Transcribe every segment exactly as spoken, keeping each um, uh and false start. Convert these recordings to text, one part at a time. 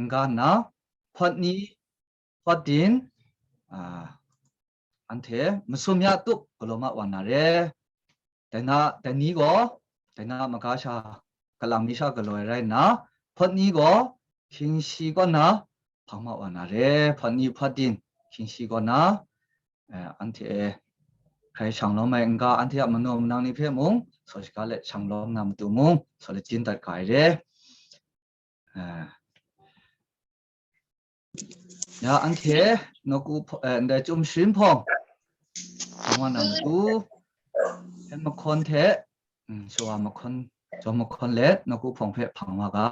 n-ga nna, hpawt ni, hpawt din, a, anhte masum ya tup galaw ma wa na re. Dai na, dai ni gaw, dai na maga sha, kalang mi sha galaw ai rai nna, hpawt ni gaw, hkying shi kaw na hpang ma wa na re. Hpawt ni, hpawt din, hkying shi kaw na, eh, anhte hkrai shang lawm ai n-ga, anhte a manaw manang ni hpe mung, saw shaga let shang lawm na matu mung, saw let jin dat ga ai re. Eh, ya, anhte nawku hpaw-, eh, ndai Chyum Sharin Hpawng, shang wa na matu, hpe mahkawn hte, mm, shawa mahkawn, jaw mahkawn let, nawku hpawng hpe hpang wa ga.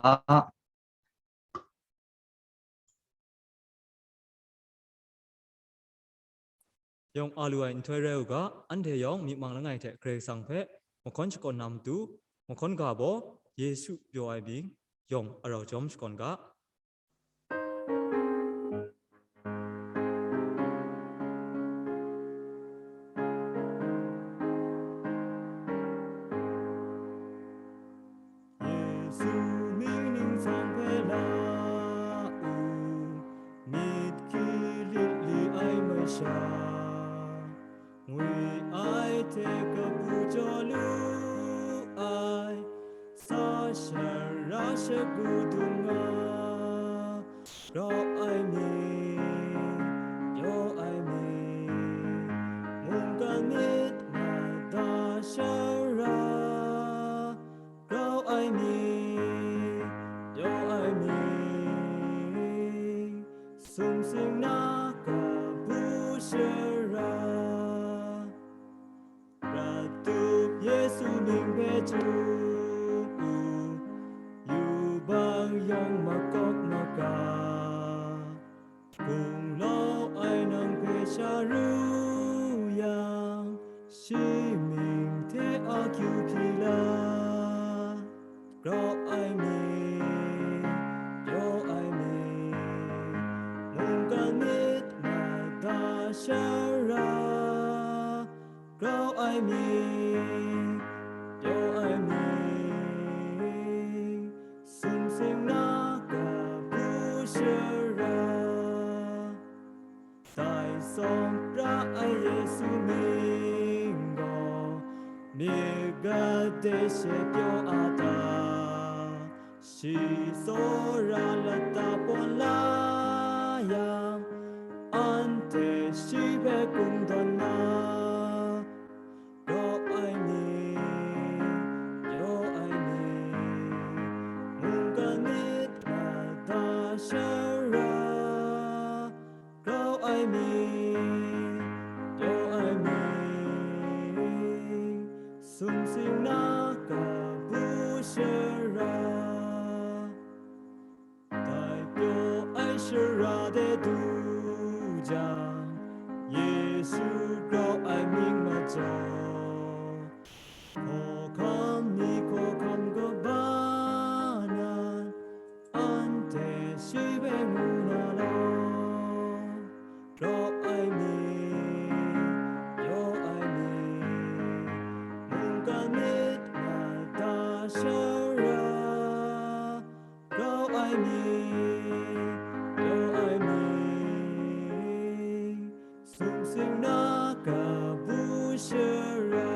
Yawng a lu ai nhtoi rai u ga, anhte yawng myi mang langai hte Karai Kasang hpe mahkawn shakawn na matu, mahkawn ga baw, Yesu pyaw ai mying yawng arau jawm shakawn ga. Yesu mying ningsang hpe la u, myit hkyi lit li ai masha, ngwi ai hte kabu jaw lu ai, sa shara shagu dum nga, rau ai myit, pyaw ai myit, mungkan myit mada shara, rau ai myit, pyaw ai myit, sumsing na kabu shara. Ratup Yesu mying hpe chyu u, yubak yawng makawp maga, gunglau ai nang hpe sha ru yang, shi mying hte akyu hpyi la. Grau ai myit, pyaw ai myit, mungkan myit mada shara, grau ai myit, pyaw ai myit, sumsing na kabu shara. Dai sawng pra ai Yesu mying gaw, myit gade she pyaw a ta? Shi tsawra lata pawn la yang, anhte shi hpe kungdawn na, grau ai myit, pyaw ai myit, mungkan myit mada shara, grau ai myit, pyaw ai myit, sumsing na kabu shara. Dai pyaw ai shara de du jang, Yesu grau ai mying majaw, hkawhkam ni hkawhkam kaba nan, anhte shi hpe ngu na law, grau ai myit, pyaw ai myit, mungkan myit mada shara, grau ai myit, pyaw ai myit, sumsing na kabu shara.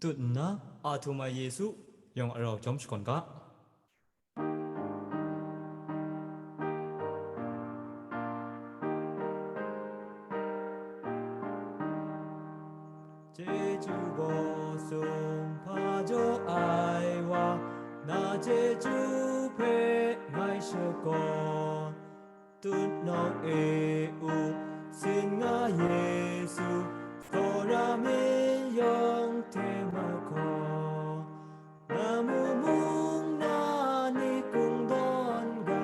Tut nna, a htum ai Yesu yawng arau jawm shakawn ga. Chyeju baw sung hpa jaw ai wa, na chyeju hpe ngai shakawn. Tutnawng e u, sin nga Yesu, tsawra myit yawng hte mahkaw. Namu mung na ni kungdawn ga,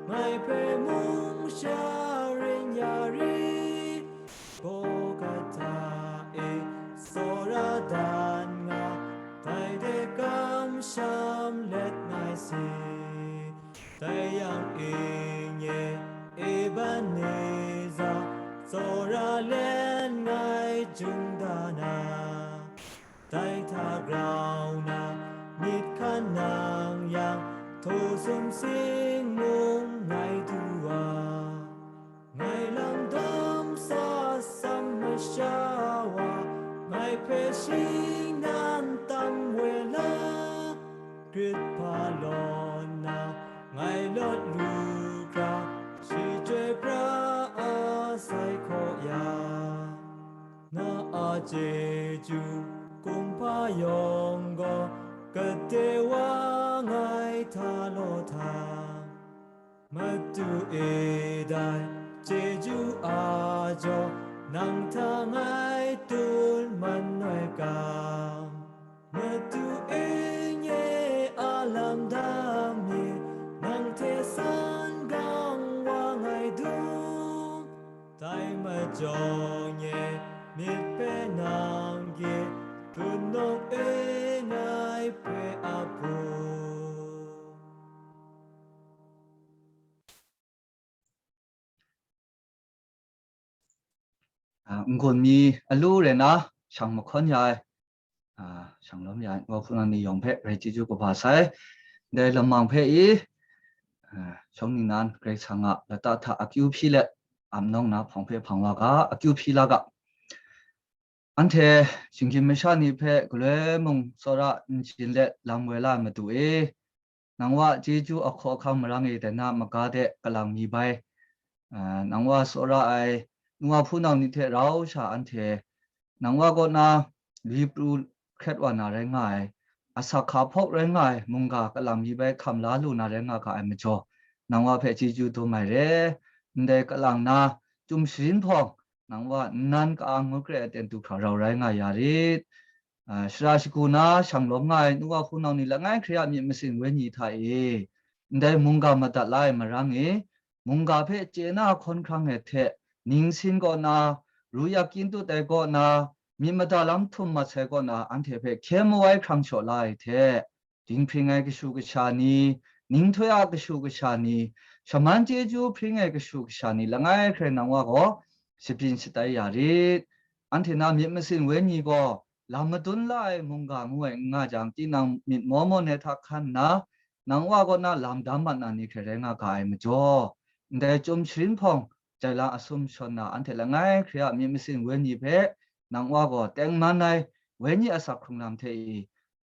ngai hpe mung sharin ya ri, Golgota e tsawra dan nga, dai de kamsham let ngai si. Dai yang e nye Ebeneza, tsawra let ngai jung da na, dai hta grau na Grit hpa law nna ngai lawt lu hkra, shi chyoi pra a sai hkaw ya. Na a chyeju kumhpa yawng gaw, gade wa ngai hta law hta. Madu e dai chyeju a jaw, nang hta ngai tun man noi ga. Madu e nye a lam dam mi, nang hte san gang wa ngai du. Dai majaw nye myit hpe nang gye, tun nawng e ngai poi a bu. A, n-gun mi alu rai na, shang mahkawn ya ai, a, shang lawm ya ai, wa hpunau ni yawng hpe rai chyeju kaba sai. Dai lamang hpe i, a, shawng ningnan Karai Kasang a lata hta akyu hpyi let, ap nawng na hpawng hpe hpang wa ga, akyu hpyi la ga. Anhte shinggyim masha ni hpe galoi mung tsawra n chyin let lam woi la ai Madu e, nang wa chyeju ahkaw ahkang marang e dai na maga de kalang mi bai. A, nang wa tsawra ai nu wa hpunau ni hte rau sha anhte, nang wa kaw na li pru hkret wa na rai nga ai, asak hka hpawk rai nga ai mungga kalang mi bai hkam la lu na rai nga ga ai majaw, nang wa hpe chyeju dum ai re. Ndai kalang na, chyum sharin hpawng, nang wa nnan ka-ang ngut kre ai aten du hkra rau rai nga ya rit. A, shara shagu na shang lawm nga ai nu wa hpunau ni langai hkre a myit masin wenyi hta e, ndai mungga madat la ai marang e, mungga hpe chye na hkawn hkrang ai hte, ningsin kaw na, ru yak kyin tut ai kaw na, myit mada lam htum mat sai kaw na, anhte hpe hkye mawai hkrang shaw la ai hte, dinghpring ai kashu kasha ni, ninghtoi a kashu kasha ni, shaman chyeju hpring ai kashu kasha ni langai hkrai nang wa gaw shabyin shatai ya rit. Anhte na myit masin wenyi gaw lam madun la ai mungga ngu ai n nga jang, tinang myit maw mawn ai hta hkan nna, nang wa kaw na lam dam mat na ni hkrai rai nga ga ai majaw, ndai chyum sharin hpawng jai lang asum shawn na anhte langai hkrai a myit masin wenyi hpe nang wa gaw tengman ai wenyi asak hkrung lam hte i,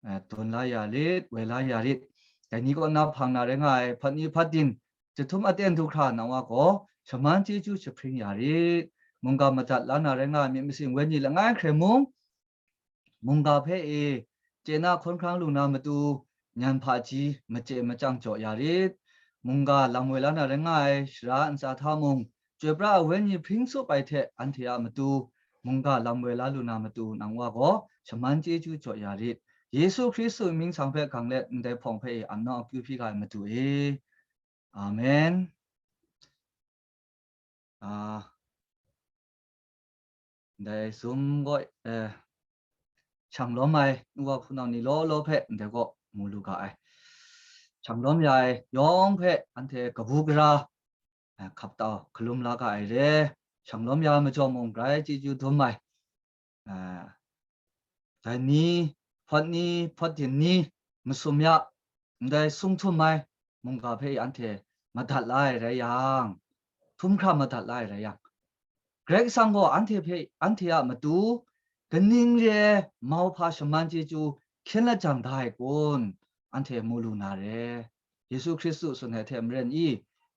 eh, dawn la ya lit, woi la ya rit. Dai ni kaw na hpang na rai nga ai, hpawt ni hpawt din, jahtum aten du hkra nang wa gaw shaman chyeju jahpring ya rit. Mungga madat la na rai nga ai myit masin wenyi langai hkrai mung, mungga hpe e chye na hkawn hkrang lu na matu, nyan hpaji machye machyang jaw ya rit. Mungga lam woi la na rai nga ai shara ntsa hta mung, chyoi pra ai wenyi hpring tsup ai hte anhte a matu, mungga lam woi la lu na matu, nang wa gaw shaman chyeju jaw ya rit. Yesu Hkristu mying sang hpe gang let ndai hpawng hpe e ap nawng akyu hpyi ga ai Madu e. Amen. A, ndai Zoom gaw, eh, shang lawm ai nu wa hpunau ni law law hpe ndai gaw mu lu ga ai. Shang lawm ya ai yawng hpe anhte kabu gara, eh, hkap tau hkalum la ga ai re. Shang lawm ya ai majaw mung grai chyeju dum ai. Ah, dai ni, hpawt ni, hpawt din ni, masum ya, ndai sung htum ai mungga hpe anhte madat la ai rai yang, htum hkra madat la ai rai yang, Karai Kasang gaw anhte hpe, anhte a matu kaning re ai mauhpa shaman chyeju hkyen lajang da ai kun, anhte mu lu na re. Yesu Hkristu tsun ai hte maren i,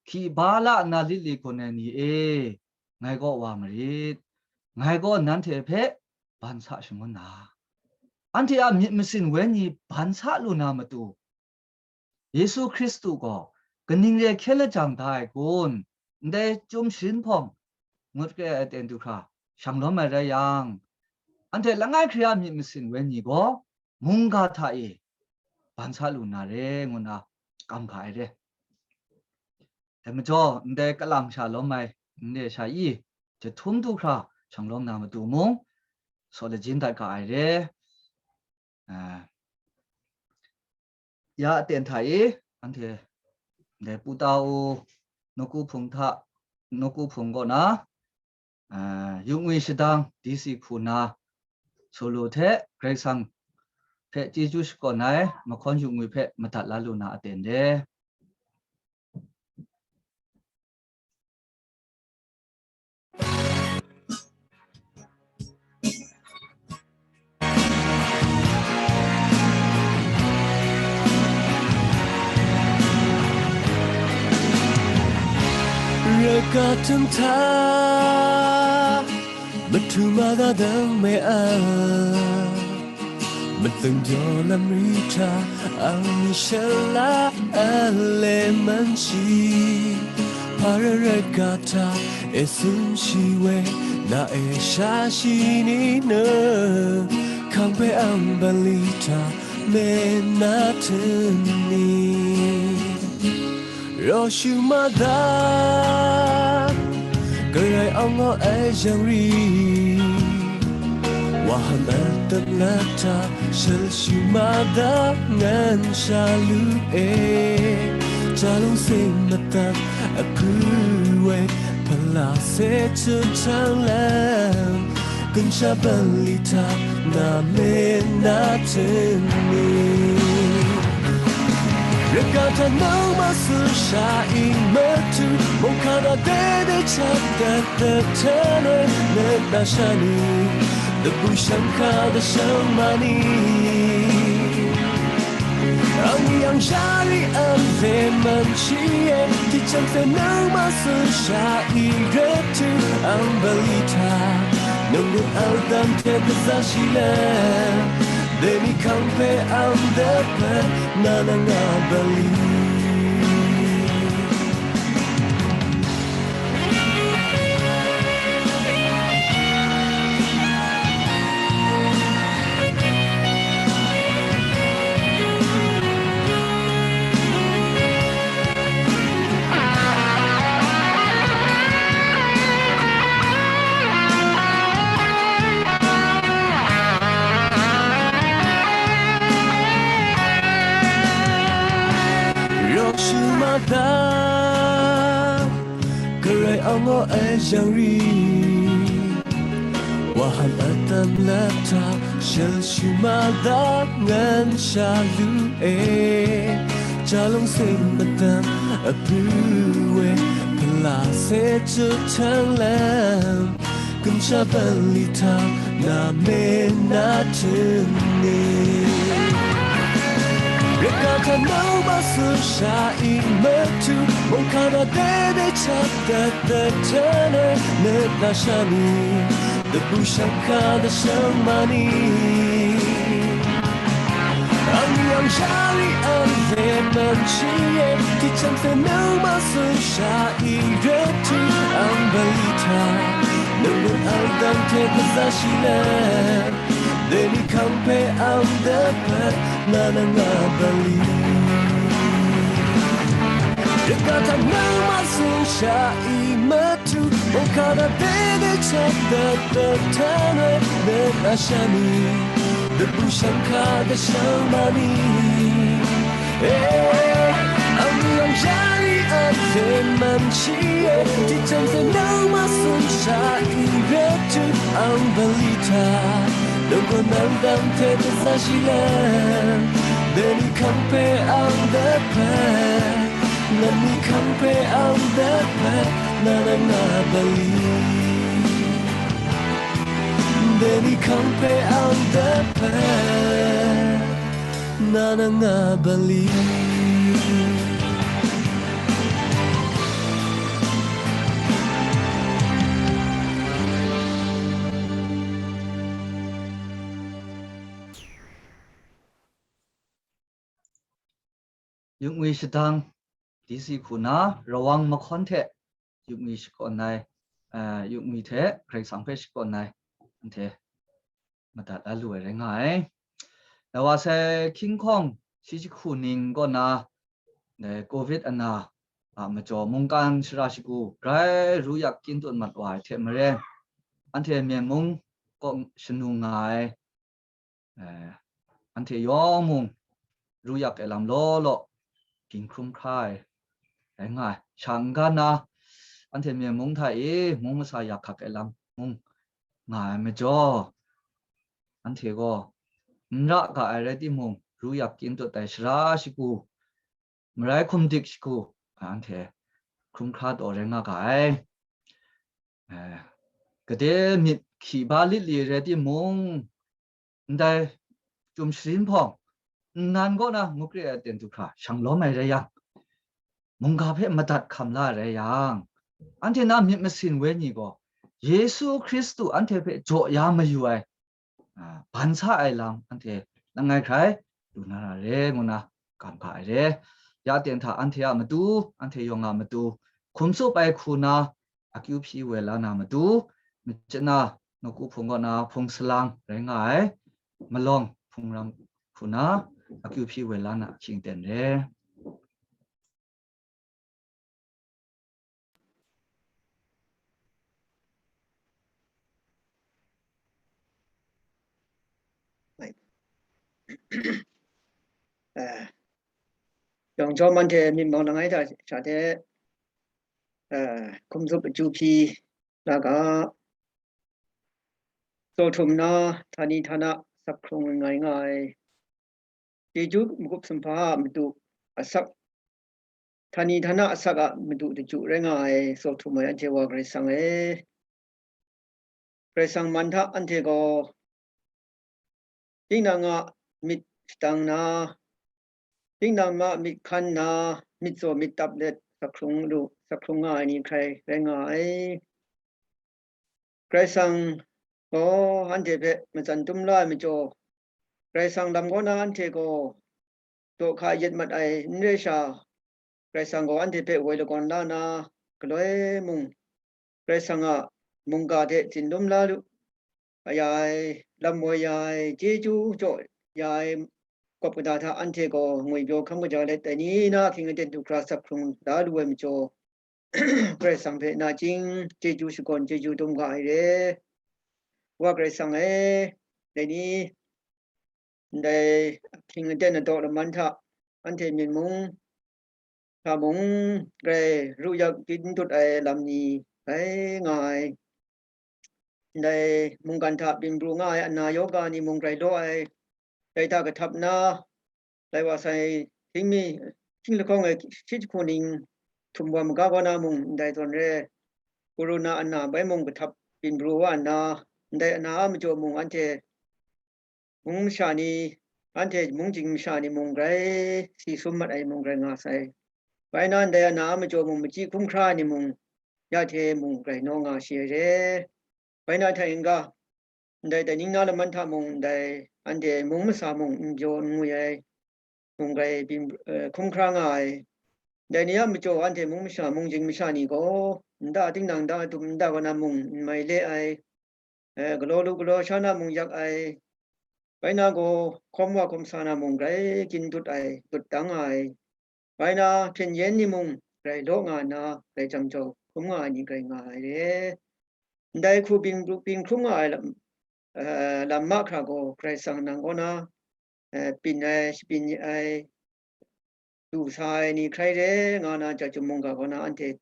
hki ba la nna lit li gun ai ni e, ngai gaw wa marit, ngai gaw nanhte hpe ban sa shangun na, anhte a myit masin wenyi ban sa lu na matu, Yesu Hkristu gaw kaning re hkyen lajang da ai kun, ndai chyum sharin hpawng ngut kre ai aten du hkra shang lawm ai rai yang, anhte langai hkre a myit masin wenyi gaw mungga hta e ban sa lu na re, ngu nna kam ga ai re. Dai majaw, ndai kalang sha lawm ai, n re sha i, jahtum du hkra shang lawm na matu mung, saw lajin dat ga ai re. Ah, ya aten hta e, anhte ndai Pu Ta U nawku hpung hta, nawku hpung kaw na, ah, yu ngwi shadang D C hku na, solo hte Karai Kasang hpe chyeju shakawn ai mahkawn yu ngwi hpe madat la lu na aten re. Ka htum hta, madu mada dang me a, matlung jaw lam ri hta, ang ni shala a le man shi, hpa rai rai ga hta, e sun shi we, na e sha shi ni na, hkang hpe ang bali hta, me na hten ni? Raw shu ma da, Karai awng aw ai jang ri, wa ham atam lat hta, shal shu ma da, ngan sha lu e, ja lung sing madat, a pru e, pala se chut htang lam, Gumsha bali hta na me na hten ni? Raga hta nang ma tsun sha i matu, mung hka na de de chap dat dat hten ai, met na sha ni, dabu shang hka da shang ma ni? Ang yang shari ang le man shi e, ti chan hte nang ma tsun sha i ret tu ang bali hta, nang gun ang dam hte kaza shi le, dai ni hkang hpe ang dap ai, na na nga bali. Raw shu ma da, Karai awng aw ai jang ri, wa ham atam lat hta, shal shu ma da, ngan sha lu e, ja lung sing madat, a pru e, pala se chut htang lam, Gumsha bali hta na me na hten ni? Raga hta nau ma tsun sha i matu, mung hka na de de chap dat dat hten ai, met na sha ni, dabu shang hka da shang ma ni? Ang yang shari ang le man shi e, ti chan hte nau ma tsun sha i ret tu ang bali hta, nang gun ang dang hte kaza shi le, dai ni hkang hpe ang dap ai, na na nga bali. Raga hta nau ma tsun sha i matu, mung hka na de de chap dat dat hten ai, met na sha ni, dabu shang hka da shang ma ni? Eh, ang yang shari ang le man shi e, ti chan hte nau ma tsun sha i ret tu ang bali hta, nang gun ang dang hte kaza shi le, dai ni hkang hpe ang dap ai, nang ni hkang hpe ang dap ai, na na nga bali. Dai ni hkang hpe ang dap ai, na na nga bali. Yupngwi shadang, D C hku na, Rawang mahkawn hte yupngwi shakawn ai, eh, yupngwi hte Karai Kasang hpe shakawn ai, anhte madat la lu ai rai nga ai. Dai wa sai hkying hkawng shi jahku ning kaw na, dai covid ana a majaw mungkan shara shagu grai ru yak kyin tut mat wa ai hte maren, anhte Myen mung kaw shanu nga ai, eh, anhte yawng mung ru yak ai lam law law ging hkrum hkra ai rai nga ai. Sha n-ga na, anhte Myen mung hta e mung masa yak hkak ai lam mung nga ai majaw, anhte gaw n ra ga ai rai timung, ru yak kyin tut ai shara shagu, marai hkum dik shagu, anhte hkrum hkra taw rai nga ga ai. Eh, gade myit hkyi ba lit li rai timung, ndai chyum sharin hpawng, nnan kaw na ngut kre ai aten du hkra shang lawm ai rai yang, mungga hpe madat hkam la ai rai yang, anhte na myit masin wenyi gaw, Yesu Hkristu anhte hpe jaw ya mayu ai, a, ban sa ai lam anhte langai hkrai lu na ra re, ngu na gam ga ai re. Ya ten hta anhte a matu, anhte yawng a matu, hkum tsup ai hku na akyu hpyi woi la na matu, machyin na nawku hpung kaw na hpung salang rai nga ai, malawng hpung ram hku na akyu hpyi woi la na ahkying ten re. Yawng chyawm anhte myit mawn langai hta sha hte, hkum tsup akyu hpyi la ga, tsaw htum na, htani htana, sak hkrung ngai nga ai, chyeju magup sumhpa a matu asak, htani htana asak a matu daju rai nga ai, tsaw htum ai anhte Wa Karai Kasang e. Karai Kasang man hta anhte gaw, tinang a myit shadang na, tinang a myit hkan na, myit tsaw myit tap let, sak hkrung lu, sak hkrung nga ai ni hkrai rai nga ai. Karai Kasang gaw anhte hpe matsan tum la ai majaw, Karai Kasang lam kaw na anhte gaw daw hka yet mat ai n rai sha, Karai Kasang gaw anhte hpe woi lagawn la na, galoi mung, Karai Kasang a mungga hte tsin lum la lu ya ai, lam woi ya ai, chyeju jaw ya ai, kawp kata hta anhte gaw ngwipyaw hkam kaja let, dai ni na ahkying aten du hkra sak hkrung la lu ai majaw, Karai Kasang hpe nachying chyeju shakawn chyeju dum ga ai re. Wa Karai Kasang e, dai ni ndai ahkying aten adaw laman hta anhte myit mung hta mung grai ru yak kyin dut ai lam ni rai nga ai. Ndai mungkan hta byin pru nga ai ana yoga ni mung grai law ai. Dai hta kahtap nna, lai wa sai htingmi, hting lahkawng e shi jahku ning htum wa maga kaw na mung ndai zawn re, corona ana bai mung kahtap byin pru wa nna, ndai ana a majaw mung anhte mung masha ni, anhte mung jing masha ni mung grai si sum mat ai mung grai nga sai. Bai na ndai ana a majaw mung machyi hkum hkra ai ni mung, ya hte mung grai naw nga shi ai re. Bai na hta n-ga, ndai dai ning na laman hta mung, ndai anhte mung masa mung n byaw n ngwi ai, mung grai byin, eh, hkum hkra nga ai. Dai ni a majaw anhte mung masha, mung jing masha ni gaw, nta tinang nta dum nta wa na mung n mai le ai, eh, galaw lu galaw sha na mung yak ai, bai na gaw hkawm wa hkawm sa na mung grai kyin dut ai, dut dang ai, bai na hpyen yen ni mung grai law nga nna, grai jang jau hkrum nga ai ni grai nga ai re. Ndai hku byin, byin hkrum nga ai lam, eh, lam mahkra gaw Karai Kasang nang kaw na, eh, byin ai, shabyin ai, du sa ai ni hkrai re nga na, Chyum mungga kaw na anhte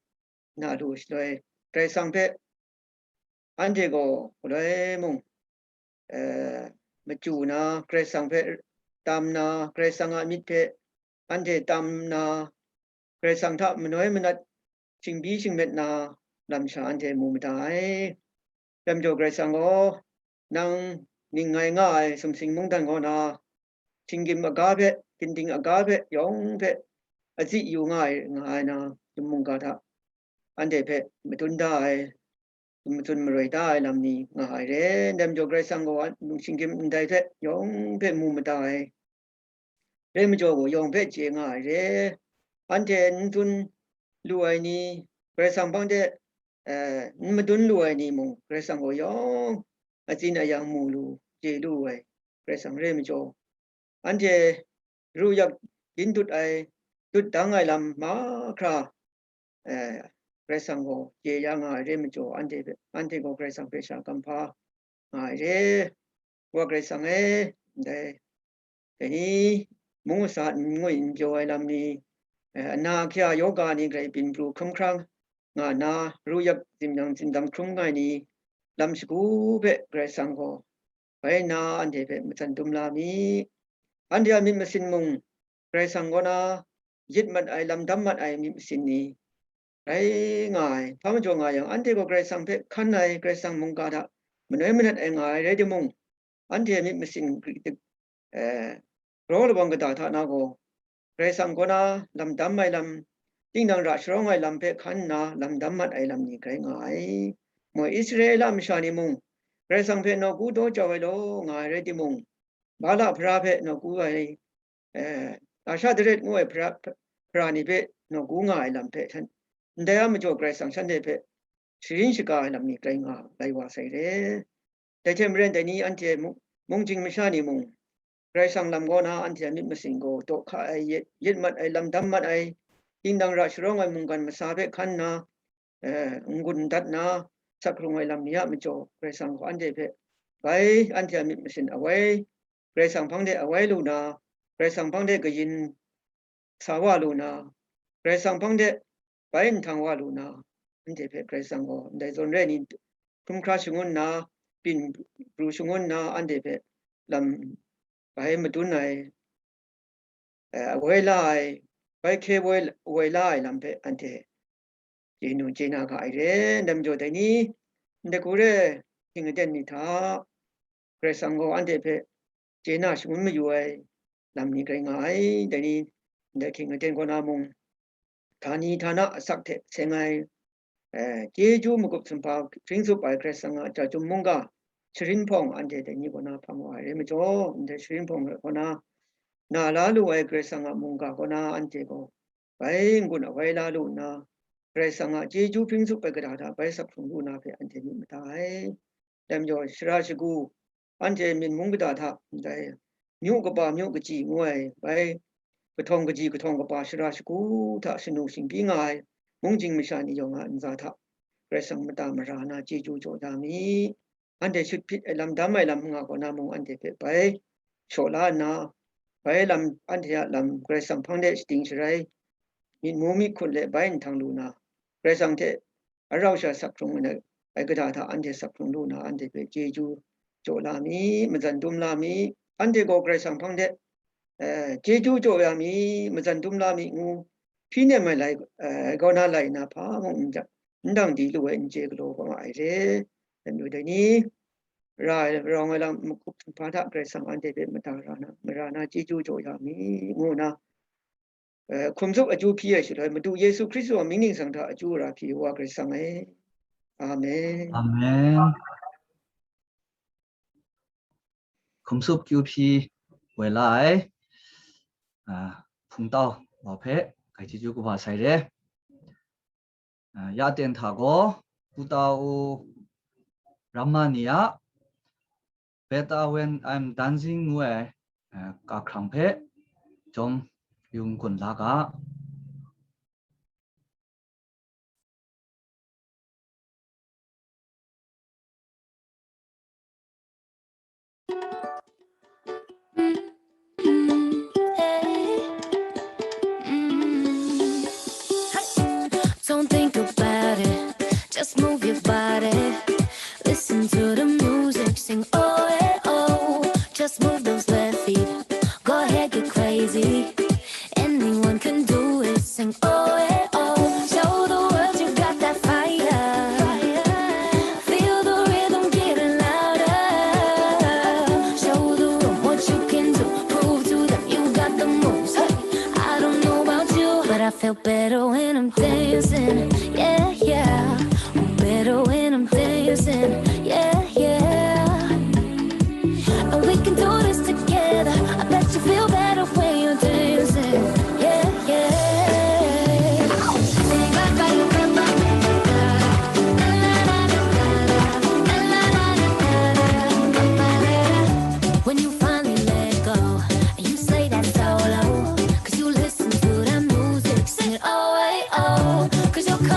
na lu shaloi, Karai Kasang hpe anhte gaw galoi mung, eh, machyu na, Karai Kasang hpe tam na, Karai Kasang a myit hpe anhte tam na, Karai Kasang hta manoi manat shingbyi shingmet na lam sha anhte mu mada ai. Dai majaw Karai Kasang gaw, nang ning ngai nga ai sumsing mungdan kaw na, shinggyim aga hpe, ginding aga hpe, yawng hpe, azi yu nga ai, nga ai na, Chyum mungga hta anhte hpe madun da ai, matsun maroi da ai lam ni nga ai re. Dai majaw Karai Kasang gaw, shinggyim ndai hpe yawng hpe mu mada ai. Re majaw gaw, yawng hpe chye nga ai re. Anhte n tsun lu ai ni, Karai Kasang hpang de, eh, n madun lu ai ni mung, Karai Kasang gaw yawng atsin ayang mu lu, chye lu ai, Karai Kasang re majaw, anhte ru yak yin dut ai, dut dang ai lam mahkra, eh, Karai Kasang gaw chye ya nga ai re majaw, anhte hpe, anhte gaw Karai Kasang hpe sha kamhpa nga ai re. Wa Karai Kasang e, ndai, dai ni, mung masa n ngwi n byaw ai lam ni, eh, ana ahkya yoga ni grai byin pru hkrum hkrang nga na, ru yak zimyang zindam hkrum nga ai ni, lam shagu hpe Karai Kasang gaw bai nna anhte hpe matsan dum la mi. Anhte a myit masin mung, Karai Kasang kaw na yit mat ai, lam dam mat ai myit masin ni rai nga ai, hpa majaw nga yang, anhte gaw Karai Kasang hpe hkan ai, Karai Kasang mungga hta manoi manat ai nga ai rai timung, anhte myit masin gri-, eh, raw lawang kata hta na gaw, Karai Kasang kaw na lam dam ai lam, dingdang ra sharawng ai lam hpe hkan nna lam dam mat ai lam ni grai nga ai. Moi Israela masha ni mung, Karai Kasang hpe nawku daw jau ai law nga ai rai timung, Bala hpara hpe nawku ai, eh, Asha daret ngu ai hpara, hpara ni hpe nawku nga ai lam hpe htan, ndai a majaw Karai Kasang shanhte hpe sharin shaga ai lam ni grai nga lai wa sai re. Dai hte maren, dai ni anhte mu-, mungchying masha ni mung, Karai Kasang lam kaw na anhte a myit masin gaw daw hka ai, yet, yet mat ai, lam dam mat ai, dingdang ra sharawng ai mungkan masa hpe hkan nna, eh, n-gun n dat nna, sak hkrung ai lam ni a majaw, Karai Kasang gaw anhte hpe bai, anhte a myit masin awai, Karai Kasang hpang de awai lu na, Karai Kasang hpang de kayin sa wa lu na, Karai Kasang hpang de bai nhtang wa lu na, anhte hpe Karai Kasang gaw ndai zawn re ai ni hkrum hkra shangun nna, byin pru shangun nna, anhte hpe lam bai madun ai, eh, awai la ai, bai hkye woi, woi la ai lam hpe anhte chye nu chye na ga ai re. Ndai majaw dai ni, ndai hku re hkying aten ni hta Karai Kasang gaw anhte hpe chye na shangun mayu ai lam ni grai nga ai. Dai ni, ndai hkying aten kaw na mung, htani htana asak hte seng ai, eh, chyeju magup sumhpa hpring tsup ai Karai Kasang a chyum mungga sharin hpawng anhte dai ni kaw na hpang wa ai rai majaw, ndai sharin hpawng kaw na na la lu ai Karai Kasang a mungga kaw na anhte gaw bai n-gun awai la lu nna, Karai Kasang a chyeju hpring tsup ai kata hta bai sak hkrung lu na hpe anhte myit mada ai. Dai majaw, shara shagu, anhte myit mung kata hta ndai myu kaba myu kaji ngu ai, bai kahtawng kaji kahtawng kaba shara shagu hta shanu shingbyi nga ai mungchying masha ni yawng a ntsa hta Karai Kasang mata mara na chyeju jaw da mi. Anhte shut hpyit ai lam dam ai lam nga kaw na mung, anhte hpe bai shaw la nna, bai lam, anhte a lam Karai Kasang hpang de shating sharai, myit mu myit hkun le bai nhtang lu na, Karai Kasang hte arau sha sak hkrung ai, ai kata hta anhte sak hkrung lu na, anhte hpe chyeju jaw la mi, matsan dum la mi. Anhte gaw Karai Kasang hpang de, eh, chyeju jaw ya mi, matsan dum la mi ngu hpyi nem ai lai, eh, kaw na lai na hpa mung n ja-, n dang di lu ai n chye galaw kau nga ai re. Dai majaw dai ni, ra ai, rawng ai lam magup sumhpa hta Karai Kasang anhte hpe mada ra na, mara na chyeju jaw ya mi, ngu nna, eh, hkum tsup akyu hpyi ai shaloi, Madu Yesu Hkristu a mying ningsang hta akyu ara hpyi wa Karai Kasang ai. Amen. Amen. Hkum tsup akyu hpyi woi la ai, ah, Hpung Tau wa hpe grai chyeju kaba sai re. Ah, ya ten hta gaw, Pu Tau Ramani a Better When I'm Dancing ngu ai, ah, ga hkrang hpe jawm yu n-gun la ga. Don't think about it, just move your body. Listen to the music, sing oh eh oh. Just move those left feet, go ahead, get crazy. Anyone can do it, sing oh eh oh. Show the world you got that fire. Feel the rhythm getting louder. Show the room what you can do. Prove to them you got the moves. Hey, I don't know about you, but I feel better when I'm dancing. Yeah, yeah. Better when I'm dancing. Yeah, yeah. And we can do this together. I bet you feel better when you're dancing. Yeah, yeah. When you finally let go and you say that solo, 'cause you listen to that music, sing it oh eh oh, 'cause you're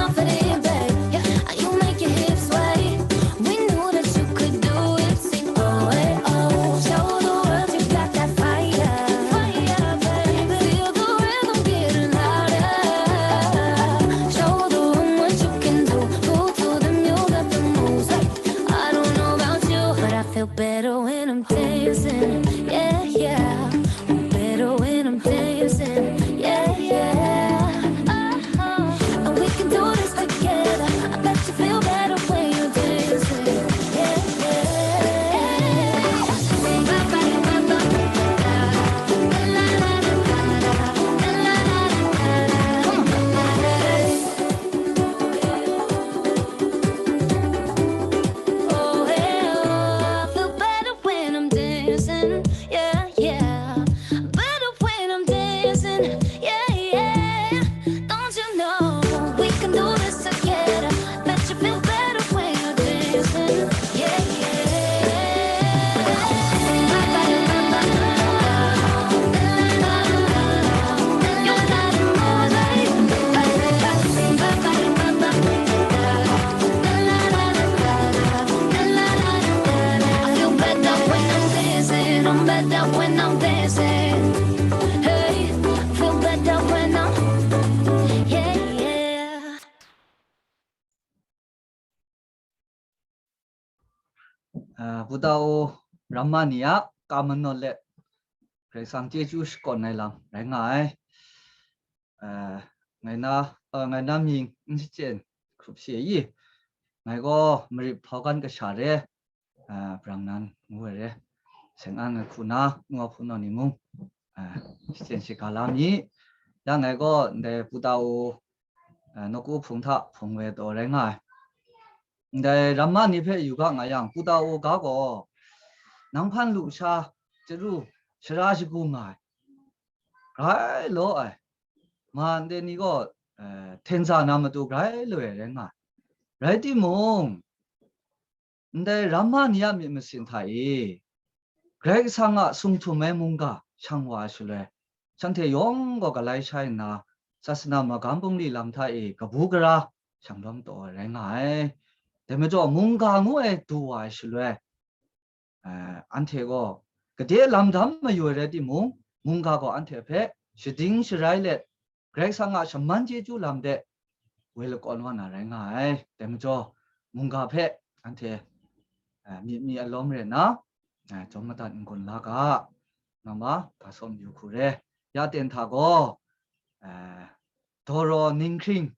Yeah, yeah. Don't you know we can do this together? Bet you feel better when you're dancing. Yeah, yeah. I feel better when I'm dancing. I'm better when I'm dancing. Hey, I feel better when I'm, yeah, yeah. Ah, Buddha o, ramma ni a ka manawt let, Karai Kasang chyeju shakawn ai lam rai nga ai. Ah, ngai na, ah, ngai na mying n shachyen hkrup she i, ngai gaw Marit Hpawgan kasha re, ah, Brang Nan ngu ai re, Seng An ai hku na, nu a hpunau ni mung, ah, shachyen shaga la mi. Ya ngai gaw ndai Buddha o, ah, nawku hpung hta hpung we taw rai nga ai. Ndai ramma ni hpe yu ga nga yang, Buddha o ga gaw, nang hpan lu sha, chyaru, shara shagu nga ai, grai law ai, ma ndai ni gaw, eh, hten za na matu grai lu ai rai nga ai. Rai timung, ndai ramma ni a myit masin hta e, Karai Kasang a sung htum ai mungga shang wa ai shaloi, shanhte yawng gaw galai shai nna, sasana magam bungli lam hta e kabu gara shang lawm taw ai rai nga ai. Dai majaw, mungga ngu ai du wa ai shaloi, eh, anhte gaw gade lam dam mayu ai rai timung, mungga gaw anhte hpe shading sharai let, Karai Kasang a shaman chyeju lam de woi lakawn wa na rai nga ai. Dai majaw, mungga hpe anhte, eh, myit mi alawm re nna, eh, jawm madat n-gun la ga, nga ma, ga sawm yu hku re. Ya ten hta gaw, eh, Dawraw Ninghkring,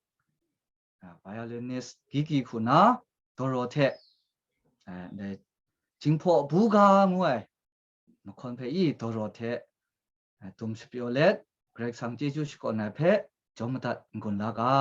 ah, violinist Gigi hku na, Dawraw hte, ah, ndai Jinghpaw Buga ngu ai mahkawn hpe i Dawraw hte, ah, dum shapyaw let, Karai Kasang chyeju shakawn ai hpe jawm madat n-gun la ga.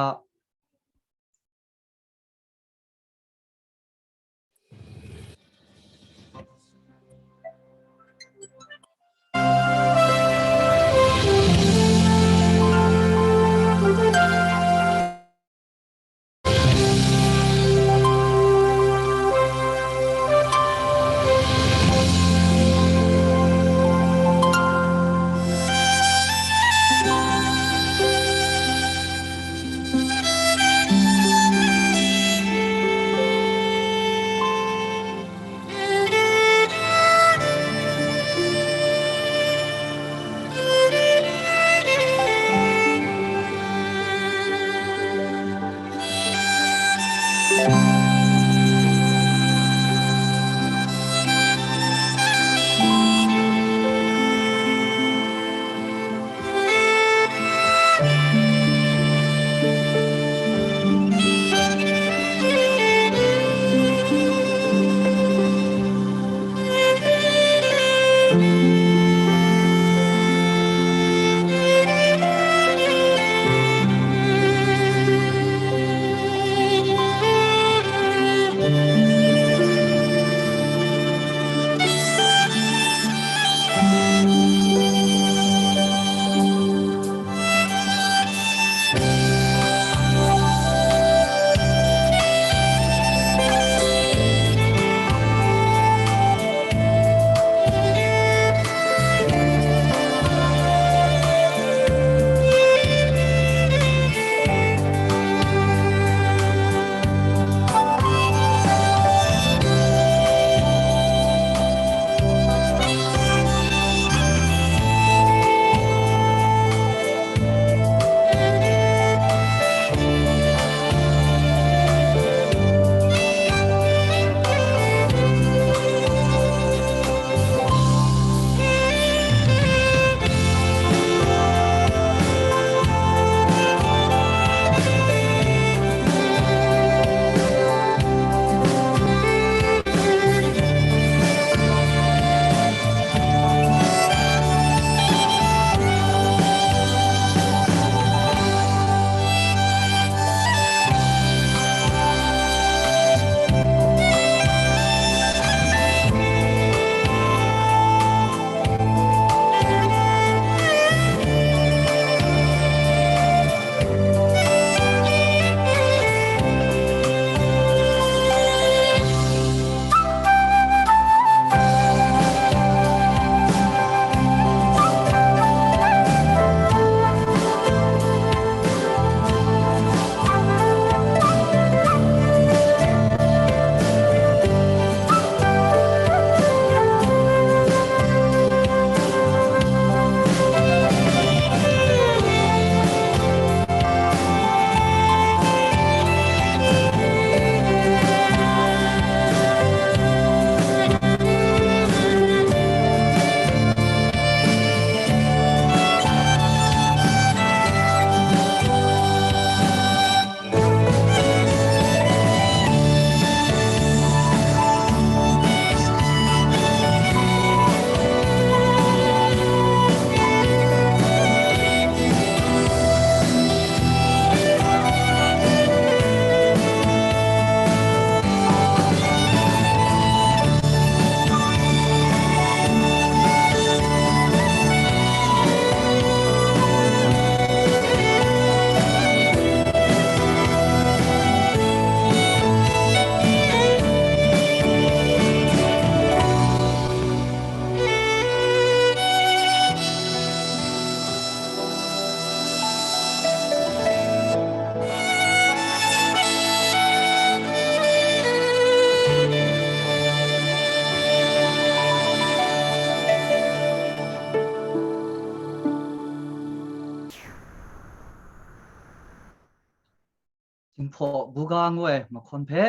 Hpaw buga ngu ai mahkawn hpe,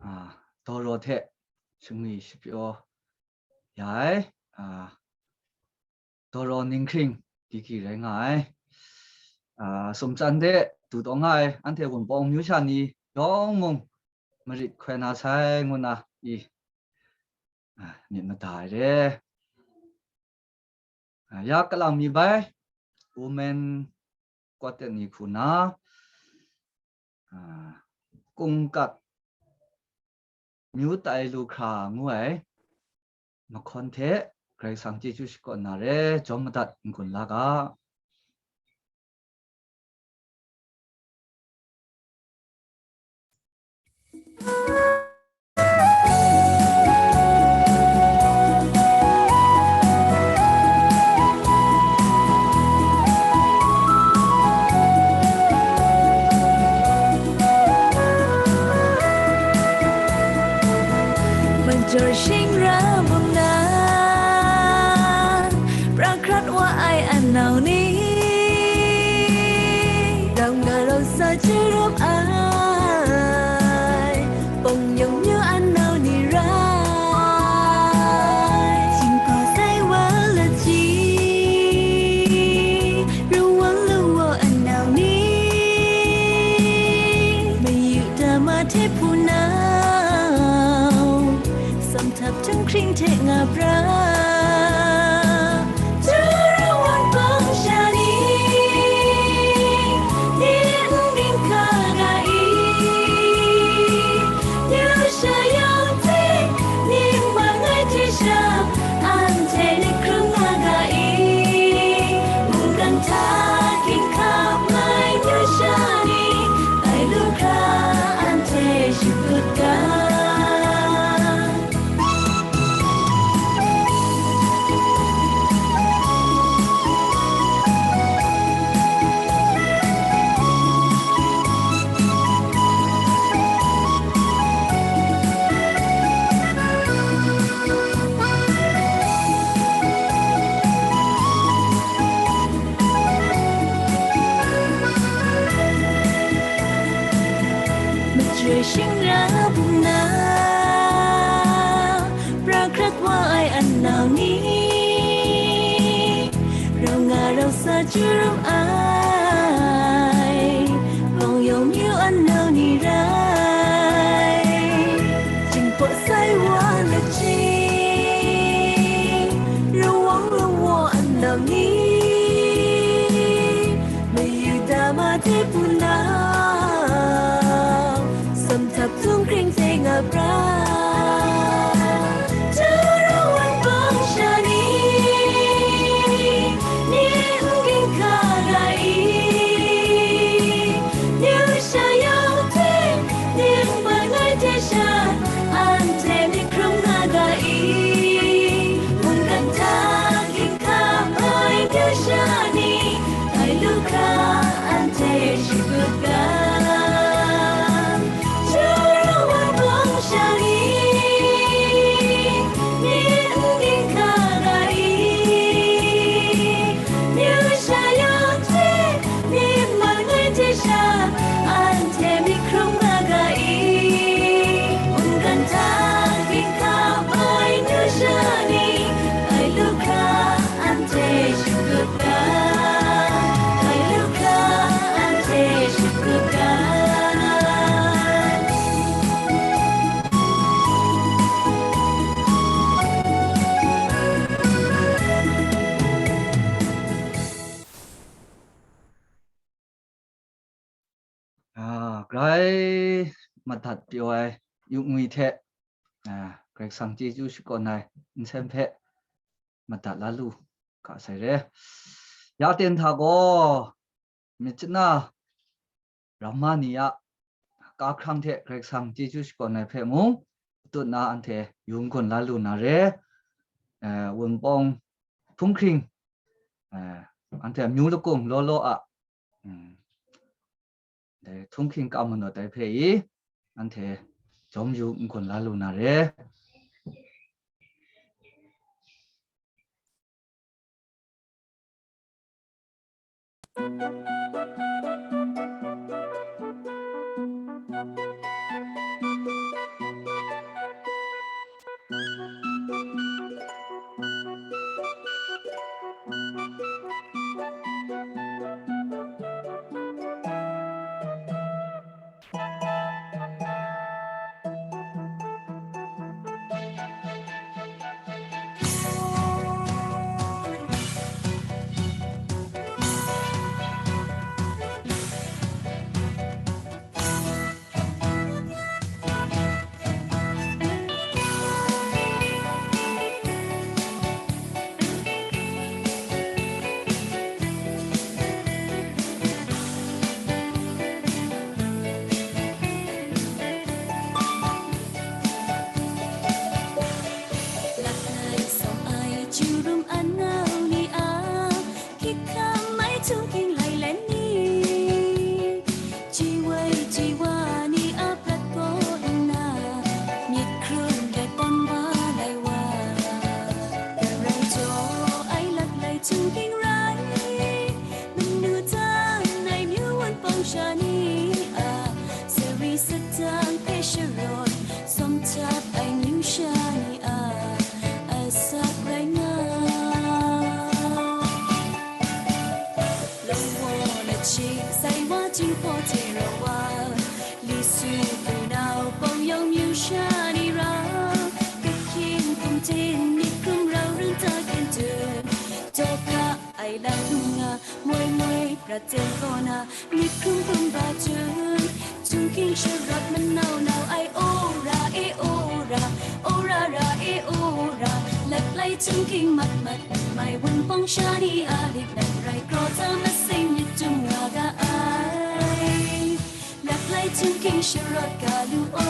a, dawraw hte shangwi shapyaw ya ai, a, dawraw ninghkring diki rai nga ai. A, sumtsan de du taw nga ai, anhte Wunpawng amyu sha ni yawng mung marit hkoi na sai ngu na i, a, myit mada ai re. A, ya kalang mi bai, women quartet ni hku na, a, kungkat myu tai lu hkra ngu ai mahkawn hte Karai Kasang chyeju shakawn na re, jawm madat n-gun la ga. Major shingra bum na, pra hkrat wa ai anau ni, dang na rau sa chye rawp ai, bawng yawng myu anau ni rai, Jinghpaw sai wa lachying, rawang lawa anau ni, mayu dama hte hpunau, samhtap htunghkring hte nga pra, Jarawan bang sha ni, ning ning hka ga i, yu sha yawng hte ning bang ai hte sha, anhte myit hkrung nga ga i, mungkan hta ginhka mai yu sha ni, ai lu hkra anhte shakut ga. Majoi shingra bum na, pra hkrat wa ai anau ni, rau nga rau sa chye rawp ai, bawng yawng myu anau ni rai, Jinghpaw sai wa lachying, rawang lawa anau ni, mayu dama hte hpunau, samhtap htunghkring hte nga pra, Jarawan bang sha ni, ning ginhka ga i, yu sha yawng hte ning bang ai hte sha, anhte myit hkrung nga ga i, mungkan hta ginhka mai yu sha ni, ai lu hkra anhte shakut ga. Jarawan bang sha ni, ning ginhka ga i, yu sha yawng hte ning bang ai hte sha, anhte myit hkrung nga ga i, mungkan hta ginhka mai yu sha ni, ai lu hkra anhte shakut ga, ai lu hkra anhte shakut ga. Ah, grai madat pyaw ai yu ngwi hte, ah, Karai Kasang chyeju shakawn ai nsen hpe madat la lu ga sai re. Ya ten hta gaw, myit chana ramma ni a ka hkrang hte Karai Kasang chyeju shakawn ai hpe mung, patut na anhte yu n-gun la lu na re. Eh, Wunpawng htunghkring, eh, anhte amyu lakung law law a, mm, dai htunghkring ka manawt ai hpe i, anhte jawm yu n-gun la lu na re. Tungking lai lai ni, ji wai ji wa ni a prat kaw nna, myit hkrum dat tawn wa lai wa. Karai jaw ai laklai tungking rai, manu tan ai myu wunpawng sha ni a, sari satang hpe sharawt, sawm tap ai myu sha ni a, asak rai nga. Lawng wa na chye, sai wa jinghpaw hte rau wa, li su hpunau bawng yawng myu sha ni ra, kahkying hkum hte myit hkrum rau rin ta kyen tun, daw hka ai lam hkrum nga, moi moi prat ten kaw na, myit hkrum hkrum ba tun, Chungking sharawt manau nau ai, o ra e, o ra, o ra ra e, o ra. Laklai chungking mat mat, mai wunpawng sha ni a lik lat rai kraw ta masing myit tum nga ga ai. Laklai chungking sharawt ga lu ai.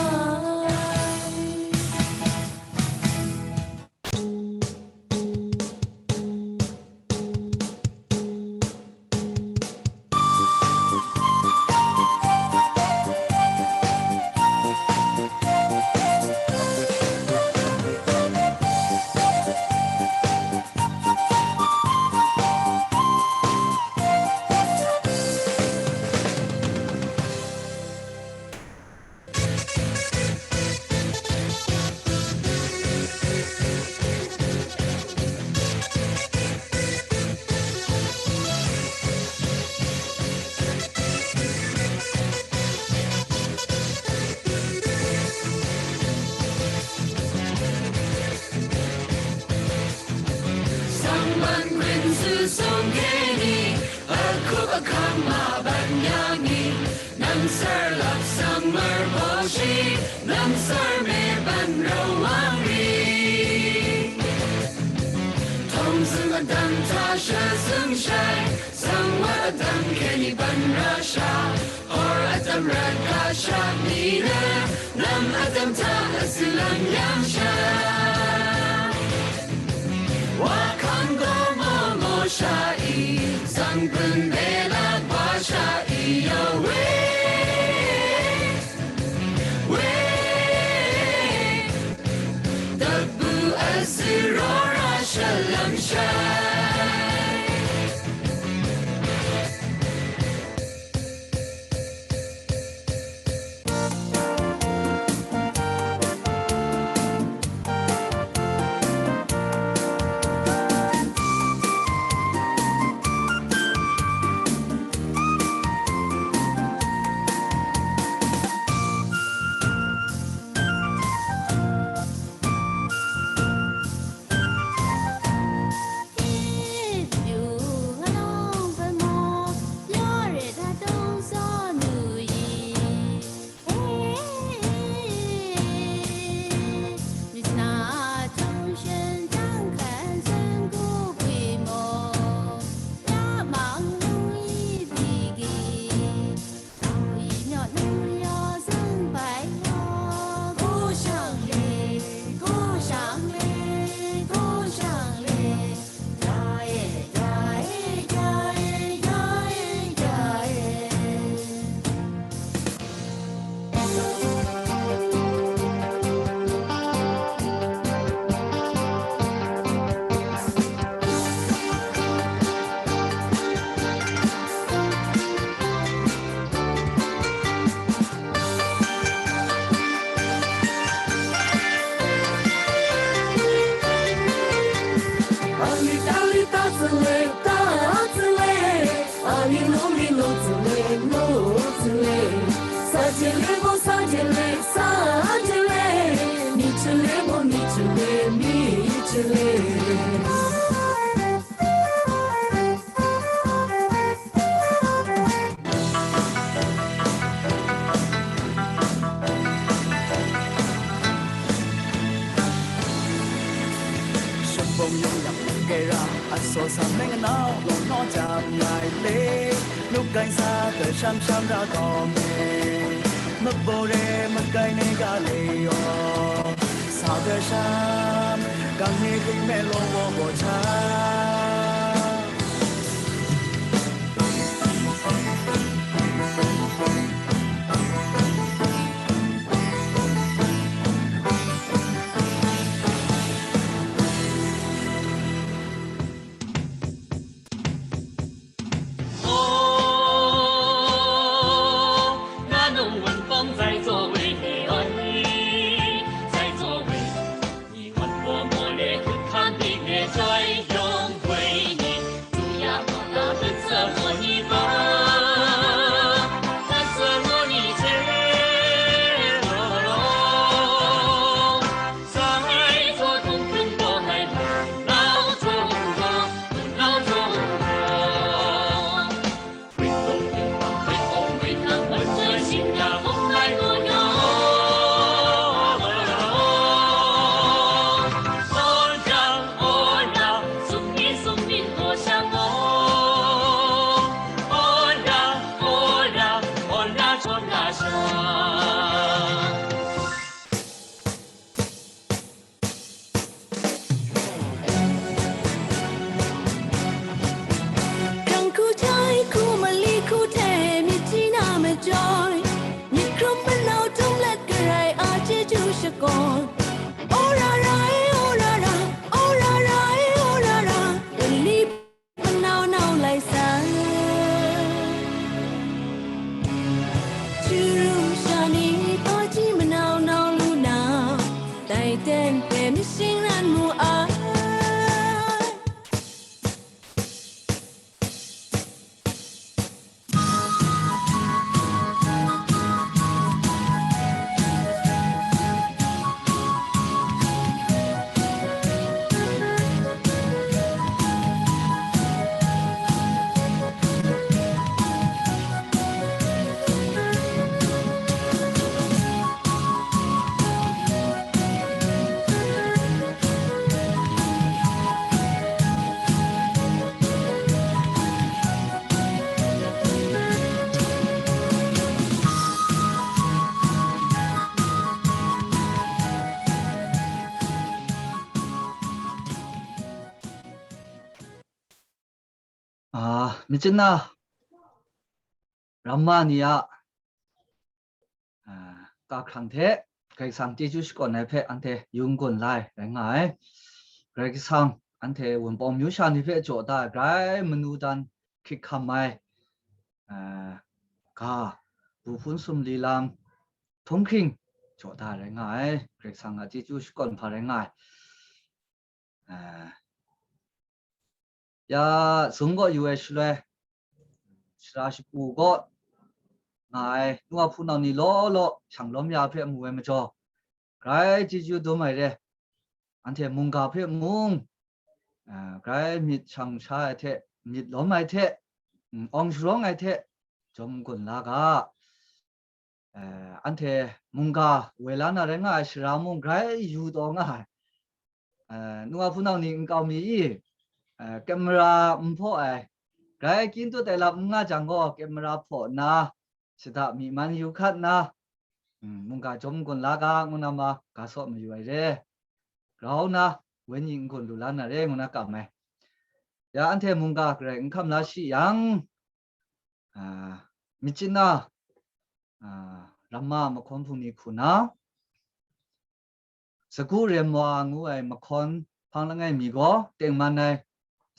Sangman Prince Song Kenny, a hkup a hkam ma ban yang ni, nang sar lap sang mar baw shi, nang sar me ban rau wang ri. Htawng zung adan hta sha zung shai, sang wa adan Kenny ban ra sha, hkawr adan rat ga sha ni na, nam adan hta a salang yang sha. Wa hkang gaw maw maw sha i, sang hpun me lak wa sha i, yo we, we, tabu a saraw ra shalang shai. Alita, alita, tsile, ta, tsile. Alilo, lilo, tsile, lo, tsile. Sa jele mo, sa jele, sa jele. Mi jele mo, mi jele, mi jele. Shambong yawng yak n gay ra, a saw sa meng anau, law naw jam ngai le. Nuk kai sa, gasham sham ra gaw me. Mabaw re, makai ne ga le yaw. Sa gasham, gang ni hkring me law waw gaw cha. Myit chyanna ramma ni a, a, kahkrang hte Karai Kasang chyeju shakawn ai hpe anhte yung gun la ai rai nga ai. Karai Kasang anhte Wunpawng myu sha ni hpe jaw da ai grai manu dan hkrit hkam ai, a, ga, bu hpun sumli lam, htunghking jaw da ai rai nga ai. Karai Kasang a chyeju shakawn hpa rai nga ai. A, ya, sung gaw yu ai shaloi, sara shapu gaw nga ai nu a hpunau ni law law shang lawm ya hpe mu ai majaw, grai chyeju dum ai re. Anhte mungga hpe mung, a, grai myit shang sha ai hte, myit lawm ai hte, mm, awng sharawng ai hte, jawm gun la ga. Eh, anhte mungga woi la na rai nga ai sara mung grai yu taw nga ai. Eh, nu a hpunau ni nkau mi i, eh, camera n hpaw ai, grai kyin tut ai lam n nga jang gaw, camera hpaw nna, shada myi man yu hkat nna, mm, mungga jawm gun la ga, ngu na ma, ga saw mayu ai re. Grau nna, wenyi n-gun lu la na re, ngu na kam ai. Ya, anhte mungga garai n hkam la shi yang, a, myit chyanna, a, ramma mahkawn hpung ni hku na, Sagu Rem Wa ngu ai mahkawn hpang langai mi gaw tengman ai,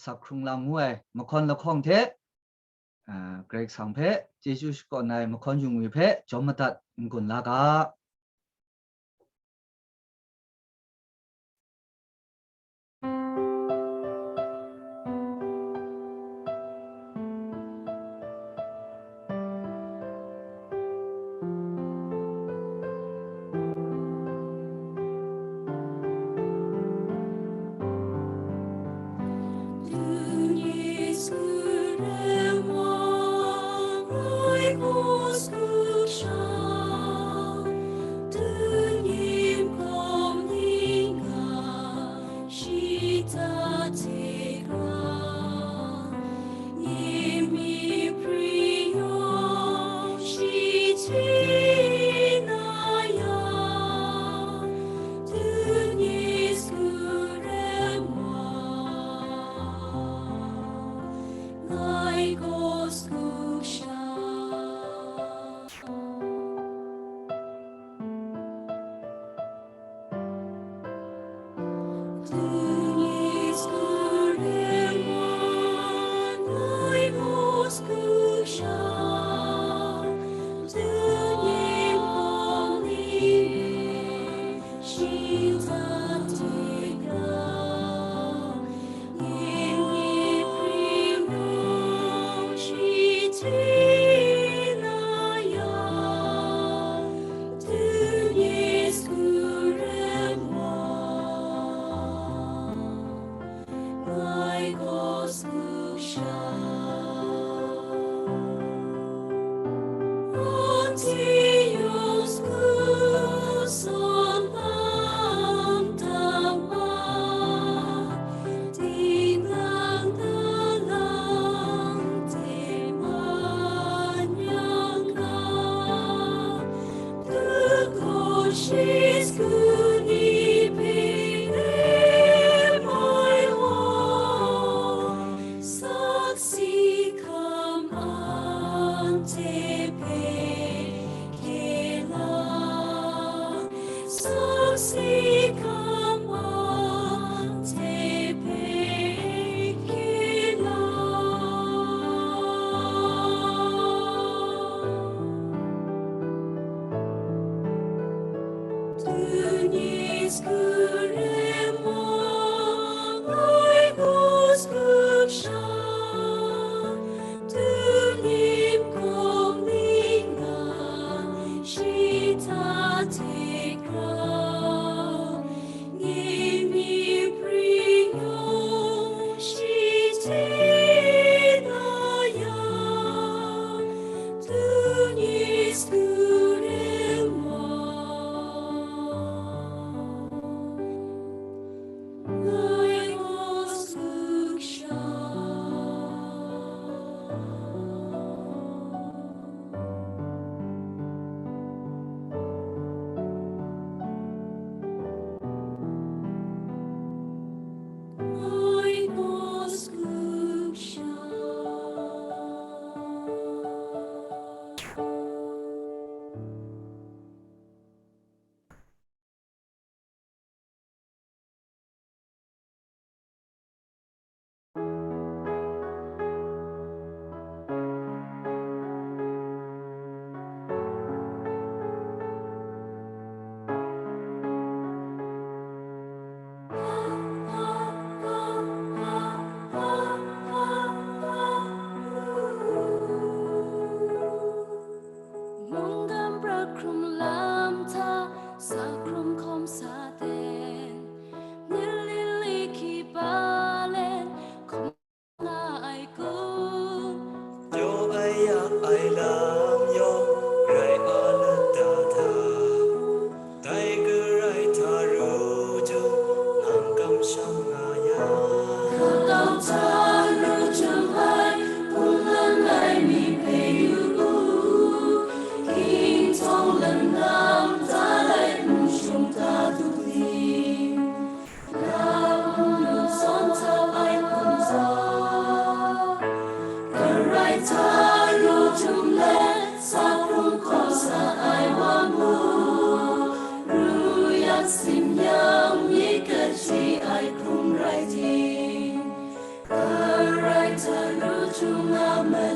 Sak Hkrung Lam ngu ai mahkawn lahkawng hte, a, Karai Kasang hpe chyeju shakawn ai mahkawn yungwi hpe jawm madat n-gun la ga.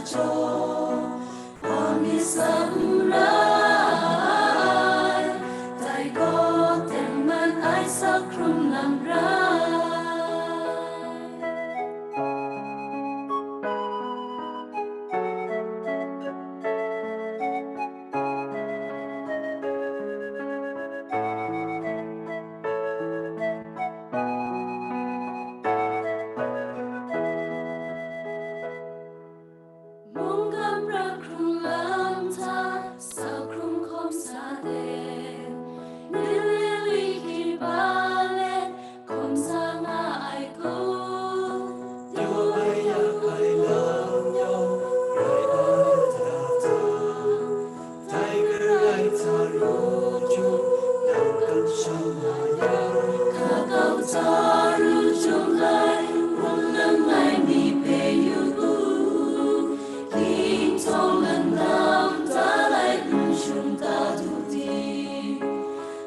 Hpa mi sa n rai, dai gaw tengman ai sa hkrum lam rai. Mungkan pra hkrung lam hta, sa hkrung hkawm sa de, ni lili hkriba let, hkawm sa nga ai kun. Daw ai yak ai lam yawng, rai ai hta hta, dai karai hta ru jung, nang kamsham na ya. Hka kau hta ru jung ai, wunlang ai mi hpe yu u, King htawng lannam ta lai n shung ta du di,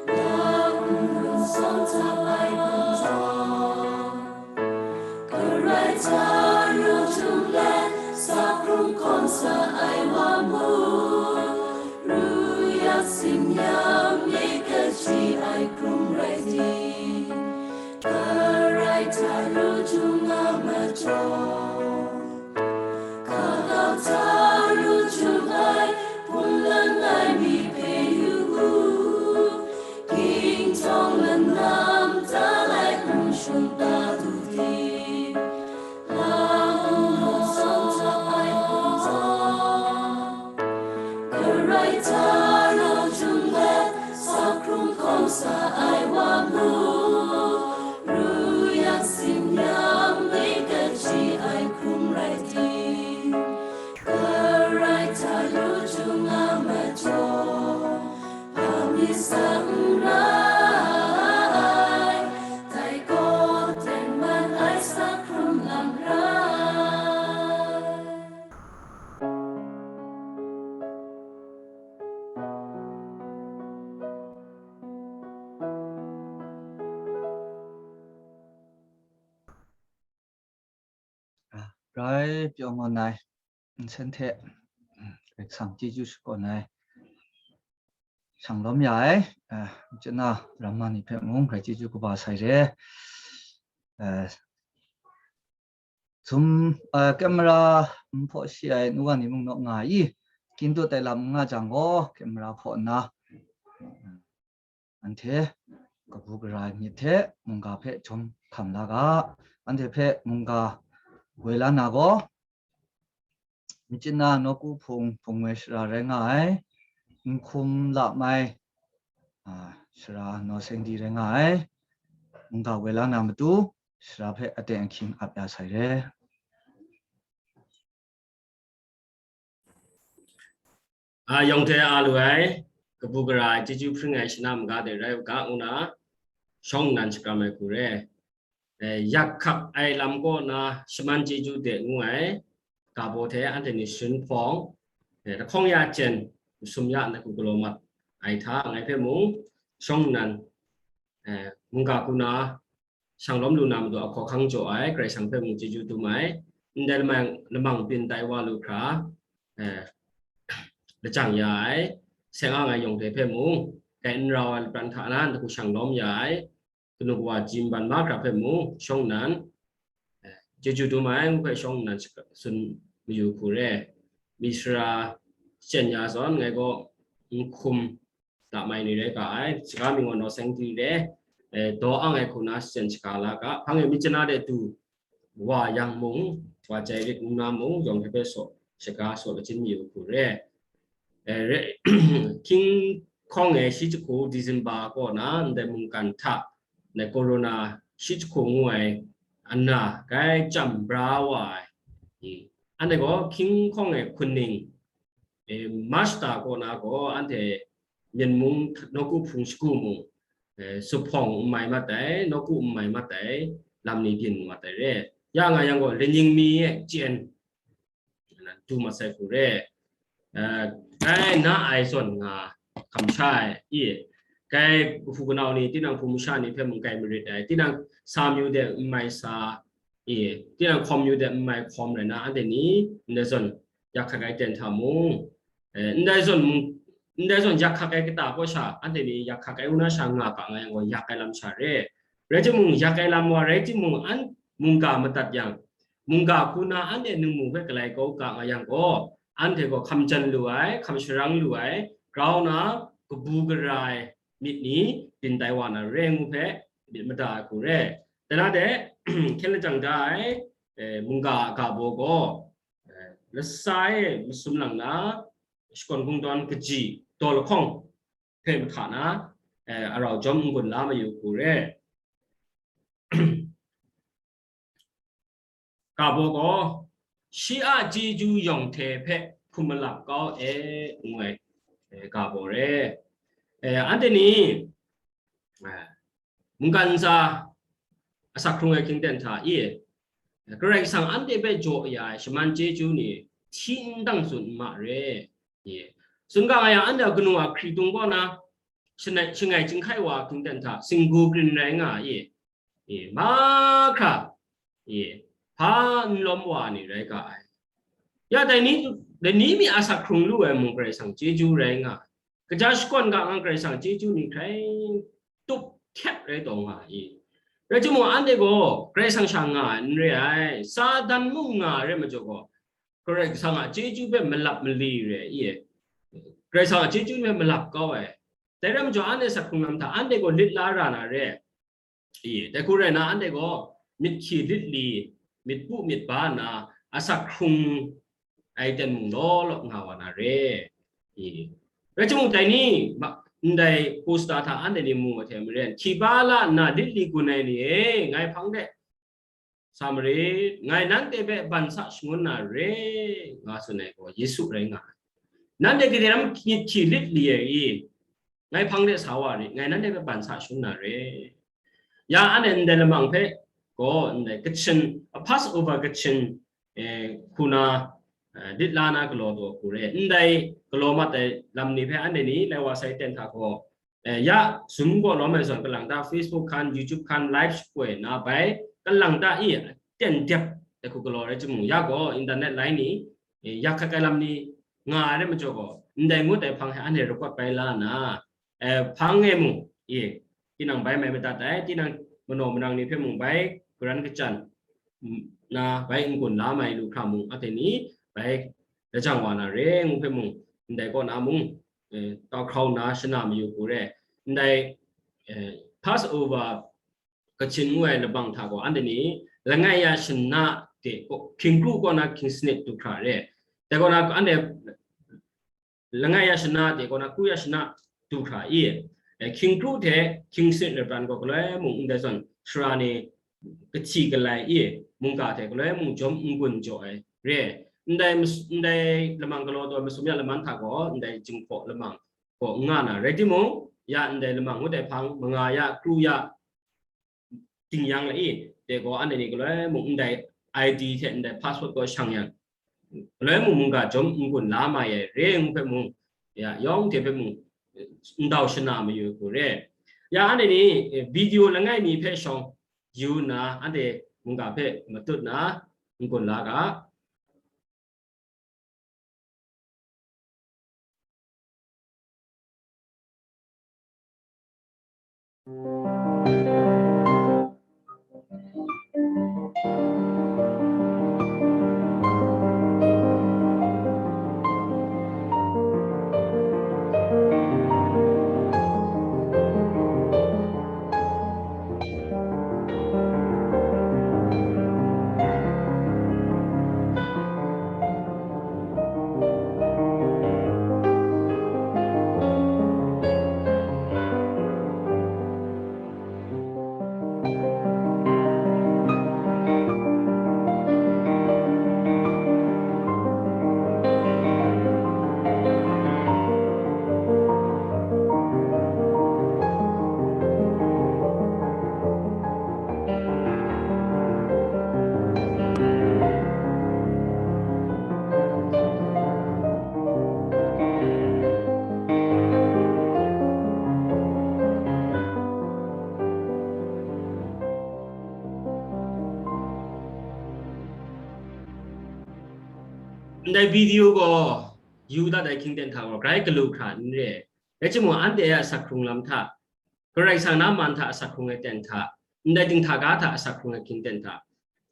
na n run sawng hta ai hpang taw, karai hta ru jung let, sa hkrung hkawm sa ai wa mung, ru yak tsin yang, myit kaji ai hkrum rai di, karai hta ru jung nga majaw, hka kau hta ru jung ai, hpung lang ai mi hpe yu u, King htawng lannam ta lai n shung ta du di, lang n run sawng hta ai hpang taw, karai hta ru jung let, sa hkrung hkawm sa ai wa mung, ru yak tsin yang, myit kaji ai hkrum rai di, karai hta ru jung nga majaw, hpa mi sa n rai, dai gaw tengman ai sa hkrum lam rai. Rai pyaw ngawn ai nsen hte, Karai Kasang chyeju shakawn ai, shang lawm ya ai, a, machyin na ramma ni hpe mung grai chyeju kaba sai re. A, zum, a, camera n hpaw shi ai nu wa ni mung naw nga i, kintu tai lam n nga jang gaw, camera hpaw nna, anhte kabu gara ai myit hte mungga hpe jawm hkam la ga, anhte hpe mungga woi la na gaw, machyin na nawku hpung hpung woi sara rai nga ai, Nhkum Lamai, a, sara Naw Seng Di rai nga ai, mungga woi la na matu, sara hpe aten ahkying ap ya sai re. A, yawng hte a lu ai, kabu gara ai chyeju hpring ai shana maga de rai u ga, ngu na shawng nnan shakram ai hku re. E, yak hkap ai lam kaw na shaman chyeju de ngu ai, ga baw hte anhte ni sharin hpawng, e, lahkawng ya jen, masum ya na hku galaw mat ai hta, ngai hpe mung shawng nnan, e, mungga hku na shang lawm lu na matu a hkawhkang jaw ai, Karai Kasang hpe mung chyeju dum ai, ndai lamang, lamang byin tai wa lu hkra, eh, lajang ya ai, seng ang ai yawng hte hpe mung, kai n rau ai lapran hta na, n hku shang lawm ya ai, kanu kawa jim ban mahkra hpe mung, shawng nnan, eh, chyeju dum ai, ngu hpe shawng nnan shaka-, tsun mayu hku re. Myit sara shachyen ya zawn, ngai gaw Nhkum Lamai ni rai ga ai, saga mi gaw Naw Seng Di re, eh, daw ang ai hku na shachyen shaga la ga, hpang e myit chana de du wa yang mung, wa jai rit ngu na mung, yawng hte hpe saw, shaga saw lachyum mayu hku re. Eh, re, hkying hkawng e shi jahku December kaw na ndai mungkan hta, ndai corona shi jahku ngu ai ana, grai chyam bra wa ai. I, anhte gaw hkying hkawng e hkun ning, e, March da kaw na gaw anhte Myen mung nawku hpung shagu mung, e, zuphpawng n mai mat ai, nawku n mai mat ai, lam ni byin mat ai re. Ya nga yang gaw, laning mi e chyen du mat sai hku re. E, kai na ai zawn nga hkam sha ai, i, kai hpu kanau ni, tinang hpu masha ni hpe mung kai marit ai, tinang sa myu de n mai sa, i, tinang hkawm myu de n mai hkawm rai na, anhte ni ndai zawn yak hkak ai ten hta mung, eh, ndai zawn mung, ndai zawn yak hkak ai kata kaw sha, anhte ni yak hkak ai u na sha nga ga nga yang gaw, yak ai lam sha re. Rai timung, yak ai lam wa rai timung, an mungga madat yang, mungga hku na anhte ningmu hpe galai kau ga nga yang gaw, anhte gaw hkam jan lu ai, hkam sharang lu ai, grau na kabu gara ai myit ni byin tai wa na re ngu hpe myit mada ai hku re. Dai na de, hkyen lajang da ai, eh, mungga a ga baw gaw, eh, lasa e masum lang na, shakawn kungdawn kaji daw lahkawng hpe mahta na, eh, arau jawm n-gun la mayu hku re. Ga baw gaw, shi a chyeju yawng hte hpe hkum malap kau e, ngu ai, eh, ga baw re. Eh, anhte ni, eh, mungkan ntsa asak hkrung ai hkying ten hta e, Karai Kasang anhte hpe jaw ya ai shaman chyeju ni hti n dang tsun n ma re. E, tsun ga nga yang, anhte a kanu a hkritung kaw na shangai, shangai chyinghkai wa hkying ten hta singgu krin rai nga e. E, mahkra, e, hpa n lawm wa ni rai ga ai. Ya dai ni, dai ni mi a sak hkrung lu ai mung Karai Kasang chyeju rai nga ai. Kaja shakawn ga nga Karai Kasang chyeju ni hkrai tup hkyet rai taw nga ai. Rai timung, anhte gaw Karai Kasang sha nga ai n re ai, Satan mung nga ai rai majaw gaw, Karai Kasang a chyeju hpe malap mali re ai. Karai Kasang a chyeju hpe malap kau ai. Dai rai majaw, anhte sak hkrung lam hta, anhte gaw lit la ra na re. I, dai hku rai na, anhte gaw myit hkyi lit li, myit pu myit ba nna, asak hkrung ai ten mung law law nga wa na re. I, rai timung, dai ni, ma-, ndai poster hta anhte ni mu ai hte maren, hkyi ba la nna lit li gun ai ni e, ngai hpang de sa marit, ngai nanhte hpe ban sa shangun na re, nga tsun ai gaw Yesu rai nga ai. Nanhte gade ram myit hkyi lit li ai i, ngai hpang de sa wa rit, ngai nanhte hpe ban sa shangun na re. Ya anhte ndai lamang hpe gaw, ndai Kachin, a Passover Kachin, eh, hku na, eh, lit la na galaw taw hku re. Ndai galaw mat ai lam ni hpe anhte ni lai wa sai ten hta gaw, eh, ya Zoom gaw lawm ai zawn, kalang ta Facebook hkan, YouTube hkan, live shapoi na bai, kalang ta i, ten dep ai hku galaw rai timung, ya gaw internet line ni, eh, ya hkrat ai lam ni nga ai rai majaw gaw, ndai ngut ai hpang hte anhte rakawt bai la nna, eh, hpang e mung, e, tinang bai mai madat ai, tinang manaw manang ni hpe mung bai garan kachyan, mm, na bai n-gun la mai lu hkra mung, anhte ni bai lajang wa na re ngu hpe mung, ndai kaw na mung, eh, tau hkrau nna shana mayu hku re. Ndai, eh, Passover Kachin ngu ai labang hta gaw, anhte ni langai ya shana de, hkying kru kaw na hkying sanit du hkra re. Dai kaw na, anhte langai ya shana de kaw na, kru ya shana du hkra i, eh, hkying kru hte hkying sanit lapran gaw galoi mung ndai zawn, sara ni kahti kalai i, mungga hte galoi mung jawm n-gun jaw ai re. Ndai mas-, ndai lamang galaw taw masum ya laman hta gaw, ndai jinghpaw lamang gaw n nga na, rai timung, ya ndai lamang ngut ai hpang, manga ya, kru ya, ting yang la i, de gaw anhte ni galoi mung ndai I D hte ndai password gaw shang yang, galoi mung mungga jawm n-gun la mai ai re ngu hpe mung, ya, yawng hte hpe mung, ndau shana mayu ai hku re. Ya anhte ni, eh, video langai mi hpe shawng yu nna, anhte mungga hpe matut nna n-gun la ga. Ndai video gaw yu dat ai hkying ten hta gaw grai galu hkra n re. Rai timung, anhte a asak hkrung lam hta, Karai Kasang na man hta asak hkrung ai ten hta, ndai dinghta ga hta asak hkrung ai hkying ten hta,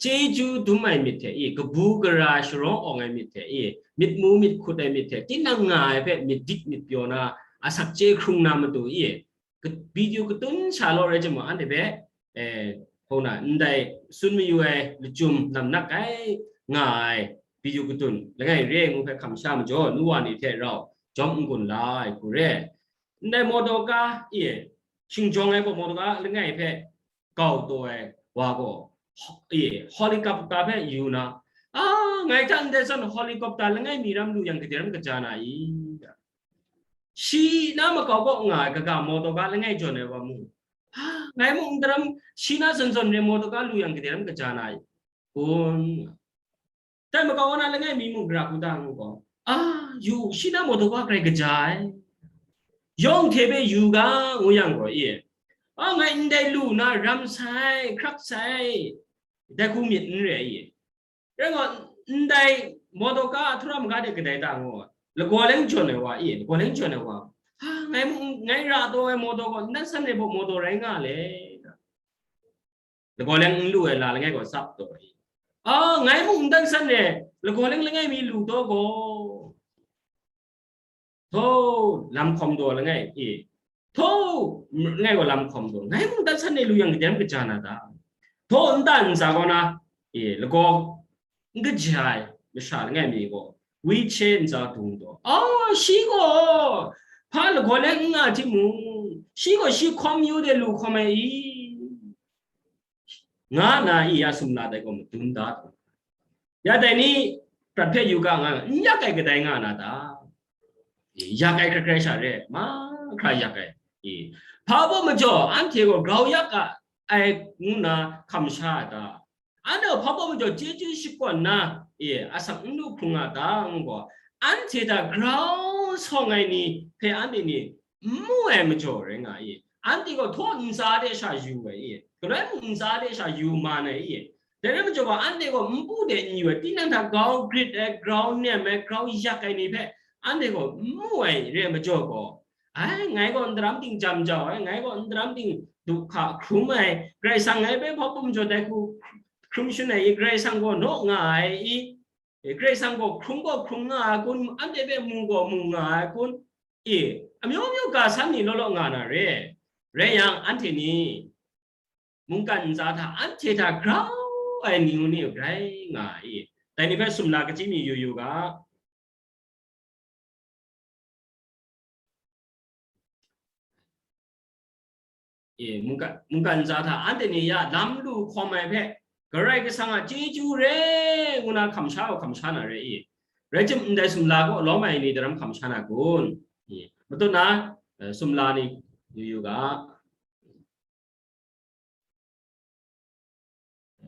chyeju dum ai myit hte e, kabu gara sharawng awng ai myit hte e, myit mu myit hkut ai myit hte, tinang nga ai hpe myit dik myit pyaw na, asak chye hkrung na matu e, ka-, video katun sha law rai timung, anhte hpe, eh, hpung na ndai tsun mayu ai lachyum namnak kai nga ai video katun langai re ai ngu hpe hkam sha majaw, nu wa ni hte rau jawm n-gun la ai hku re. Ndai mawtaw ka e, shingjawng ai gaw mawtaw ka langai hpe gau taw ai wa gaw, e, helicopter hpe yu na, a, ngai hta ndai zawn helicopter langai mi ram lu yang, gade ram kaja na i? Shi na makau kaw nga ai kaga mawtaw ga langai jawn ai wa mu, a, ngai mung ndaram shi na zawn zawn re mawtaw ga lu yang, gade ram kaja na i? Kun. Dai makau wa na langai mi mung gara hku da ngu gaw, a, yu, shi na mawtaw ga grai kaja ai. Yawng hte hpe yu ga ngu yang gaw, e, a, ngai ndai lu na ram sai, hkrak sai, dai hku myit n re ai, e. Rai gaw, ndai mawtaw ka a htu ra maga de kadai ta ngu, lagaw leng jawn ai wa, e, lagaw leng jawn ai wa, ha, ngai mung, ngai ra taw ai mawtaw gaw, ndan san re baw mawtaw rai nga le. Lagaw leng n lu ai la langai gaw tsap taw ai. A, ngai mung ndan san re, lagaw leng langai mi lu taw gaw, thaw, lam hkawm daw langai, e, thaw, langai gaw lam hkawm daw, ngai mung ndan san re lu yang, gade ram kaja na ta? Thaw, nta ntsa kaw na, e, lagaw n kaja ai masha langai mi gaw, WeChat ntsa dung taw, a, shi gaw hpa lagaw leng n nga timung, shi gaw shi hkawm yu de lu hkawm ai i? Nga na i, ya sumla dai gaw madun da taw, ya dai ni prat hpe yu ga nga, n yak ai kadai nga na ta? E, yak ai hkrai hkrai sha re, mahkra yak ai. E, hpa baw majaw anhte gaw grau yak a ai ngu na hkam sha ai ta? Anhte gaw hpa baw majaw chyeju shakawn na, e, asak n lu hkrung a ta ngu gaw, anhte hta grau sawng ai ni hpe anhte ni n mu ai majaw rai nga i? Anhte gaw htaw ntsa de sha yu ai i? Galoi mung ntsa de sha yu man ai i? Dai rai majaw gaw, anhte gaw npu de n yu ai, tinang hta grau grit ai, grau nem ai, grau yak ai ni hpe anhte gaw n mu ai re ai majaw gaw, ai, ngai gaw ndaram ting jam jau ai, ngai gaw ndaram ting du hka hkrum ai, Karai Kasang ngai hpe hpa baw majaw dai hku hkrum shangun ai i? Karai Kasang gaw naw nga ai i? E, Karai Kasang gaw hkrum gaw hkrum nga ai kun? Anhte hpe mu gaw mu nga ai kun? E, amyu myu ga san ni law law nga na re. Rai yang, anhte ni mungkan ntsa hta, anhte hta grau ai ni ngu ni grai nga ai. Dai ni hpe sumla kachyi mi yu yu ga. E, mungkan, mungkan ntsa hta anhte ni ya lam lu hkawm ai hpe, Karai Kasang a chyeju re ngu na hkam sha gaw hkam sha na re i? Rai tim, ndai sumla gaw lawm ai ni daram hkam sha na kun? E, matut na, e, sumla ni yu yu ga.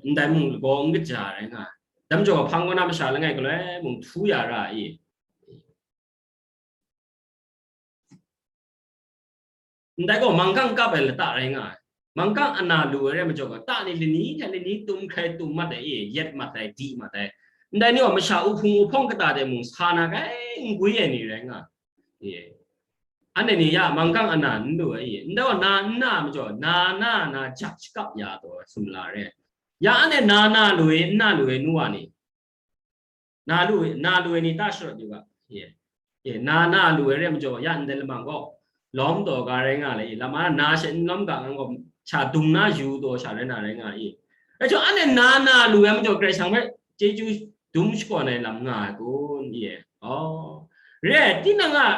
Ndai mung lagaw n kaja rai nga ai. Dai majaw, hpang kaw na masha langai galoi mung htu ya ra i? Ndai gaw manggang kap ai lata rai nga ai. Manggang ana lu ai rai majaw gaw, ta ni lani hte lani tum hkrai tum mat ai, e, yet mat ai, di mat ai. Ndai ni gaw masha uhpung uhpawng kata de mung sa na kai n gwi ai ni rai nga ai. E, anhte ni ya manggang ana n lu ai, e, ndai gaw na n na majaw, na na na jak shakap ya taw ai sumla re. Ya anhte na na lu ai, n na lu ai, nu wa ni? Na lu, na lu ai ni ta sharawt yu ga. Ye. Ye, na, na lu ai re majaw, ya ndai lamang gaw lawm taw ga rai nga le, lama na she n lawm ga ngang gaw, sha dung na yu taw sha rai na rai nga i. Rai jaw, anhte na, na lu ai majaw, Karai Kasang hpe chyeju dum shakawn ai lam nga ai kun? Ye. Aw. Re, tinang a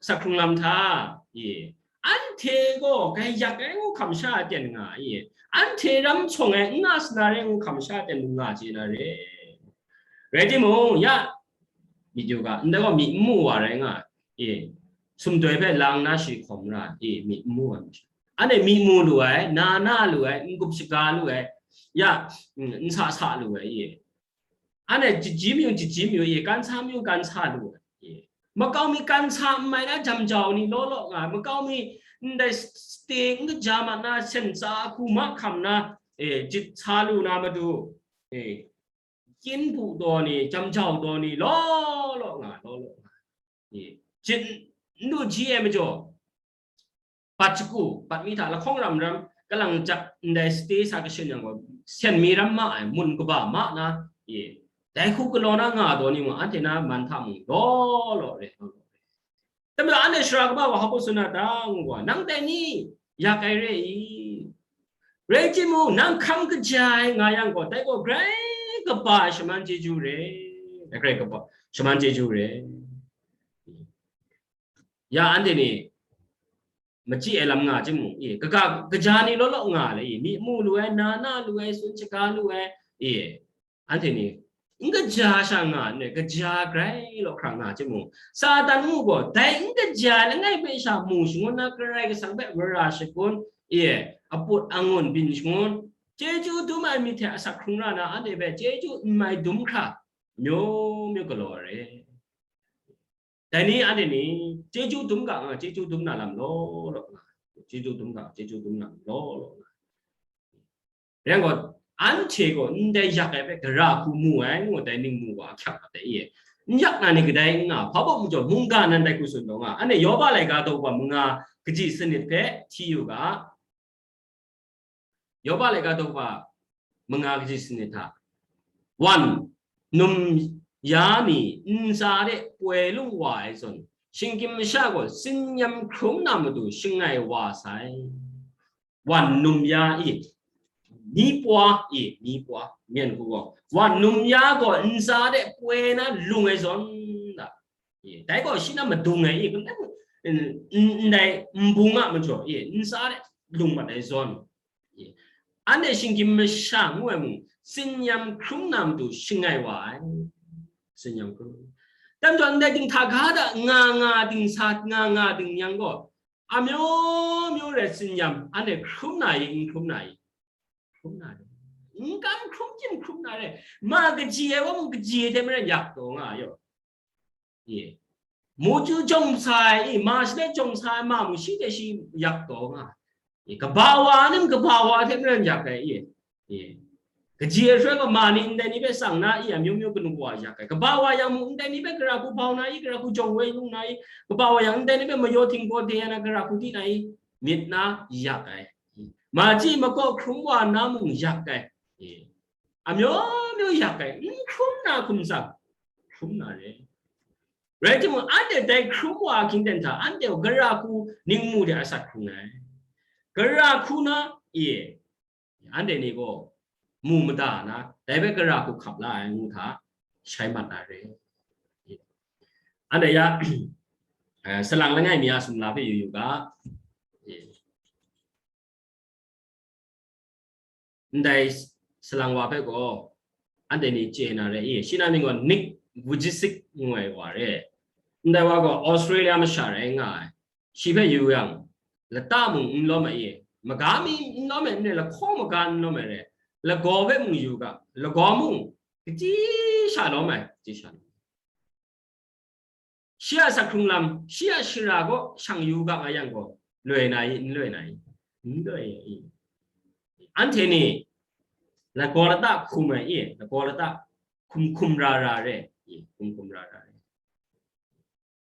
asak hkrung lam hta, ye, anhte gaw grai yak ai ngu hkam sha ten nga ai, ye, anhte ram shawng ai n na sana re ngu hkam sha ten nga chye na re. Rai timung, ya, myit yu ga, ndai gaw myi n mu wa rai nga ai, ye, sumdoi hpe lang na shi hkawm ra, ye, myi n mu ai masha. Anhte myi mu lu ai, na na lu ai, n-gup shaga lu ai, ya, n sa sa lu ai, ye. Anhte jiji mayu jiji mayu, ye, kan sa mayu kan sa lu ai, ye. Makau mi kan sa n mai na jam jau ni law law nga ai, makau mi ndai sting kaja mat na, sen tsa hku mahkam na, e, jit sa lu na matu, e, kyin bu daw ni, jam jau daw ni, law law nga, law law nga. Jin n du ji ai majaw, bat shagu, bat mi hta lahkawng ram ram, kalang jak ndai sate sa kashin yang gaw, sen mi ram ma ai, mun kaba ma na, dai hku galaw na nga daw ni mung, anhte na man hta mung law law re. Tame anhte sara kaba wa hpa tsun na ta ngu gaw, nang dai ni yak ai re i? Rai timung, nang hkam kaja ai nga yang gaw, dai gaw grai kaba shaman chyeju re. Dai grai kaba shaman chyeju re. Ya anhte ni machyi ai lam nga timung, e, kaga, kaja ni law law nga le, e, myi mu lu ai, na na lu ai, tsun shaga lu ai, e, anhte ni n kaja sha nga n re, kaja grai law hkra nga timung, Satan ngu gaw, dai n kaja ai langai hpe sha mu shangun na, Karai Kasang hpe mara shagun, e, aput angun byin shangun, chyeju dum ai myit hte asak hkrung ra na, anhte hpe chyeju n mai dum hkra, myu myu galaw ai re. Dai ni anhte ni chyeju dum ga nga, chyeju dum na lam law law nga, chyeju dum ga, chyeju dum na lam law law nga. Rai yang gaw, anhte gaw ndai yak ai hpe gara hku mu ai, ngu dai ning mu wa ahkyak mat ai e. N yak na ni kadai n nga, hpa baw majaw mungga nan dai hku tsun taw nga. Anhte Yoba laika daw wa manga kaji sanit hpe hti yu ga, Yoba laika daw wa manga kaji sanit hta, wan num ya ni ntsa de poi lung wa ai zawn, shinggyim masha gaw tsin-yam hkrum na matu shangai wa sai. Wan num ya i, mi pwa i, mi pwa, myen hku gaw, wan num ya gaw ntsa de poi na lung ai zawn, da. Dai gaw shi na madung ai i, ndai nbung a majaw i, ntsa de lung mat ai zawn, anhte shinggyim masha ngu ai mung, tsin-yam hkrum na matu shangai wa ai. Tsin-yam hkrum. Dai majaw ndai dinghta ga da nga nga ding sa, nga nga ding yang gaw, amyu myu rai tsin-yam, anhte hkrum na i, n hkrum na i? Hkrum na re. N kam hkrum jin hkrum na re. Ma kaji ai wa mung kaji ai hte maren yak taw nga yaw. Ye. Mu chyu jawng sa ai, i, ma shi hte jawng sa ai ma mung shi hte shi yak taw nga. I, kaba wa nim kaba wa hte maren yak ai, i. Ye. Kaji ai shaloi gaw ma ni ndai ni hpe tsang na i, amyu myu kanu wa yak ai. Kaba wa yang mung ndai ni hpe gara hku bau na i, gara hku jawng woi lung na i, kaba wa yang ndai ni hpe mayaw htingbaw de ya na gara hku di na i, myit na yak ai. Machyi makaw hkrum wa na mung yak ai. Amyu myu yak ai, n hkrum na hkum tsang, hkrum na re. Rai timung, anhte dai hkrum wa ahkying ten hta, anhte gaw gara hku ning mu de asak hkrung ai. Gara hku na, e, anhte ni gaw mu mada na, dai hpe gara hku hkap la ai ngu hta, shai mat na re. Anhte ya, eh, salang langai mi a sumla hpe yu yu ga, eh, ndai salang wa hpe gaw, anhte ni chye na re i, shi na mying gaw Nick Vujicic ngu ai wa re. Ndai wa gaw Australia masha rai nga ai. Shi hpe yu yang, lata mung n lawm ai i, maga mi n lawm ai n re, lahkawng maga n lawm ai re, lagaw hpe mung yu ga, lagaw mung kaji sha lawm ai, kaji sha lawm. Shi a asak hkrung lam, shi a shara gaw shang yu ga nga yang gaw, loi na i, n loi na i? N loi i. Anhte ni lagaw lata hkum ai i, lagaw lata hkum hkum ra ra re i, hkum hkum ra ra re.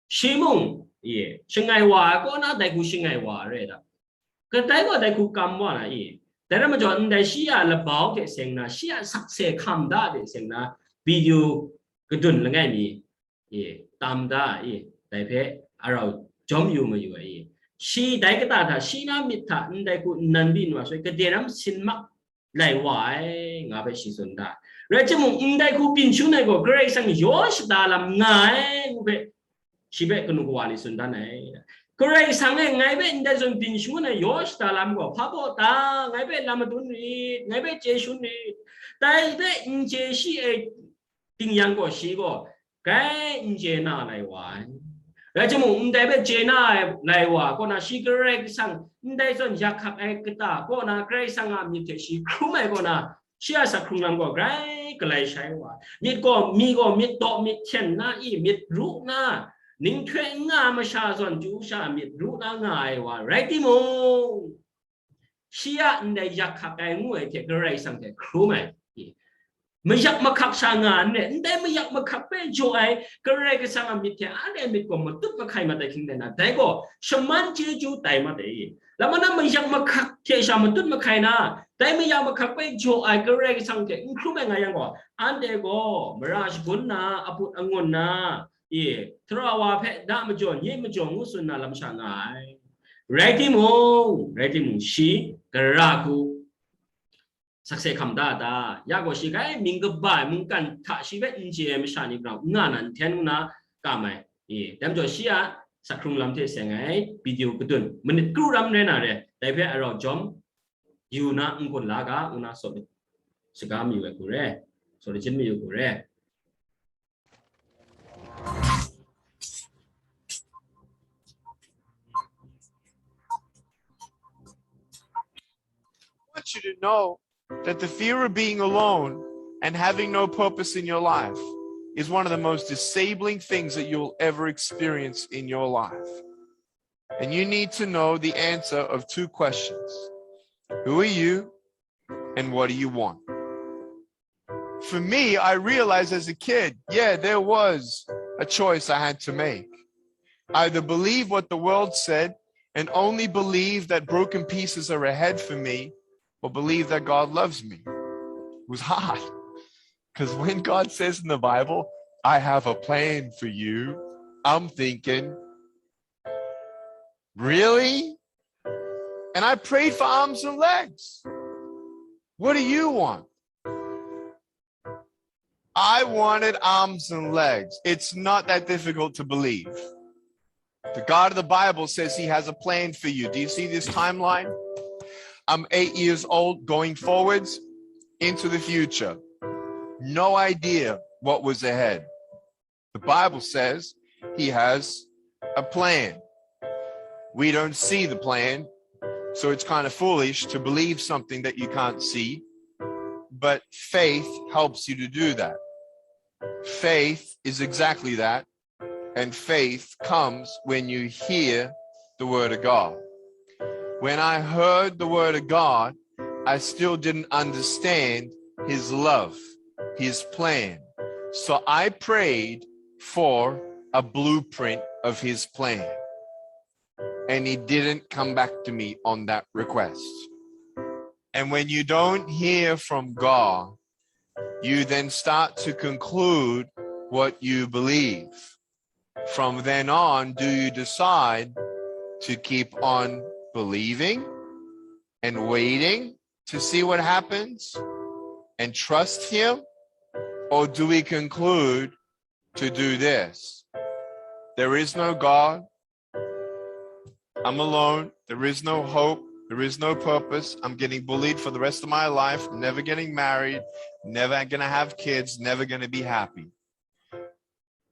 Shi mung, i, shangai wa ai kaw na dai hku shangai wa ai re da. Kadai gaw dai hku kam wa na i. Dai rai majaw, ndai shi a labau hte seng na, shi a sakse hkam da hte seng na, video kadun langai mi, i, tam da i, dai hpe arau jawm yu mayu ai i. Shi dai kata hta, shi na myit hta ndai hku nnan byin wa soi, gade ram sin mak lai wa ai, nga hpe shi tsun da. Rai timung, ndai hku byin shangun ai gaw, Karai Kasang yaw shada lam nga ai, ngu hpe, shi hpe kanu kawa ni tsun dan ai. Karai Kasang e ngai hpe ndai zawn byin shangun ai yaw shada lam gaw, hpa baw ta, ngai hpe lam madun rit, ngai hpe chye shangun rit, dai hpe n chye shi ai ting yang gaw, shi gaw grai n chye na lai wa ai. Rai timung, ndai hpe chye na ai lai wa kaw na, shi Karai Kasang ndai zawn yak hkak ai kata kaw na, Karai Kasang a myit hte shi hkrum ai kaw na, shi a asak hkrung lam gaw grai galai shai wa ai. Myit gaw, mi gaw myit daw myit hten na i, myit ru na, ninghkoi n nga masha zawn chyu sha myit ru na nga ai wa rai timung, shi a ndai yak hkak ai ngu ai hte Karai Kasang hte hkrum ai. Mayak mahkak sha nga nne, ndai mayak mahkak hpe jaw ai Karai Kasang a myit hte anhte a myit gaw matut mahkai mat ai hkying rai nna, dai gaw shaman chyeju tai mat ai. Lama na mayak mahkak hte sha matut mahkai na, dai mayak mahkak hpe jaw ai Karai Kasang hte n hkrum ai nga yang gaw, anhte gaw mara shagun na, aput angun na, e, tara wa hpe da majaw, nye majaw ngu tsun na lam sha nga ai. Rai timung, rai timung, shi gara hku sakse hkam da a ta? Ya gaw shi grai mying kaba ai mungkan hta shi hpe n chye ai masha ni grau n nga na, n hten ngu na kam ai. E, dai majaw shi a sak hkrung lam hte seng ai video kadun manit kru ram rai na re, dai hpe arau jawm yu na n gun la ga, ngu na saw lit saga mayu ai hku re, saw lit jin mayu hku re. I want you to know that the fear of being alone and having no purpose in your life is one of the most disabling things that you'll ever experience in your life. And you need to know the answer of two questions. Who are you and what do you want? For me, I realized as a kid, yeah, there was a choice I had to make. Either believe what the world said and only believe that broken pieces are ahead for me, or believe that God loves me. It was hard. Because when God says in the Bible, "I have a plan for you," I'm thinking, "Really?" And I prayed for arms and legs. What do you want? I wanted arms and legs. It's not that difficult to believe. The God of the Bible says he has a plan for you. Do you see this timeline? I'm eight years old, going forwards into the future. No idea what was ahead. The Bible says he has a plan. We don't see the plan, so it's kind of foolish to believe something that you can't see. But faith helps you to do that. Faith is exactly that. And faith comes when you hear the word of God. When I heard the word of God, I still didn't understand his love, his plan. So I prayed for a blueprint of his plan. And he didn't come back to me on that request. And when you don't hear from God, you then start to conclude what you believe. From then on, do you decide to keep on believing and waiting to see what happens and trust him? Or do we conclude to do this? There is no God. I'm alone. There is no hope. There is no purpose. I'm getting bullied for the rest of my life. I'm never getting married. Never gonna have kids. Never gonna be happy.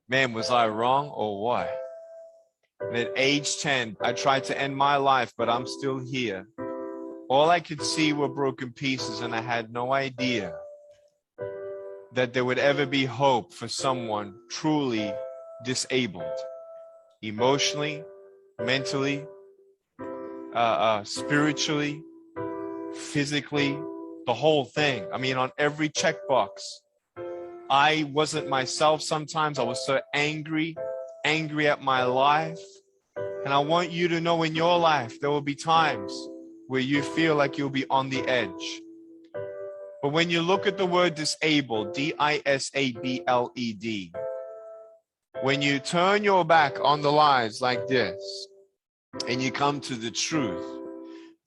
Man, was I wrong or what? And at age ten, I tried to end my life, but I'm still here. All I could see were broken pieces, and I had no idea that there would ever be hope for someone truly disabled, emotionally, mentally, uh, uh, spiritually, physically, the whole thing. I mean, on every checkbox, I wasn't myself sometimes. I was so angry, angry at my life. And I want you to know, in your life, there will be times where you feel like you'll be on the edge. But when you look at the word disabled, D I S A B L E D, when you turn your back on the lies like this and you come to the truth,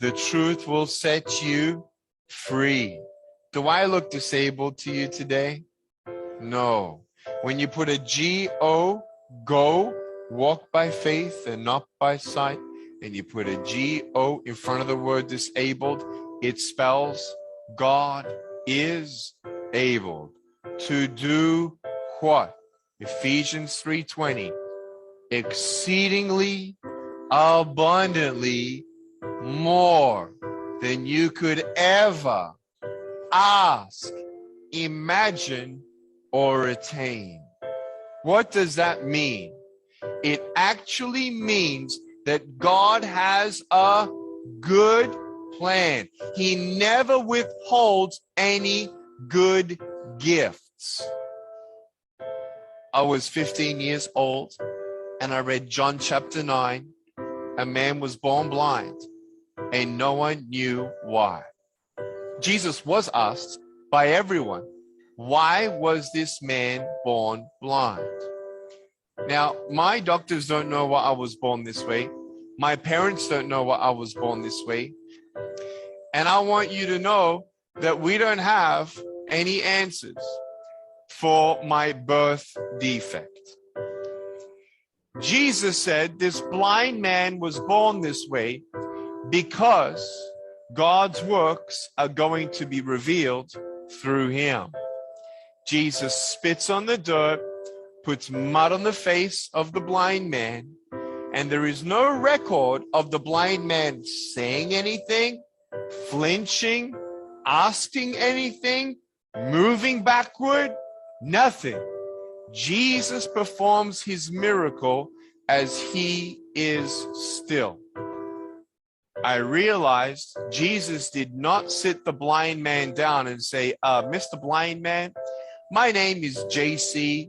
the truth will set you free. Do I look disabled to you today? No. When you put a G O, go, walk by faith and not by sight, and you put a G O in front of the word disabled, it spells God is able to do what? Ephesians three twenty, exceedingly abundantly more than you could ever ask, imagine, or attain. What does that mean? It actually means that God has a good plan. He never withholds any good gifts. I was fifteen years old and I read John chapter nine. A man was born blind and no one knew why. Jesus was asked by everyone, "Why was this man born blind?" Now, my doctors don't know why I was born this way. My parents don't know why I was born this way. And I want you to know that we don't have any answers for my birth defect. Jesus said this blind man was born this way because God's works are going to be revealed through him. Jesus spits on the dirt, puts mud on the face of the blind man, and there is no record of the blind man saying anything, flinching, asking anything, moving backward, nothing. Jesus performs his miracle as he is still. I realized Jesus did not sit the blind man down and say, "Uh, Mister Blind Man, my name is J C.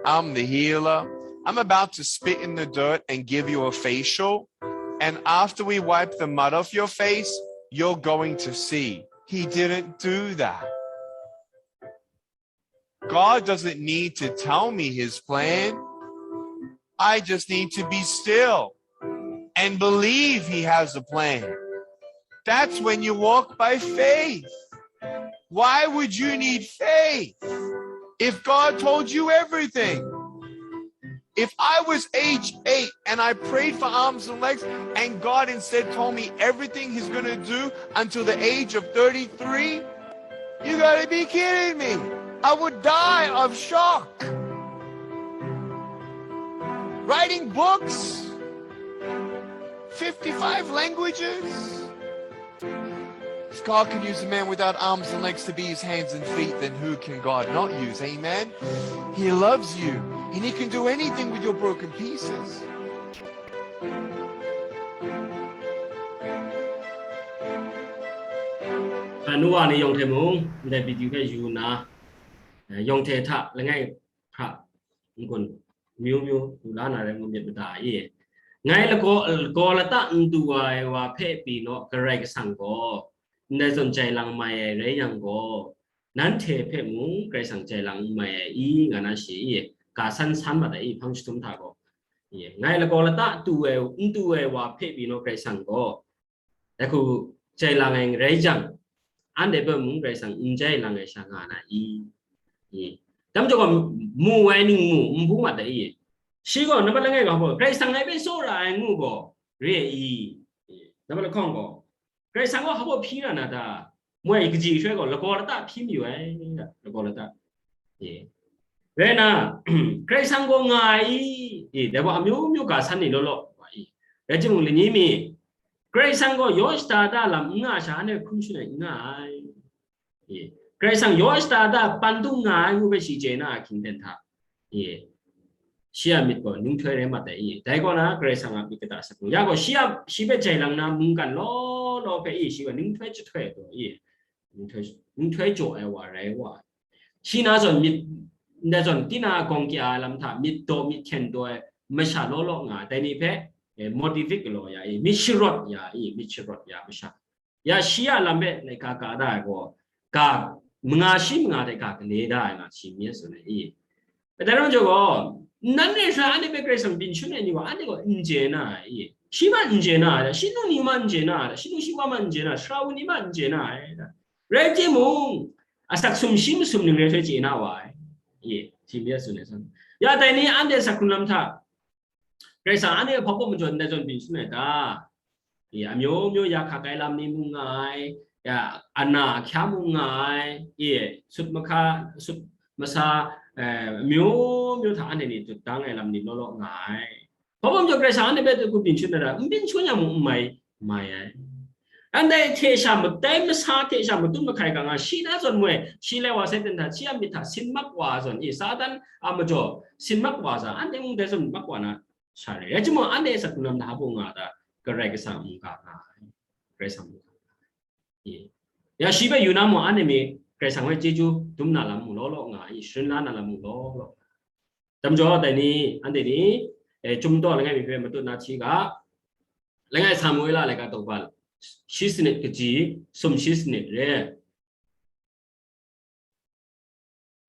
I'm the healer. I'm about to spit in the dirt and give you a facial. And after we wipe the mud off your face, you're going to see." He didn't do that. God doesn't need to tell me his plan. I just need to be still and believe he has a plan. That's when you walk by faith. Why would you need faith if God told you everything? If I was age eight and I prayed for arms and legs and God instead told me everything he's going to do until the age of thirty-three, you gotta be kidding me. I would die of shock. Writing books, fifty-five languages. If God can use a man without arms and legs to be his hands and feet, then who can God not use? Amen? He loves you, and he can do anything with your broken pieces. အနုဝါနေယုံထဲမူ ndai video ဖဲယူနာ ယုံထဲထ လငယ် hpra n-gun myu myu du la na rai ngut myit mada i. Ngai lagaw, lagaw lata n du ai wa hpe pyi naw, Karai Kasang gaw ndai zawn jai lang mai ai rai yang gaw, nanhte hpe mung Karai Kasang jai lang n mai ai i, nga na shi i, ga san san mat ai i, hpang jahtum hta gaw. I, ngai lagaw lata tu ai, n tu ai wa hpe pyi naw, Karai Kasang gaw, dai hku jai lang ai rai jang, anhte hpe mung Karai Kasang n jai lang ai sha nga na i? I, dam jaw gaw mu ai ning mu, n bung mat ai i? Shi gaw nambat langai gaw, Karai Kasang ngai hpe tsawra ai ngu gaw, re ai i? I, nambat lahkawng gaw, Karai Kasang gaw hpa baw hpyi na na ta? Moi kaji sha gaw lagaw lata hpyi mayu ai, lagaw lata. E. Rai na, Karai Kasang gaw nga ai i, e, dai gaw amyu myu ga san ni law law wa i. Rai timung, lani mi, Karai Kasang gaw yaw shada da lam n nga sha, anhte hkrum shangai n nga ai. E. Karai Kasang yaw shada da pan dung nga ai ngu hpe shi chye na ahkying ten hta, e, shi a myit gaw ninghtoi rai mat ai i. Dai kaw na, Karai Kasang a myit kata asak nu ya gaw, shi a, shi hpe jai lang na mungkan law law hpe i, shi gaw ninghtoi jahtoi ai gaw i, ninghtoi, ninghtoi jaw ai wa rai wa ai. Shi na zawn myit, ndai zawn tina gawng kya ai lam hta myit daw myit hkyen daw ai masha law law nga ai, dai ni hpe, eh, motivate galaw ya i, myit sharawt ya i, myit sharawt ya masha. Ya shi a lam hpe laika ka da ai gaw, ga manga shi manga hte ga gale da ai nga shi myit tsun ai i. Dai rai majaw gaw, nanhte sha anhte hpe Karai Kasang byin shangun ai ni gaw, anhte gaw n chye na ai i. Shi ma n chye na ai, shi nu ni ma n chye na ai, shi nu shi wa ma n chye na, sara wu ni ma n chye na ai. Rai timung, asak sum shi masum ning rai hte chye na wa ai. I, shi myit tsun ai san. Ya dai ni anhte asak hkrung lam hta, Karai Kasang anhte hpa baw majaw ndai zawn byin shangun ai ta? I, amyu myu ya hkak ai lam ni mung nga ai, ya ana ahkya mung nga ai, i, sut mahka, sut masa, eh, amyu myu hta anhte ni dut dang ai lam ni law law nga ai. Hpa baw majaw Karai Kasang anhte hpe dai hku byin shangun ai ta? N byin shangun yang mung n mai, mai ai. Anhte hte sha ma-, dai masa hte sha matut mahkai ga nga, shi na zawn moi, shi lai wa sai ten hta, shi a myit hta sin mak wa zawn, i, Satan a majaw sin mak wa sa, anhte mung dai zawn mak wa na sha rai. Rai timung, anhte asak hkrung lam hta hpa baw nga ta? Karai Kasang mungga nga ai. Karai Kasang mungga nga ai. I. Ya shi hpe yu na mung, anhte mi Karai Kasang hpe chyeju dum na lam mung law law nga ai, sharin la na lam mung law law. Dam jaw, dai ni, anhte ni, eh, Chyum daw langai mi hpe matut na hti ga, langai Samuela laika daw ba, shi sanit kaji, sumshi sanit re.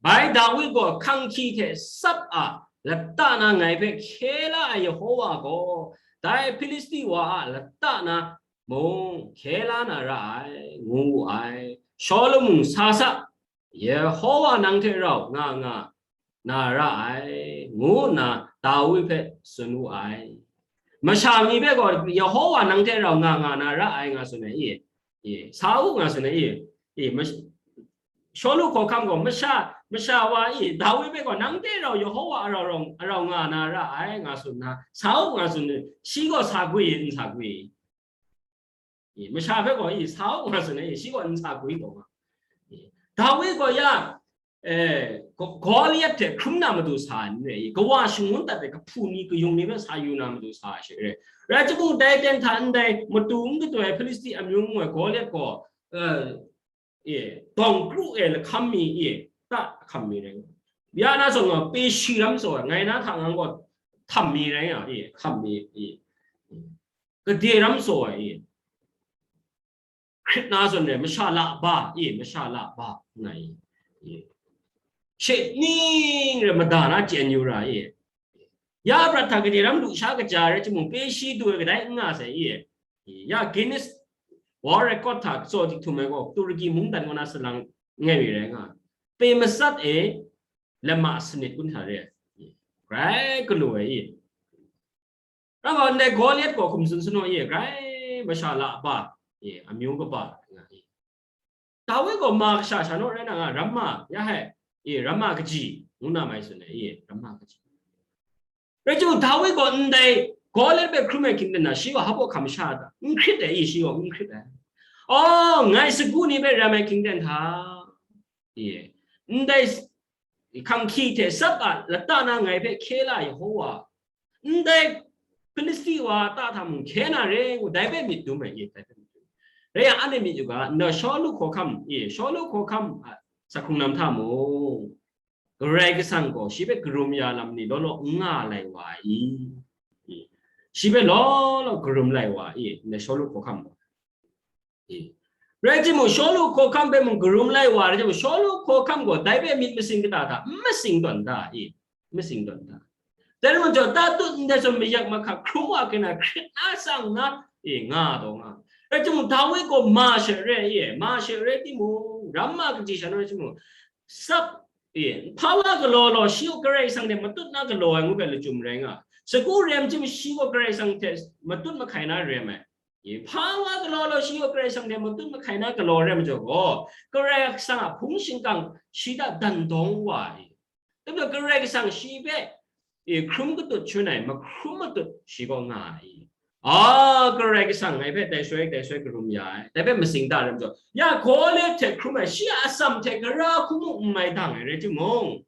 Bai Dawi gaw hkang hkyi hte tsap a lata na ngai hpe hkye la ai Yehova gaw, dai Hpilisti wa a lata na mung hkye la na ra ai, ngu wu ai. Shawlu mung sa sa, Yehova nang hte rau nga nga na ra ai, ngu nna Dawi hpe tsun wu ai. Masha ni hpe gaw, Yehova nang hte rau nga nga na ra ai, nga tsun ai, i, i, sa u, nga tsun ai, i, i, mash-, Shawlu hkawhkam gaw, masha, masha wa i, Dawi hpe gaw, nang hte rau Yehova a rau, rau, a rau nga na ra ai, nga tsun nna, sa u, nga tsun ai, shi gaw sa gwi, n sa gwi. I, masha hpe gaw, i, sa u, nga tsun ai, i, shi gaw n sa gwi taw nga. I, Dawi gaw ya, eh, Go-, Goliat hte hkrum na matu sa ai n rai, i, kawa shangun dat ai kahpu ni, kayung ni hpe sa yu na matu sa ai she rai. Rai timung, dai ten hta ndai matu n kataw ai Hpilisti amyu ngu ai Goliat gaw, eh, e, dawng kru e lahkam mi e, ta lahkam mi rai nga. Ya na zawn gaw, Peshi ram tsaw ai, ngai na hta ngang gaw htam mi rai nga, e, hkam mi, e, gade ram tsaw ai, e, hkrit na zawn rai, masha la ba, e, masha la ba, nga, e, e, she ning rai mada na chyen yu ra, e, ya prat hta gade ram lusha kaja rai timung, Peshi du ai kadai n nga sai, e, ya Guinness World Record hta katsaw dik htum ai gaw, Turkey mungdan kaw na salang ngai mi rai nga, pe matsat e lama sanit kun hta re ai, grai galaw ai, i. Rau gaw, ndai Goliat gaw hkum tsun sanu, i, grai masha la ba, i, amyu kaba nga, i. Dawi gaw ma kasha sha naw rai na nga, Rama, ya hai, i, Rama kaji, ngu na mai tsun ai, i, Rama kaji. Rai timung, Dawi gaw ndai Goliat hpe hkrum ai hkying ten na, shi gaw hpa hkam sha ta? N hkrit ai, i, shi gaw n hkrit ai. Oh, ngai sagu ni hpe ram ai hkying ten hta, i, ndai s-, hkang hkyi hte tsap a lata na ngai hpe hkye la ai Yehova, ndai Hpilisti wa a ta hta mung hkye na re ngu, dai hpe myit dum ai, i, dai hpe myit dum. Rai yang, anhte myit yu ga, nna Shawlu hkawhkam, i, Shawlu hkawhkam a, sa hkrung lam hta mung, Karai Kasang gaw shi hpe karum ya lam ni law law n nga lai wa i? I. Shi hpe law law karum lai wa i? Ndai Shawlu hkawhkam gaw. I. Rai timung, Shawlu hkawhkam hpe mung karum lai wa rai timung, Shawlu hkawhkam gaw dai hpe myit masing kata hta? N masing tawn ta i? N masing tawn ta? Dai rai majaw, tatut ndai zawn mayak mahkak hkrum wa kena hkrit na tsang na, e, nga taw nga. Rai timung, Dawi gaw ma she re, e, ma she rai timung, Rama kaji sha naw rai timung, tsap, e, hpa wa galaw law, shi gaw Karai Kasang hte matut na galaw ai ngu hpe lachyum rai nga. Sagu rem chyum shi gaw Karai Kasang hte matut mahkai na rem ai. E, hpa wa galaw law, shi gaw Karai Kasang hte matut mahkai na galaw rai majaw gaw, Karai Kasang a hpung shingkang shi hta dan dawng wa ai. Dai majaw Karai Kasang shi hpe, e, hkrum katut shangun ai, mahkrum matut shi gaw nga ai. A, Karai Kasang ngai hpe dai shaloi, dai shaloi karum ya ai, dai hpe masing ta rai majaw, ya Goliat hte hkrum ai, shi a atsam hte gara hku mung n mai dang ai rai timung,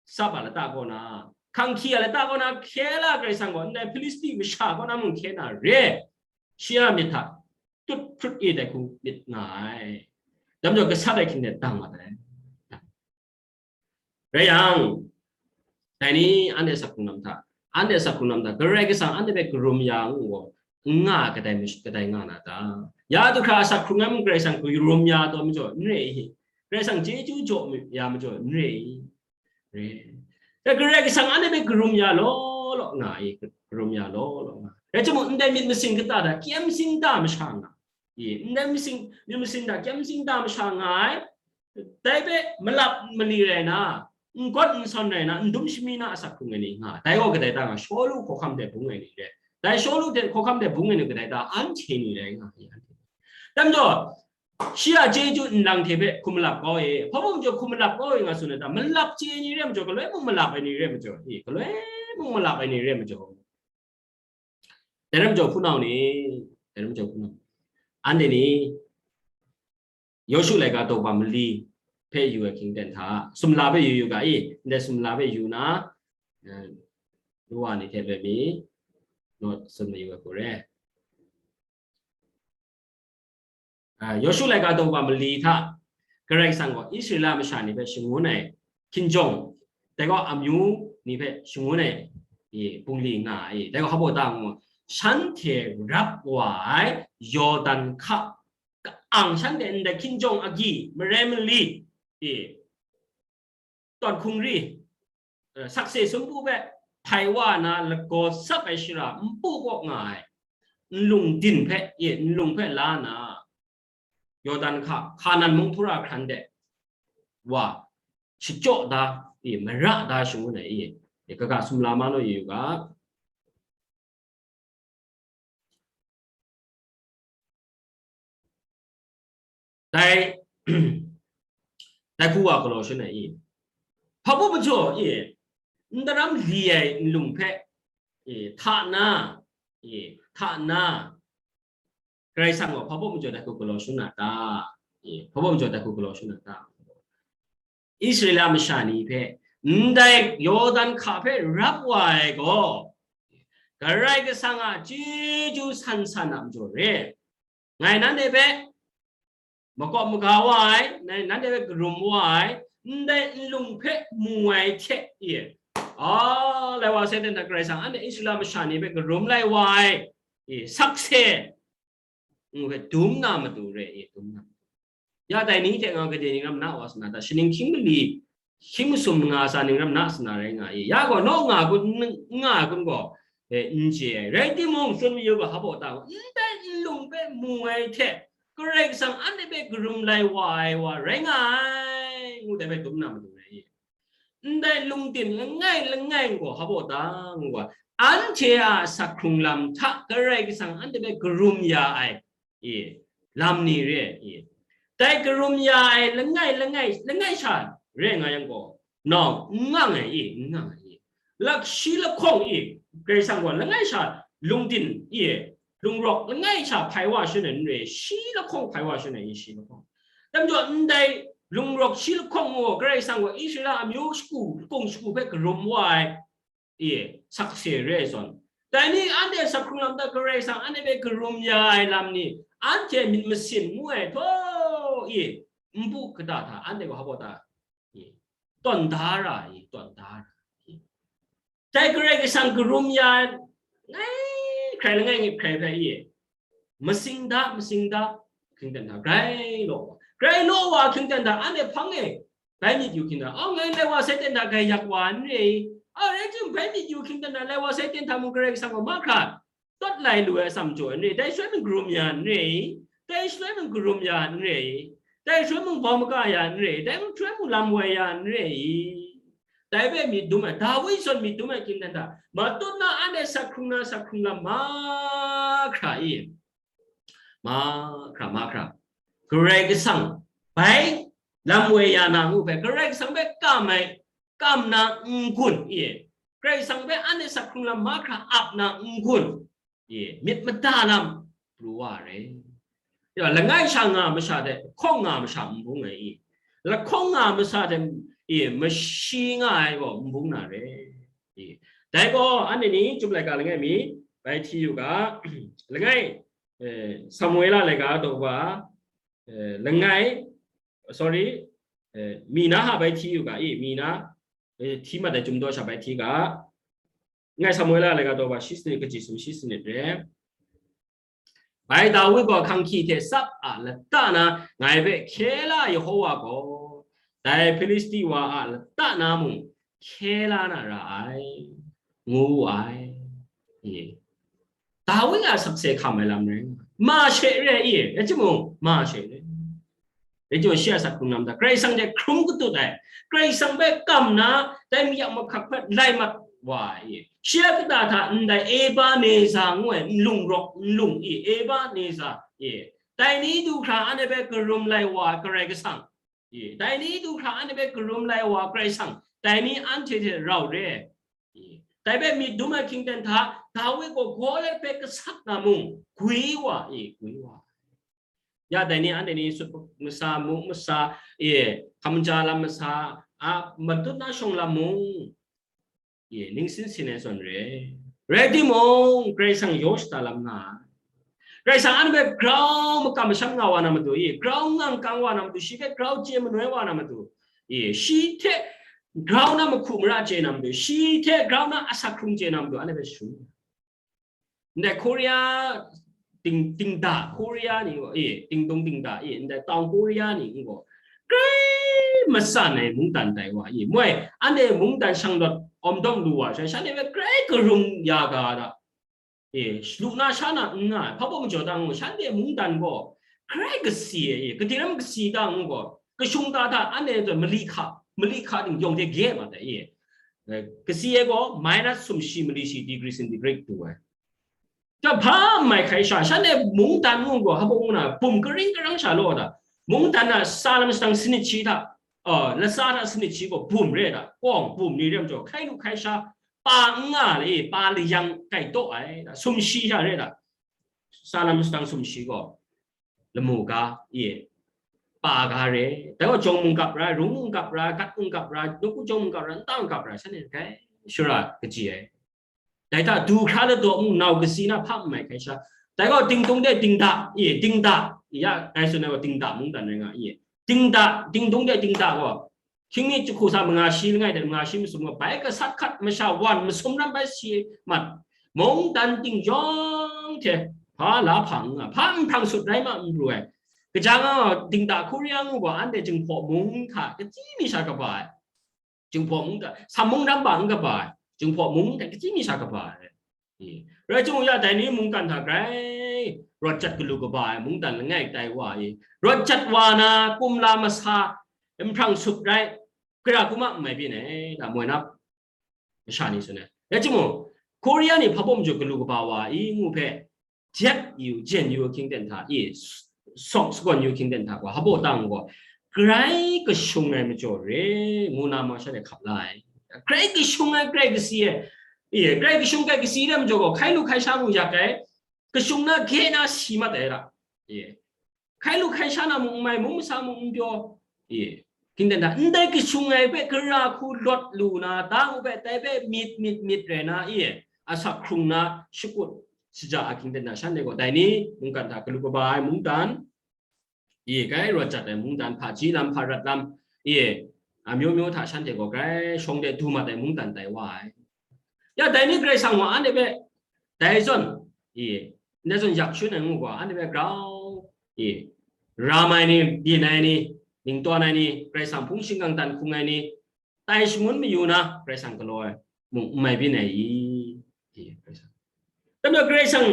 tsap a lata kaw na, hkang hkyi a lata kaw na hkye la Karai Kasang gaw, ndai Hpilisti masha kaw na mung hkye na re, shi a myit hta tut hprut e dai hku myit nga ai. Dai majaw gasat ai hkying hte dang mat ai. Rai yang, dai ni anhte asak hkrung lam hta, anhte asak hkrung lam hta, Karai Kasang anhte hpe karum ya ngu gaw, n nga ai kadai mash-, kadai nga na ta? Ya du hkra asak hkrung ai mung Karai Kasang karum ya taw majaw, n re i? Karai Kasang chyeju jaw ya majaw, n re i? Re. Dai Karai Kasang anhte hpe karum ya law law nga i? Karum ya law law nga. Rai timung, ndai myit masing kata hta kyem sing ta masha nga i? Ndai masing, myit masing hta kyem sing ta masha nga ai. Dai hpe malap mali rai na, n gawt n sawn rai na, n dum shami na asak hkrung ai ni nga, dai gaw kadai ta nga, Shawlu hkawhkam hte bung ai ni re. Dai Shawlu hte hkawhkam hte bung ai ni kadai ta? Anhte ni rai nga ai, anhte. Dai majaw, shi a chyeju nlang hte hpe hkum malap kau e, hpa mung majaw hkum malap kau e nga tsun ai ta? Malap chye ai ni re majaw, galoi mung malap ai ni re majaw, e, galoi mung malap ai ni re majaw. Dai rai majaw hpunau ni, dai rai majaw hpunau, anhte ni Yawshu laika daw ba mali hpe yu ai hkying ten hta, sumla hpe yu yu ga i, ndai sumla hpe yu na, eh, nu wa ni hte loi mi, naw tsun mayu ai hku re. Ah, Yawshu laika daw ba mali hta, Karai Kasang gaw Israela masha ni hpe shangun ai hkinjawng, dai gaw amyu ni hpe shangun ai, e, bungli nga ai. Dai gaw hpa baw ta ngu, shanhte rap wa ai Yawdan hka ka-ang, shanhte ndai hkinjawng agyi, marai mali, e, tawn hkungri, eh, sakse sumpu hpe hpai wa na lagaw sap ai shara npu kaw nga ai, nlung din hpe, e, nlung hpe la na, Yawdan hka, Hkanan mung htura hkran de wa shachyaw da, e, mara da shangun ai, e, e, kaga sumla ma naw yu ga. Dai, dai hku wa galaw shangun ai i, hpa baw majaw i, ndaram li ai nlung hpe, i, hta na, i, hta na, Karai Kasang gaw hpa baw majaw dai hku galaw shangun a ta? I, hpa baw majaw dai hku galaw shangun a ta? Israela masha ni hpe ndai Yawdan hka hpe rap wa ai gaw, Karai Kasang a chyeju san san a majaw re. Ngai nanhte hpe makawp maga wa ai, ngai nanhte hpe karum wa ai, ndai nlung hpe mu ai hte e, a, lai wa sai ten hta Karai Kasang anhte Israela masha ni hpe karum lai wa ai, e, sakse ngu hpe dum na matu re, e, dum na matu. Ya dai ni hte nga gade ning ram na wa sa na ta? Shaning hkying mali, hkying masum nga sa ning ram na sa na rai nga i? Ya gaw, naw nga kun, n-, n nga kun gaw, e, n chye ai. Rai timung, tsun mayu ga hpa baw ta gaw, ndai nlung hpe mu ai hte, Karai Kasang anhte hpe karum lai wa ai wa rai nga ai, ngu dai hpe dum na matu rai i? Ndai lungdim langai langai gaw hpa baw ta ngu ga, anhte a asak hkrung lam hta Karai Kasang anhte hpe karum ya ai, e, lam ni re, e. Dai karum ya ai langai langai, langai sha re nga yang gaw, nau n ngang ai, e, n ngang ai, e. Lakshi lahkawng, e, Karai Kasang gaw langai sha lungdim, e, lungrawk langai sha hpai wa shangun ai n re, shi lahkawng hpai wa shangun ai, e, shi lahkawng. Dai majaw ndai lungrawk shi lahkawng gaw Karai Kasang gaw Israela amyu shagu, kung shagu hpe karum wa ai, e, sakse re ai zawn, dai ni anhte asak hkrung lam hta Karai Kasang anhte hpe karum ya ai lam ni, anhte myit masin ngu ai htaw e, npu kata hta anhte gaw hpa baw ta, e, tawn da ra, e, tawn da ra, e. Dai Karai Kasang karum ya ai langai hkrai, langai hkrai hpe, e, masing da, masing da, hkying ten hta grai law wa, grai law wa hkying ten hta anhte hpang e bai myit yu hkying ten hta, aw, ngai lai wa sai ten hta grai yak wa n re i, aw, rai timung, bai myit yu hkying ten hta lai wa sai ten hta mung Karai Kasang gaw mahkra tawt lai lu ai atsam jaw n re i, dai shaloi mung karum ya n re i, dai shaloi mung karum ya n re i, dai shaloi mung bau maka ya n re i, dai shaloi mung lam woi ya n re i. Dai hpe myit dum ai, Dawi zawn myit dum ai hkying ten hta, matut na anhte asak hkrung na asak hkrung lam mahkra e, mahkra, mahkra, Karai Kasang bai lam woi ya na ngu hpe, Karai Kasang hpe kam ai, kam na n-gun e, Karai Kasang hpe anhte asak hkrung lam mahkra ap na n-gun e, myit mada lam pru wa re. Ya, langai sha nga masha hte lahkawng nga masha n bung ai i? Lahkawng nga masha hte, e, mashi nga ai gaw n bung na re. E, dai gaw anhte ni Chyum laika langai mi bai hti yu ga, langai, e, Samuela laika daw wa, e, langai, sorry, e, Mina hta bai hti yu ga, e, Mina, e, hti mat ai Chyum daw sha bai hti ga, langai Samuela laika daw wa shi sanit kaji sum shi sanit re. Bai Dawi gaw hkang hkyi hte tsap a lata na ngai hpe hkye la Yehowa gaw, dai Hpilisti wa a lata na mung hkye la na ra ai, ngu wu ai. Dawi a sakse hkam ai lam rai nga ai. Ma she re i, rai timung, ma she re. Rai timung, shi a asak hkrung lam hta Karai Kasang hte hkrum katut ai, Karai Kasang hpe kam na, dai mayak mahkak hpe lai mat wa ai i. Shi a kata hta ndai Ebeneza ngu ai nlung rawk nlung i, Ebeneza i, dai ni du hkra anhte hpe karum lai wa ai Karai Kasang, i, dai ni du hkra anhte hpe karum lai wa ai Karai Kasang, dai ni anhte hte rau re ai. I, dai hpe myit dum ai hkying ten hta, Dawi gaw gaw let hpe kasak na mung, gwi wa, i, gwi wa. Ya dai ni, anhte ni sut masa, muk masa, e, hkam ja lam masa, a, matut na shawng lam mung, e, ningsin sin ai zawn re. Rai timung, Karai Kasang yaw shada lam nga ai. Karai Kasang anhte hpe grau makam masham nga wa na matu, i, grau ngang kang wa na matu, shi hpe grau chye manoi wa na matu, i, shi hte grau na mahku mara chye na matu, shi hte grau na asak hkrung chye na matu, anhte hpe shu. Ndai Korea ting, ting da, Korea ni gaw, e, ting dung ting da, e, ndai tawng Korea ni gaw, grai matsan ai mungdan tai wa, e, moi, anhte mungdan shanglawt awm dawng lu wa, shanhte hpe grai karung ya ga da, e, lu na sha na n nga ai, hpa baw majaw ta ngu, shanhte mungdan gaw, grai kasi ai, e, kadi ram kasi ta ngu gaw, kashung ta hta, anhte mali hka, mali hka ting yawng hte ge ma tai, e, kasi ai gaw, minus sumshi mali shi degree centigrade du ai. Jang hpa n mai hkai sha, shanhte mungdan ngu gaw, hpa baw ngu na, bum karing karang sha law da, mungdan na sa lam sadang sanit shi hta, uh, lasa hta sanit shi gaw bum re da, kawng bum ni re majaw, hkai lu hkai sha, pa n nga le, pa layang kai taw ai da, sumshi sha re da, sa lam sadang sumshi gaw, lamu ga, e, pa ga re, dai gaw jawng mung gap ra, rung mung gap ra, gat mung gap ra, nawku jawng mung gap ra, nta mung gap ra, shanhte kai shara kaji ai. Dai hta du hkra ladaw mu nau kasi na hpa n mai hkai sha. Dai gaw dingdung de dingda, e, dingda, ya, ngai tsun ai gaw dingda mungdan rai nga, e. Dingda, dingdung de dingda gaw, hkying mi jahku sa manga shi langai de manga shi masum gaw, bai gasat hkat masha wan masum ram bai si mat, mungdan ting yawng hte hpa la hpa n nga, hpa n hprang sut rai ma n pru ai. Kaja nga dingda Korea ngu gaw, anhte Jinghpaw mung hta katsi mi sha kaba ai. Jinghpaw mung hta, Sam mung ram hpa n kaba ai, Jinghpaw mung hta katsi mi sha kaba ai. E, rai timung ya, dai ni mungdan hta grai rawt jat galu kaba ai mungdan langai tai wa e, rawt jat wa na kumla masa, n hprang sut rai, gara kuma n mai byin ai, da moi na masha ni tsun ai. Rai timung, Korea ni hpa baw majaw galu kaba wa i ngu hpe, jet yu, jen yu ahkying ten hta, e, sawk sagawn yu ahkying ten hta gaw, hpa baw tang gaw, grai kashung ai majaw re, ngu na ma shanhte hkap la ai. Grai kashung ai, grai kasi ai, e, grai kashung, grai kasi re majaw gaw, hkai lu hkai sha mu yak ai, kashung na, ge na si mat ai ra, e, hkai lu hkai sha na mung n mai, mung masa mung n pyaw, e, hkying ten hta, ndai kashung ai hpe gara hku lawt lu na, dang hpe dai hpe myit myit myit rai na, e, asak hkrung na, shakut shaja ahkying ten hta, shanhte gaw dai ni mungdan hta galu kaba ai mungdan, e, grai rawt jat ai mungdan, hpaji lam, hparat lam, e, amyu myu hta shanhte gaw grai shawng de du mat ai mungdan tai wa ai. Ya, dai ni Karai Kasang gaw anhte hpe dai zawn, e, ndai zawn yak shun ai ngu gaw, anhte hpe grau, e, ram ai ni, byin ai ni, ning tawn ai ni, Karai Kasang hpung shingkang dan hkung ai ni, tai shangun mayu na Karai Kasang galaw ai mung n mai byin ai i? E, Karai Kasang. Dai majaw Karai Kasang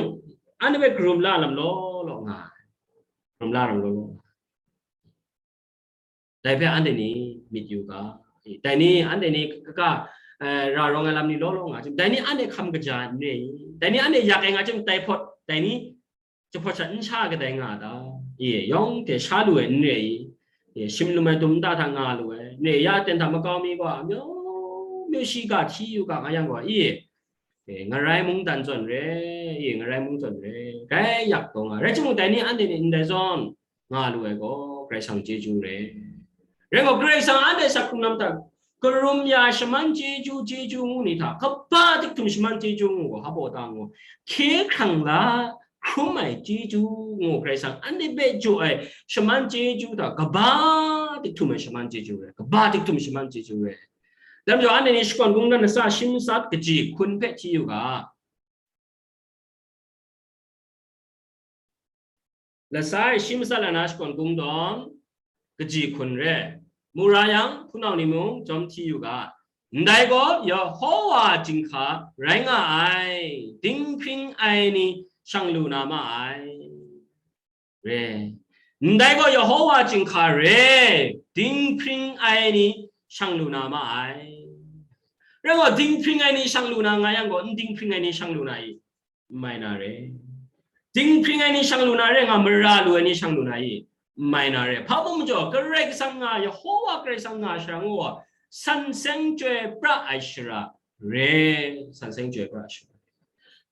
anhte hpe karum la lam law law nga ai. Karum la lam law law nga ai. Dai hpe anhte ni myit yu ga. Dai ni, anhte ni kaka, eh, ra rawng ai lam ni law law nga ai. Dai ni anhte hkam kaja n re i? Dai ni anhte yak ai nga chyum tai hpawt, dai ni jahpawt sha n sha kadai nga a ta? E, yawng hte sha lu ai n re i? E, shim lum ai dum nta hta nga lu ai n re i? Ya ten hta makau mi gaw, amyu myu shi ga hti yu ga nga yang gaw, e, e, ngarai mungdan zawn re, e, ngarai mung zawn re, grai yak taw nga. Rai timung, dai ni anhte ni ndai zawn nga lu ai gaw, Karai Kasang chyeju re. Rai gaw, Karai Kasang anhte asak hkrung lam hta karum ya shaman chyeju, chyeju ngu ni hta, kaba dik htum shaman chyeju ngu gaw, hpa baw ta ngu, hkye hkrang la hkrum ai chyeju ngu, Karai Kasang anhte hpe jaw ai shaman chyeju hta, kaba dik htum ai shaman chyeju re, kaba dik htum shaman chyeju re. Dai majaw, anhte ni Shakawn Kungdawn lasa shi matsat kaji hkun hpe hti yu ga. Lasa e shi matsat lana Shakawn Kungdawn kaji hkun re. Mu ra yang, hpunau ni mung jawm hti yu ga. Ndai gaw, Yehova jinghka rai nga ai, dinghpring ai ni shang lu na ma ai. Re. Ndai gaw, Yehova jinghka re, dinghpring ai ni shang lu na ma ai. Rai gaw, dinghpring ai ni shang lu na nga yang gaw, n dinghpring ai ni shang lu na i? N mai na re. Dinghpring ai ni shang lu na re, nga mara lu ai ni shang lu na i? N mai na re. Hpa mung majaw, Karai Kasang nga, Yehova Karai Kasang nga shara ngu gaw, san seng chyoi pra ai shara re, san seng chyoi pra ai shara.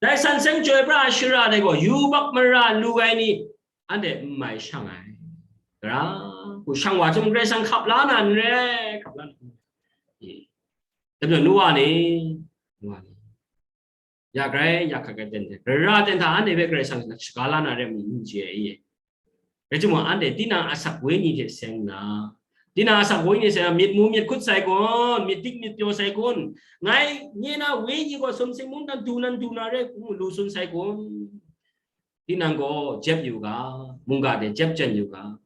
Dai san seng chyoi pra ai shara dai gaw, yubak mara lu ai ni, anhte n mai shang ai. Gara, hku shang wa chyum, Karai Kasang hkap la na n re, hkap la na n re. E. Dai majaw, nu wa ni, nu wa ni. Ya grai, ya hkat grai ten hte, gara ten hta anhte hpe Karai Kasang shaga la na re mu n chye ai. Rai timung, anhte tinang asak wenyi hte seng nna, tinang asak wenyi hte seng nna, myit mu myit hkut sai kun, myit dik myit pyaw sai kun, ngai nye na wenyi gaw sumsing mungdan du nan du na re, lu sun sai kun, tinang gaw jep yu ga, mungga de jep jen yu ga.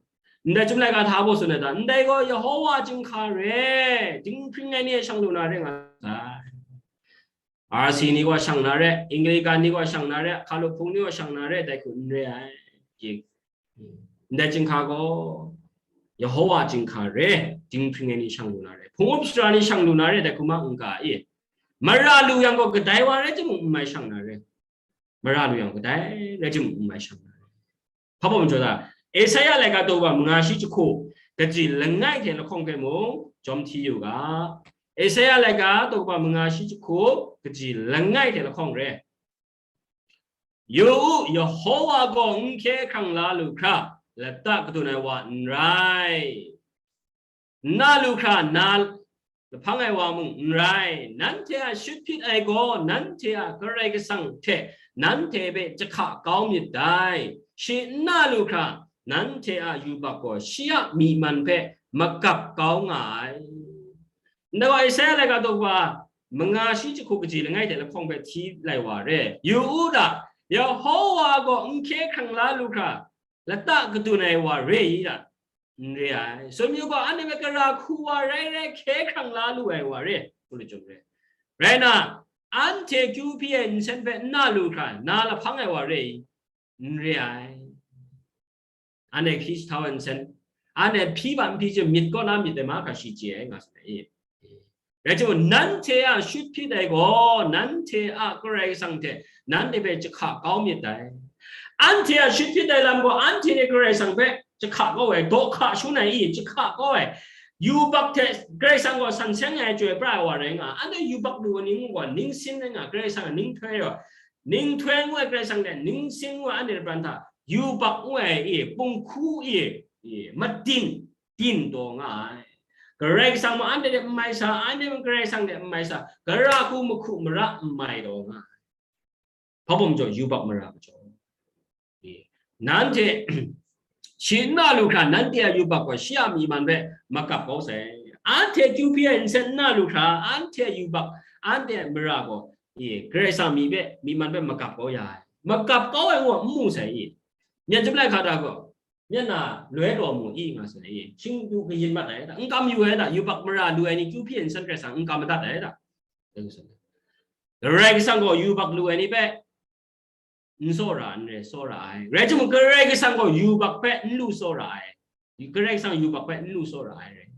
Ndai Chyum Laika hta baw tsun ai ta, ndai gaw Yehova chyinghka re, dinghpring ai ni e shang lu na re nga sai. R C ni gaw shang na re, Anglican ni gaw shang na re, hkalup hpung ni gaw shang na re, dai hku n re ai. Ndai chyinghka gaw Yehova chyinghka re, dinghpring ai ni shang lu na re, hpung up sara ni shang lu na re, dai hku ma n ga i. Mara lu yang gaw kadai wa rai timung n mai shang na re. Mara lu yang kadai rai timung n mai shang na re. Hpa baw majaw ta, Esaia laika daw kaba manga shi jahku, kaji langai hte lahkawng hpe mung jawm hti yu ga. Esaia laika daw kaba manga shi jahku, kaji langai hte lahkawng re. Yu u, Yehova gaw n hkye hkrang la lu hkra, lata kadun ai wa n rai. N na lu hkra na lahpang ai wa mung n rai, nanhte a shut hpyit ai gaw nanhte a Karai Kasang hte nanhte hpe jahka kau myit dai. Shi n na lu hkra, nanhte a yubak gaw shi a myi man hpe magap kau nga ai. Ndai wa Esaia laika daw kaba manga shi jahku kaji langai hte lahkawng hpe hti lai wa re. Yu u da, Yehova gaw n hkye hkrang la lu hkra, lata kadun ai wa re i da? N re ai. Sumyu gaw anhte hpe gara hku wa rai rai hkye hkrang la lu ai wa re, ngu lu chyum re. Rai nna, anhte kyu hpyi ai nsen hpe n na lu hkra, na lahpang ai wa re i? N re ai. Anhte hkri jahtau ai nsen, anhte hpyi ban hpyi chye myit kaw na myit dai mahkra shi chye ai nga sai. Rai timung, nanhte a shut hpyit ai gaw, nanhte a Karai Kasang hte nanhte hpe jahka kau myit dai. Anhte a shut hpyit ai lam gaw, anhte hte Karai Kasang hpe jahka kau ai, daw hka shangun ai i, jahka kau ai. Yubak hte Karai Kasang gaw san seng ai chyoi pra ai wa rai nga, anhte yubak lu ai ni ngu gaw, ningsin rai nga, Karai Kasang a ninghtoi gaw, ninghtoi ngu ai Karai Kasang hte ningsin ngu ai anhte pran hta, yubak ngu ai i, punghku i, i, matin, tin taw nga ai. Karai Kasang mung anhte hte n mai sa, anhte mung Karai Kasang hte n mai sa, gara hku mahku mara n mai taw nga ai. Hpa baw majaw, yubak mara majaw. Nanhte, shi n na lu hkra, nanhte a yubak gaw shi a myi man hpe magap kau sai. Anhte kyu hpyi ai nsen n na lu hkra, anhte a yubak, anhte a mara gaw, e, Karai Kasang myi hpe, myi man hpe magap kau ya ai. Magap kau ai ngu n mu sai i. Myen chyum lai hka da gaw, myen na loi taw mu i nga sai i. Shing du kayin mat ai da. N kam yu ai da. Yubak mara lu ai ni kyu hpyi ai nsen Karai Kasang n kam madat ai da. Karai Kasang gaw yubak lu ai ni hpe n tsawra n re, tsawra ai. Rai timung, Karai Kasang gaw yubak hpe n lu tsawra ai. Karai Kasang yubak hpe n lu tsawra ai rai.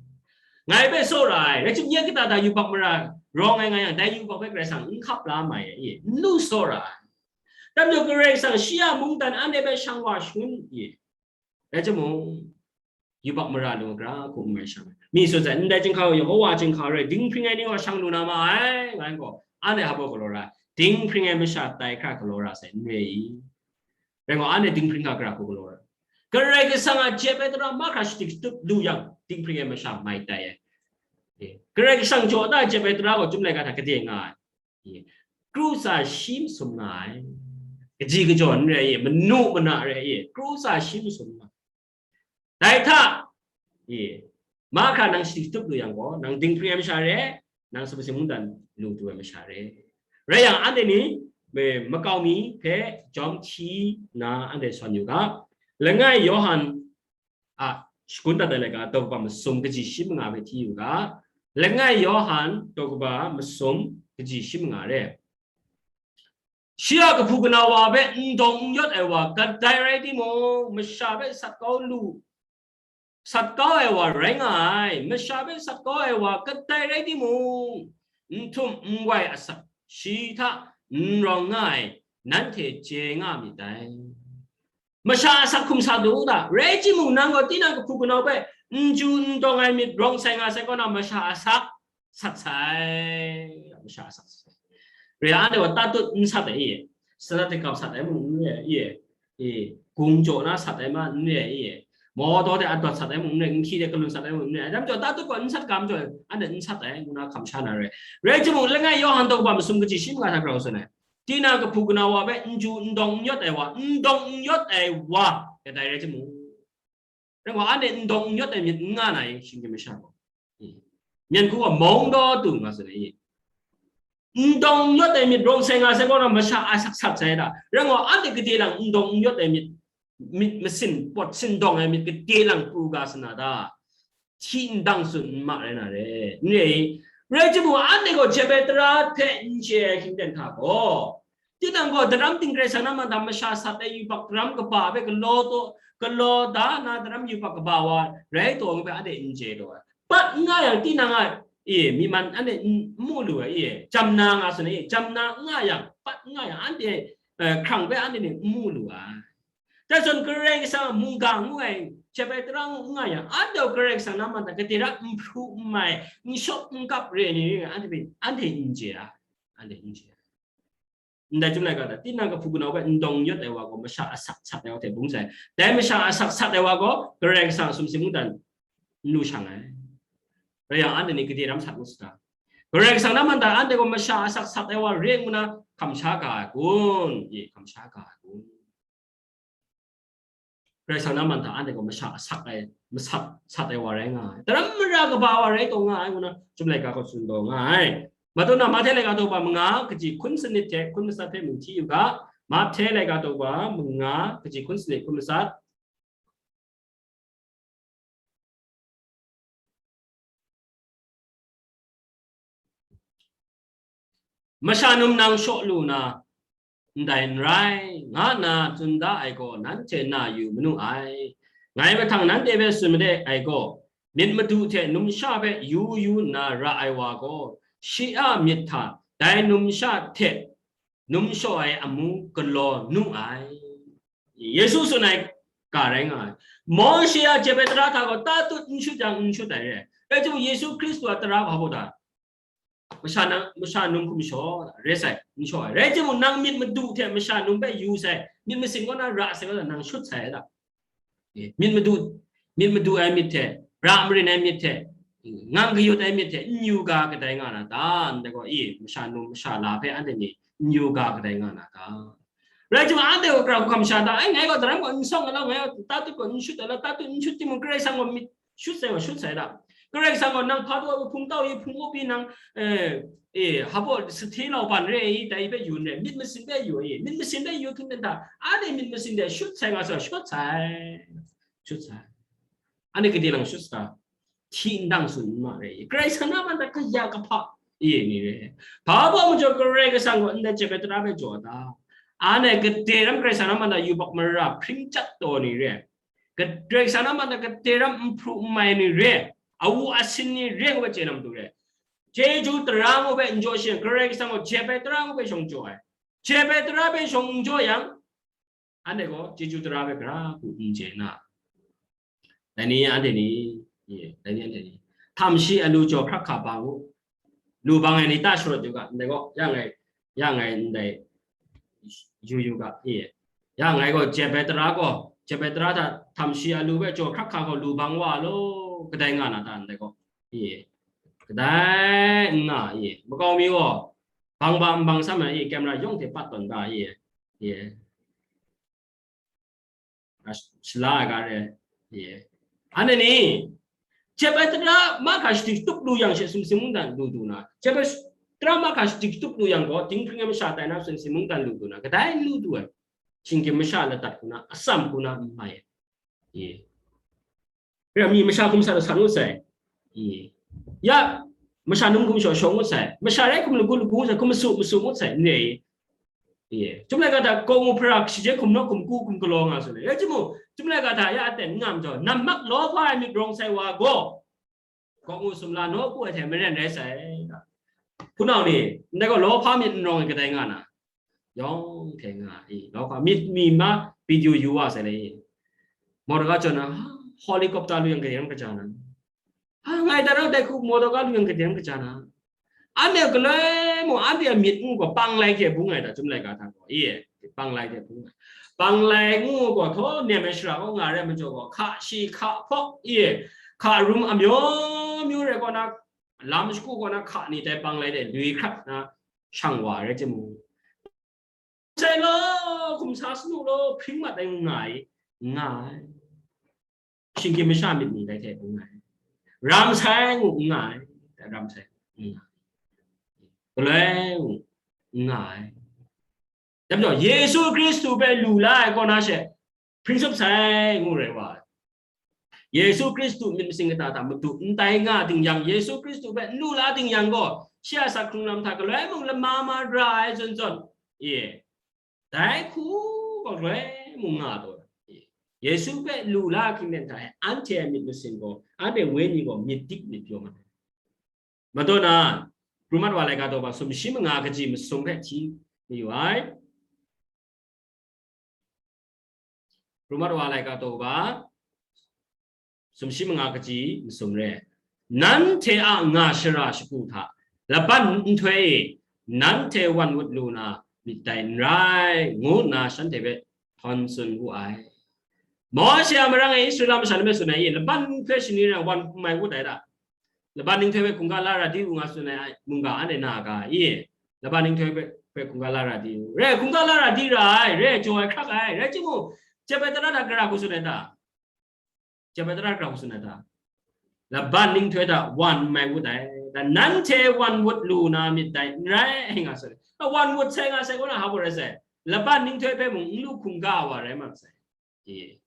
Ngai hpe tsawra ai. Rai timung, nye kata hta yubak mara rawng ai nga yang, dai yubak hpe Karai Kasang n hkap la mai ai, n lu tsawra ai. Dai majaw, Karai Kasang shi a mungdan anhte hpe shang wa shangun i. Rai timung, yubak mara lu ai gara hku n mai shang ai. Mi tsun sai, ndai chyinghka gaw Yehova chyinghka rai, dinghpring ai ni gaw shang lu na ma ai, nga yang gaw, anhte hpa baw galaw ra ai, dinghpring ai masha tai hkra galaw ra sai, n re i? Rai gaw, anhte dinghpring hkra gara hku galaw ra ai? Karai Kasang a jep ai tara mahkra shadip shatup lu yang, dinghpring ai masha mai tai ai. E, Karai Kasang jaw da jep ai tara gaw Chyum Laika hta gade nga ai. E, kru tsa shi masum nga ai. Kaji kajaw n rai i, manu mana rai i, kru tsa shi masum nga ai. Dai hta, e, mahkra nang shadip shatup lu yang gaw, nang dinghpring ai masha re, nang sumsing mungdan lu du ai masha re. Rai yang, anhte ni, e, makau mi hpe jawm hti nna anhte sawn yu ga. Langai Yawhan a shagun dat ai laika, daw kaba masum kaji shi manga hpe hti yu ga. Langai Yawhan daw kaba masum kaji shi manga re. Shi a kahpu kanau wa hpe n dawng n yawt ai wa kadai rai timung, masha hpe sat kau lu, sat kau ai wa rai nga ai. Masha hpe sat kau ai wa kadai rai timung, n htum n wai asak shi hta n rawng nga ai, nanhte chye nga myit dai. Masha asak hkum sa du u ta? Rai timung, nang gaw tinang kahpu kanau hpe n chyu n dawng ai myit rawng sai nga sai kaw na, masha asak sat sai, masha asak sat sai. Rai anhte gaw tatut n sat ai i, salat hte kap sat ai mung n re ai i, e, gung jaw na sat ai ma n re ai i, mawtaw hte adawt sat ai mung n re, nhki hte kalun sat ai mung n re ai. Dai majaw, tatut gaw n sat ga majaw, anhte n sat ai, ngu na hkam sha na re. Rai timung, Langai Yawhan daw kaba masum kaji shi manga hta grau tsun ai. Tinang kahpu kanawa hpe n ju n dawng n yawt ai wa, n dawng n yawt ai wa, kadai rai timung, rai gaw, anhte n dawng n yawt ai myit n nga na i, shinggyim masha gaw. Myen hku gaw mawng daw tu nga tsun ai i. N dawng n yawt ai myit rawng sai nga sai gaw na masha a sat sat sai da. Rai gaw, anhte gade lang n dawng n yawt ai myit, myit masin, pawt sindawng ai myit gade lang pru ga sa na ta? Hti ndang tsun n ma rai na re, n re i? Rai timung, anhte gaw jep ai tara hpe n chye ai hkying ten hta gaw, tinang gaw daram ting Karai Kasang na man hta masha sat ai yubak daram kaba hpe galaw taw, galaw da na daram yubak kaba wa rai taw ngu hpe anhte n chye taw ai. Pat n nga yang, tinang a, e, myi man anhte n mu lu ai, e, jam na nga tsun ai, e, jam na n nga yang, pat n nga yang, anhte, eh, hkrang hpe anhte ni n mu lu ai. Dai zawn Karai Kasang mungga ngu ai, jep ai tara ngu n nga yang, anhte Karai Kasang na man hta gade ra n hpru n mai, n shawp n kap re ni, anhte hpe, anhte n chye ai, anhte n chye ai. Ndai chyum laika hta, tinang kahpu kanawa hpe n dawng n yawt ai wa gaw, masha asak sat ai wa hte bung sai. Dai masha asak sat ai wa gaw, Karai Kasang a sumsing mungdan n lu shang ai. Rai yang, anhte ni gade ram sat ngut sa ta? Karai Kasang na man hta anhte gaw masha asak sat ai wa re ngu na kamsha ga ai kun? Ye, kamsha ga ai kun? Karai Kasang na man hta anhte gaw masha asak ai, masat sat ai wa rai nga ai. Daram mara kaba wa rai taw nga ai ngu na, chyum laika gaw tsun taw nga ai. Matut na Mahte laika daw ba manga, kaji hkun sanit hte hkun masat hpe mu hti yu ga. Mahte laika daw ba manga, kaji hkun sanit hkun masat. Masha num nang shaw lu na, ndai n rai, nga nna tsun da ai gaw, nanhte na yu manu ai. Ngai mahtang nanhte hpe tsun made ai gaw, myit madu hte numsha hpe yu yu nna ra ai wa gaw, shi a myit hta dai numsha hte numshaw ai amu galaw nu ai. Yesu tsun ai ga rai nga ai. Mawshe a jep ai tara hta gaw tatut n shut yang n shut ai re. Rai timung, Yesu Hkristu a tara hpa baw ta? Masha nang, masha num hkum shaw re sai, n shaw ai. Rai timung, nang myit madu hte masha num hpe yu sai, myit masin kaw na ra sai kaw na, nang shut sai ai ta? Myit madu, myit madu ai myit hte, ra marin ai myit hte, ngang kayut ai myit hte n yu ga kadai nga na ta? Ndai gaw, i, masha num masha la hpe anhte ni n yu ga kadai nga na ta? Rai timung, anhte gaw gara hkam sha ta? Ai, ngai gaw daram gaw n sawng ai lau, ngai gaw tatut gaw n shut ai lau, tatut n shut timung, Karai Kasang gaw myit shut sai gaw shut sai ta? Karai Kasang gaw nang hpa taw hpung tau i, hpung up i, nang, eh, eh, hpa baw sahte lau ban re i, dai hpe yu n re, myit masin hpe yu i, myit masin hpe yu hkying ten hta, anhte myit masin hte shut sai nga sa, shut sai, shut sai. Anhte gade lang shut sa ta? Hti ndang tsun n ma re i? Karai Kasang na man hta kaya kahpa i ni re. Hpa baw majaw Karai Kasang gaw ndai jep ai tara hpe jaw ta? Anhte gade ram Karai Kasang na man hta yubak mara hpring chyat taw ni re. Karai Kasang na man hta gade ram n hpru n mai ni re, awu asin ni re ngu hpe chye na matu re. Chyeju tara ngu hpe n jaw shi yang, Karai Kasang gaw jep ai tara ngu hpe shawng jaw ai. Jep ai tara hpe shawng n jaw yang, anhte gaw chyeju tara hpe gara hku n chye na? Dai ni anhte ni, ye, dai ni anhte ni, htam shi alu jaw hkrak hka ba ngu, lu bang ai ni ta sharawt yu ga, ndai gaw, ya ngai, ya ngai ndai yu yu ga, ye. Ya ngai gaw jep ai tara gaw, jep ai tara hta htam shi alu hpe jaw hkrak hka gaw lu bang wa law, kadai nga na ta ndai gaw, ye. Kadai n nga, ye. Makau mi gaw, bang ba n bang sam ai, ye, camera yawng hte pat tawn da, ye. Ye. Shala ai ga re, ye. Anhte ni, jep ai tara mahkra shadi shatup lu yang she sumsing mungdan lu du na, jep ai tara mahkra shadi shatup lu yang gaw, dinghpring ai masha tai na sumsing mungdan lu du na, kadai n lu du ai, shinggyim masha ladat hku na, atsam hku na n mai ai, ye. Rai mi masha hkum sat san ngut sai. I. Ya, masha num hkum shaw shaw ngut sai. Masha rai hkum lagu lagu ngut sai, hkum masu masu ngut sai, n re i. I. Chyum laika hta, kaw ngu hpara, shi je hkum naw, hkum ku, hkum galaw nga tsun ai. Rai timung, chyum laika hta, ya aten n nga majaw, nammak lawhpa ai myit rawng sai wa gaw, kaw ngu sumla naw ku ai hte maren rai sai. Hpunau ni, ndai gaw lawhpa myit n rawng ai kadai nga na? Yawng hte nga i, lawhpa myit mi ma video yu wa sai le. Motor ga jaw na, ha, helicopter lu yang gade ram kaja na. Ha, ngai dan rau dai hku motor ga lu yang gade ram kaja na. Anhte galoi mung, anhte a myit ngu gaw, panglai hte bung ai ta, chyum laika hta gaw, i, panglai hte bung ai. Panglai ngu gaw, htaw nem ai shara gaw nga rai majaw gaw, hka shi, hka hpawk, i, hka rum amyaw myaw rai gaw na, lam shagu gaw na, hka ni tai panglai de lui hkrat na, shang wa rai timung, sai law, hkum sa sanu law, hpring mat ai ngu nga ai, nga ai. Shinggyim masha myit ni dai hte ngu nga ai. Ram sai ngu nga ai, ram sai ngu nga ai. Galoi ngu nga ai. Dai majaw, Yesu Hkristu hpe lu la ai kaw na she, hpring tsup sai ngu rai wa ai. Yesu Hkristu myit masin kata hta madu n tai nga ding yang, Yesu Hkristu hpe n lu la ding yang gaw, shi a asak hkrung lam hta galoi mung lama ma ra ai zawn zawn, e, dai hku gaw galoi mung nga taw ai. Yesu hpe lu la hkingten hta e, anhte a myit masin gaw, anhte wenyi gaw myit dik myit pyaw mat ai. Mataw na, Hpru mat wa laika daw ba sumshi manga kaji masum hpe hti mayu ai. Hpru mat wa laika daw ba sumshi manga kaji masum re. Nanhte a nga shara shagu hta laban nhtoi e nanhte wan wut lu na myit dai n rai, ngu nna shanhte hpe htawn tsun wu ai. Mawshe a marang e Israela masha ni hpe tsun ai, i, laban nhtoi shani rai wan n mai wut ai ta? Laban nhtoi hpe hkungga la ra di u nga tsun ai mungga anhte na a ga, i? Laban nhtoi hpe, hpe hkungga la ra di u. Re, hkungga la ra di ra ai, re, jaw ai hkrak ai, rai timung, jep ai tara hta gara hku tsun ai ta? Jep ai tara gara hku tsun ai ta? Laban nhtoi hta wan n mai wut ai. Da nanhte wan wut lu na myit dai n rai, nga tsun ai. A, wan wut sai nga sai kaw na, hpa baw rai sai? Laban nhtoi hpe mung n lu hkungga wa rai mat sai. E,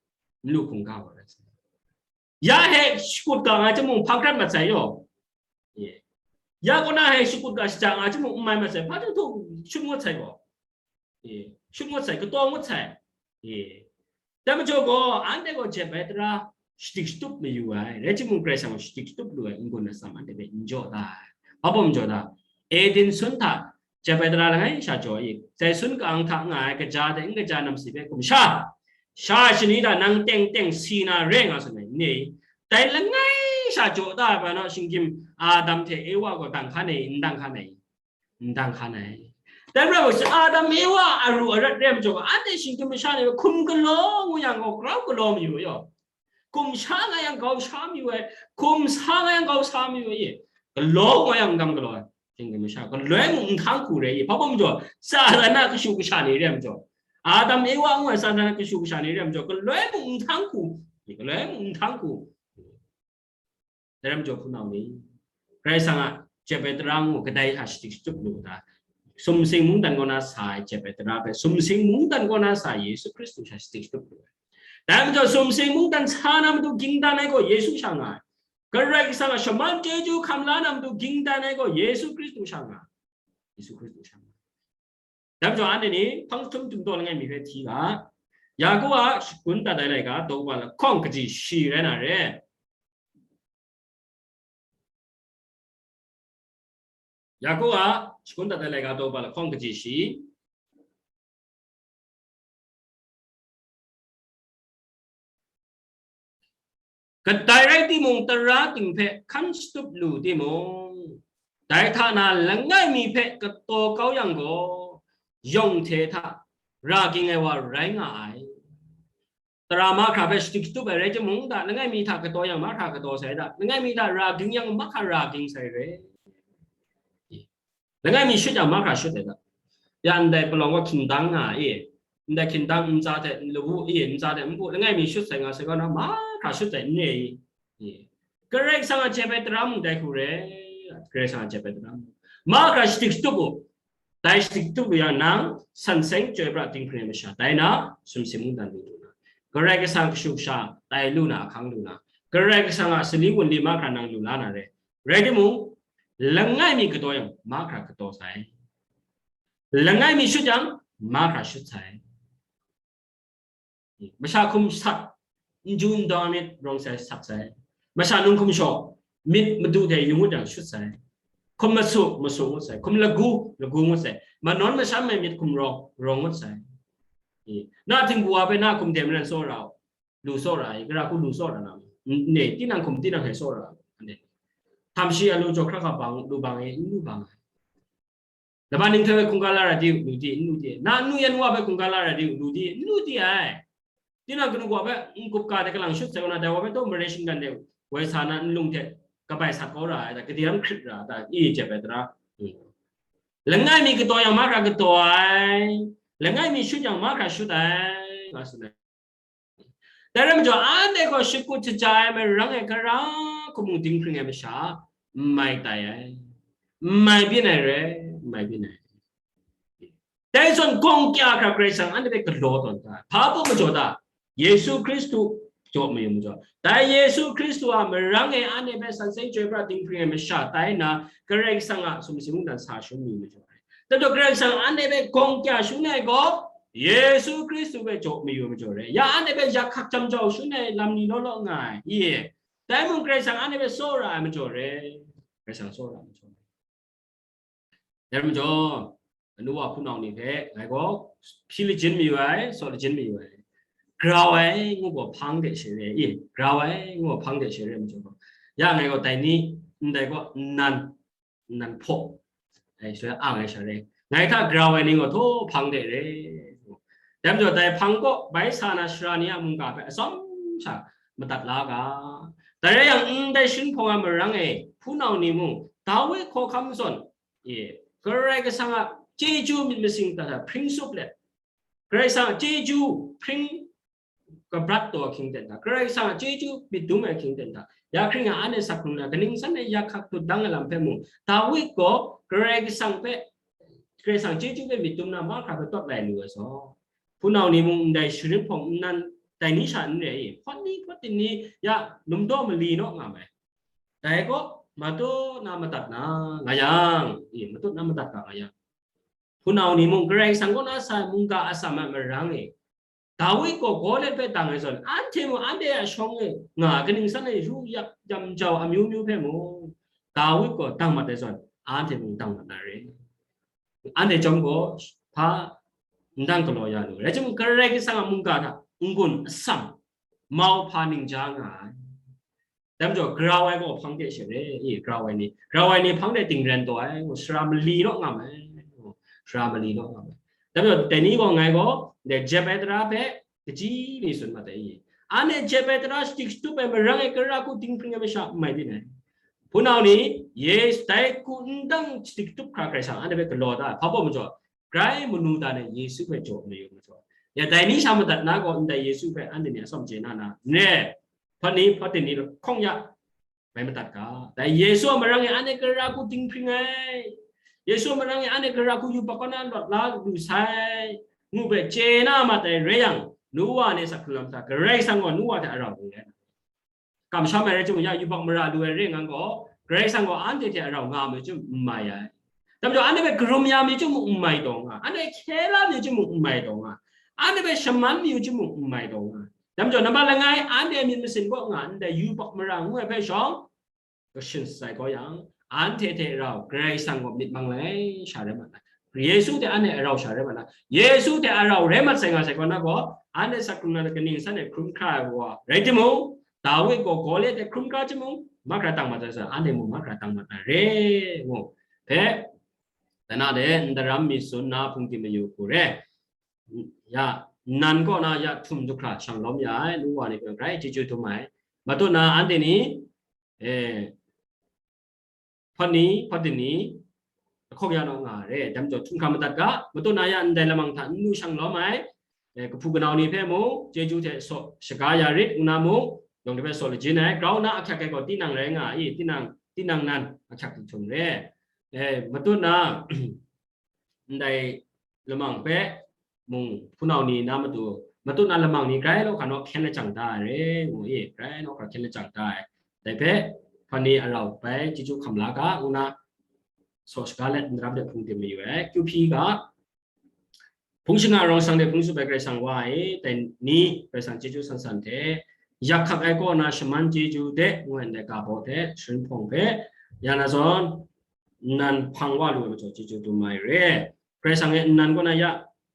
n lu hkungga wa rai sai. Ya he shakut ga nga ai timung, hpa hkrat mat sai yaw. E, ya kaw na he shakut ga shaja nga ai timung, n mai mat sai. Hpa chyawm htu shut ngut sai gaw. E, shut ngut sai, kataw ngut sai. E, dai majaw gaw, anhte gaw jep ai tara shadik shatup mayu ai, rai timung, Karai Kasang gaw shadik shatup lu ai n-gun atsam anhte hpe n jaw da ai. Hpa baw n jaw da? Eden sun hta jep ai tara langai sha jaw ai, zai sun ka-ang hta nga ai kaja hte n kaja namsi hpe hkum sha, sha shani hta nang teng teng si na re nga tsun ai, n-, dai langai sha jaw da ai hpa na, shinggyim Adam hte Ewa gaw dang hkan ai, n dang hkan ai? N dang hkan ai. Dai rai gaw, Adam Ewa aru arat re ai majaw, anhte shinggyim masha ni hpe hkum galaw ngu yang gaw, grau galaw mayu yaw. Hkum sha nga yang grau sha mayu ai, hkum sa nga yang grau sa mayu ai, galaw nga yang n dang galaw ai. Shinggyim masha, galoi mung n htang hku re ai, hpa baw majaw, Satan a kashu kasha ni re ai majaw, Adam Ewa ngu ai Satan a kashu kasha ni re ai majaw, galoi mung n htang hku, galoi mung n htang hku. Dai rai majaw hpunau ni, Karai Kasang a jep ai tara ngu kadai hta shadik shatup lu ta? Sumsing mungdan kaw na sa ai jep ai tara hpe, sumsing mungdan kaw na sa ai Yesu Hkristu sha shadik shatup lu ai. Dai majaw sumsing mungdan sa na matu ging dan ai gaw Yesu sha nga ai. Karai Kasang a shaman chyeju hkam la na matu ging dan ai gaw Yesu Hkristu sha nga ai. Yesu Hkristu sha nga ai. Dai majaw anhte ni hpang jahtum jumtaw langai mi hpe hti ga, Yaku a shagun dat ai laika daw ba lahkawng kaji shi rai na re. Yaku a shagun dat ai laika daw ba lahkawng kaji shi. Kadai rai timung, tara ting hpe hkan shatup lu timung, dai hta na langai mi hpe kataw kau yang gaw, yawng hte hta ra ging ai wa rai nga ai. Tara mahkra hpe shadik shatup ai rai timung, da, langai mi hta kataw yang mahkra kataw sai da, langai mi hta ra ging yang mahkra ra ging sai re. Langai mi shut yang mahkra shut ai da. Ya ndai palawng gaw hkindang nga e, ndai hkindang ntsa hte nlawu e, ntsa hte npu, langai mi shut sai nga sai kaw na mahkra shut sai n re i? Karai Kasang a jep ai tara mung dai hku re, Karai Kasang a jep ai tara mung. Mahkra shadik shatup u, dai shadik shatup u yang nang san seng chyoi pra dinghpring ai masha tai na, sumsing mungdan lu lu na, Karai Kasang kashu kasha tai lu na, ahkang lu na, Karai Kasang a sali wunli mahkra nang lu la na re. Rai timung, langai mi kataw yang, mahkra kataw sai. Langai mi shut yang, mahkra shut sai. Masha hkum sat, n ju n dawng ai myit rawng sai, sat sai. Masha nunghkum shaw, myit madu hte yu ngut yang shut sai. Hkum masu, masu ngut sai. Hkum lagu, lagu ngut sai. Manawn masham ai myit hkum rawng, rawng ngut sai. Na htingbu wa hpe na hkum de maren tsawra u. Lu tsawra ai, gara hku lu tsawra na? Ne, tinang hkum tinang hte tsawra ai. Htam shi a lu jaw hkra hkra bang, lu bang e, n lu bang ai. Laban nhtoi hpe hkungga la ra di u, lu di, n lu di ai. Na nu yan wa hpe hkungga la ra di u, lu di, n lu di ai. Tinang kanu kaw hpe n-gup ga hte kalang shut sai kaw na, dai wa hpe taw mare shinggan de u, woi sa na nlung hte kabai sat kau ra ai, da, kadi ram hkrit ra ai, da, i jep ai tara. Langai mi kataw yang mahkra kataw ai, langai mi shut yang mahkra shut ai, nga tsun ai. Dai rai majaw, anhte gaw shakut shaja ai marang e, gara hku mung dinghpring ai masha n mai tai ai, n mai byin ai re, n mai byin ai. Dai zawn gawng kya hkra Karai Kasang anhte hpe galaw tawn da. Hpa baw majaw da? Yesu Hkristu jaw mayu majaw. Dai Yesu Hkristu a marang e anhte hpe san seng chyoi pra dinghpring ai masha tai nna, Karai Kasang a sumsing mungdan sa shangun mayu majaw ai. Dai majaw Karai Kasang anhte hpe gawng kya shangun ai gaw, Yesu Hkristu hpe jaw mayu majaw re. Ya anhte hpe yak hkak jam jau shangun ai lam ni law law nga ai. I, dai mung Karai Kasang anhte hpe tsawra ai majaw re. Karai Kasang tsawra ai majaw re. Dai majaw, anu wa hpunau ni hpe ngai gaw hpyi lajin mayu ai, saw lajin mayu ai. Grau ai ngu gaw hpang de share, i, grau ai ngu gaw hpang de share majaw gaw, ya ngai gaw dai ni, ndai gaw nnan, nnan hpaw, ai, sha ang ai sha re. Ngai hta grau ai ni gaw htaw hpang de re. Dai majaw dai hpang kaw bai sa na sara ni a mungga hpe atsawm sha madat la ga. Dai rai yang, ndai shinhpawng a marang e hpunau ni mung, Dawi hkawhkam zawn, e, Karai Kasang a chyeju myit masin kata hta hpring tsup let, Karai Kasang a chyeju hpring kabrat taw ahkying ten hta, Karai Kasang a chyeju myit dum ai ahkying ten hta, ya hkring a anhte sak hkrung na kaning san e yak hkak dut dang ai lam hpe mung, Dawi gaw Karai Kasang hpe, Karai Kasang chyeju hpe myit dum na mahkra hpe tawt lai lu ai saw, hpunau ni mung ndai sharin hpawng nnan dai ni sha n re i, hpawt ni hpawt din ni ya numdaw mali naw nga mai. Dai gaw matut na madat na nga yang, i, matut na madat ga nga yang, hpunau ni mung Karai Kasang kaw na sa ai mungga atsam a marang e, Dawi gaw Goliat hpe dang ai zawn, anhte mung anhte a shawng e nga kaning san e yu yak jam jau amyu myu hpe mung, Dawi gaw dang mat ai zawn, anhte mung dang mat na re. Anhte chyawm gaw hpa n dang galaw ya lu. Rai timung, Karai Kasang a mungga hta n-gun atsam, mau hpa ningja nga ai. Dai majaw, grau ai gaw hpang de share, i, grau ai ni, grau ai ni hpang de dingren taw ai, sara mali naw nga mai, sara mali naw nga mai. Dai majaw, dai ni gaw ngai gaw, dai jep ai tara hpe, kaji mi tsun mat ai, i. Anhte jep ai tara shadik shatup ai marang e, gara hku dinghpring ai masha n mai byin ai. Hpunau ni, Yesu, dai hku n dang shadik shatup hkra Karai Kasang anhte hpe galaw da ai, hpa baw majaw, grai manu da ai Yesu hpe jaw mayu majaw, ya dai ni sha madat na gaw, ndai Yesu hpe anhte ni atsawm chye na na, n re, hpawt ni hpawt din ni lahkawng ya, bai madat ga. Dai Yesu a marang e anhte gara hku dinghpring ai, Yesu a marang e anhte gara hku yubak kaw na lawt la lu sai, ngu hpe chye na mat ai rai yang, nu wa ni sak hkrung lam hta, Karai Kasang gaw nu wa hte arau lu ai. Kamsham ai rai timung, ya yubak mara lu ai re ngang gaw, Karai Kasang gaw anhte hte arau nga ai majaw n mai ai. Dai majaw, anhte hpe karum ya mi chyawm mung n mai taw nga, anhte hkye la mi chyawm mung n mai taw nga, anhte hpe shaman mi chyawm mung n mai taw nga. Dai majaw, nambat langai, anhte myit masin kaw nga ndai yubak mara ngu ai hpe shawng, kashin shatsai kau yang, anhte hte rau Karai Kasang gaw myit mang lai sha rai mat ai. Yesu hte anhte arau sha rai mat ai. Yesu hte arau rai mat sai nga sai kaw na gaw, anhte sak hkrung na kaning san e hkrum hkra ai wa rai timung, Dawi gaw Goliat hte hkrum hkra timung, mahkra tang mat ai sa, anhte mung mahkra tang mat ai re, ngu hpe, dana de ndaram mi tsun na hpungdim mayu hku re. Ya, nnan kaw na ya htum du hkra shang lawm ya ai, nu wa ni hpe grai chyeju dum ai. Matut na anhte ni, eh, hpawt ni, hpawt din ni, lahkawng ya naw nga ai re. Dai majaw, htum hkra madat ga, matut na ya ndai lamang hta n lu shang lawm ai, eh, kahpu kanau ni hpe mung, chyeju hte saw shaga ya rit, ngu na mung, yawng ni hpe saw lajin ai, grau na ahkyak ai gaw tinang rai nga ai, tinang, tinang nan ahkyak htum re. Eh, matut na, ndai lamang hpe mung hpunau ni na matu, matut na lamang ni grai law hkra naw hkyen lajang da ai re, ngu i, grai law hkra hkyen lajang da ai. Dai hpe, hpawt ni arau bai chyeju hkam la ga, ngu na, saw shaga let ndaram de hpungdim mayu ai. Kyu hpyi ga, hpung shingga rawng sang de hpung tsup ai Karai Kasang wa e, dai ni Karai Kasang chyeju san san hte, yak hkak ai kaw na shaman chyeju de, ngu ai ndai ga baw hte, sharin hpawng hpe, ya na zawn, nnan hpang wa lu ai majaw chyeju dum ai re. Karai Kasang e nnan kaw na ya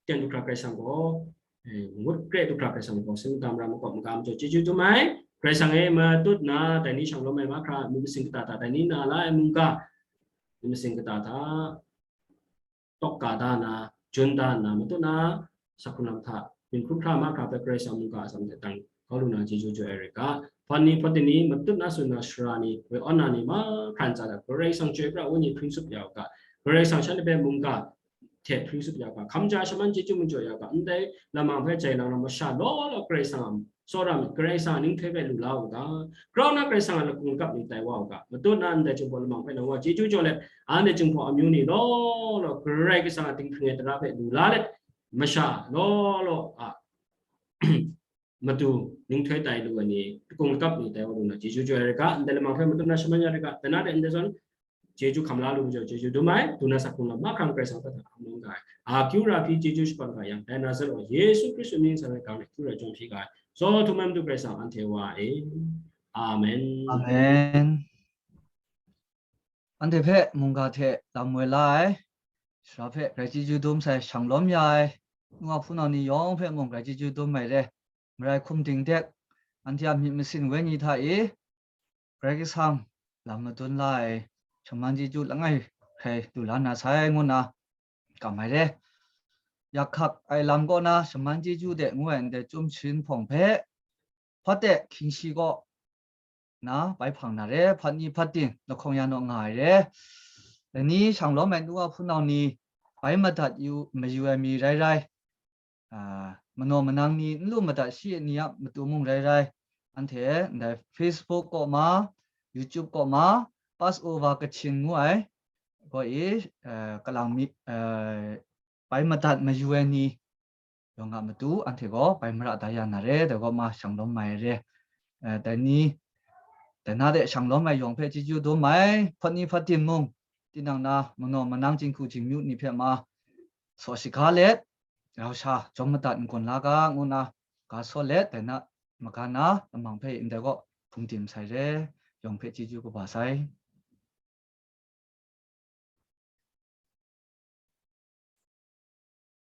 ten du hkra Karai Kasang gaw, eh, ngut kre du hkra Karai Kasang gaw, sin magam ra makawp maga majaw chyeju dum ai. Karai Kasang e matut na dai ni shang lawm ai mahkra, myit masin kata hta dai ni na la ai mungga, myit masin kata hta, tawk ka da na, jun da nna, matut na, sak hkrung lam hta, myit hkrum hkra mahkra hpe Karai Kasang mungga atsam hte dang kau lu na chyeju jaw ai rai ga, hpawt ni, hpawt din ni, matut na tsun na sara ni, woi awn na ni mahkra ntsa hta, Karai Kasang chyoi pra Wenyi hpring tsup ya u ga, Karai Kasang shanhte hpe mungga hte hpri tsup ya ga, hkam ja shaman chyeju majaw ya ga, ndai lamang hpe jai lang na masha law law Karai Kasang a tsawra myit, Karai Kasang a ninghtoi hpe lu la u ga, grau na Karai Kasang a lakung lakap ni tai wa u ga, matut na ndai Jinghpaw lamang hpe na wa chyeju jaw let, anhte Jinghpaw amyu ni law law Karai Kasang a dinghpring ai tara hpe lu la let, masha law law a matu ninghtoi tai lu ai ni, lakung lakap ni tai wa lu na, chyeju jaw ai re ga, ndai lamang hpe matut na shaman ya re ga, dai na de ndai zawn, chyeju hkam la lu majaw, chyeju dum ai, dum na sak hkrung lam mahkra Karai Kasang hpe hta hkam lawm ga ai. A kyu ra hpyi chyeju shakawn ga yang, dai Nazaret wa Yesu Hkristu mying sa ai ga ai, kyu ra jawm hpyi ga ai. Zaw htum ai Madu Karai Kasang anhte wa e. Amen. Amen. Anhte hpe mungga hte lam woi la ai, sara hpe grai chyeju dum sai, shang lawm ya ai, nu a hpunau ni yawng hpe mung grai chyeju dum ai re. Marai hkum dingdek, anhte a myit masin wenyi hta e, Karai Kasang lam madun la ai, shaman chyeju langai hkrai lu la na sai, ngu nna kam ai re. Yak hkak ai lam kaw na shaman chyeju de ngu ai ndai chyum sharin hpawng hpe, hpawt de hkying shi kaw na bai hpang na re, hpat ni hpat ting lahkawng ya naw nga ai re. Dai ni shang lawm ai nu a hpunau ni bai madat yu, mayu ai mi rai rai, a, manaw manang ni n lu madat shi ai ni a matu mung rai rai, anhte ndai Facebook kaw ma, YouTube kaw ma, Passover Kachin ngu ai, gaw i, eh, kalang mi, eh, bai madat mayu ai ni yawng a matu anhte gaw bai mara da ya na re, dai gaw ma shang lawm ai re. Eh, dai ni, dai na de shang lawm ai yawng hpe chyeju dum ai, hpawt ni hpawt ting mung, tinang na manaw manang jinghku jingmyu ni hpe ma saw shaga let, rau sha jawm madat n-gun la ga, ngu nna ga saw let, dai na maga na lamang hpe ndai gaw hpung tim sai re, yawng hpe chyeju kaba sai.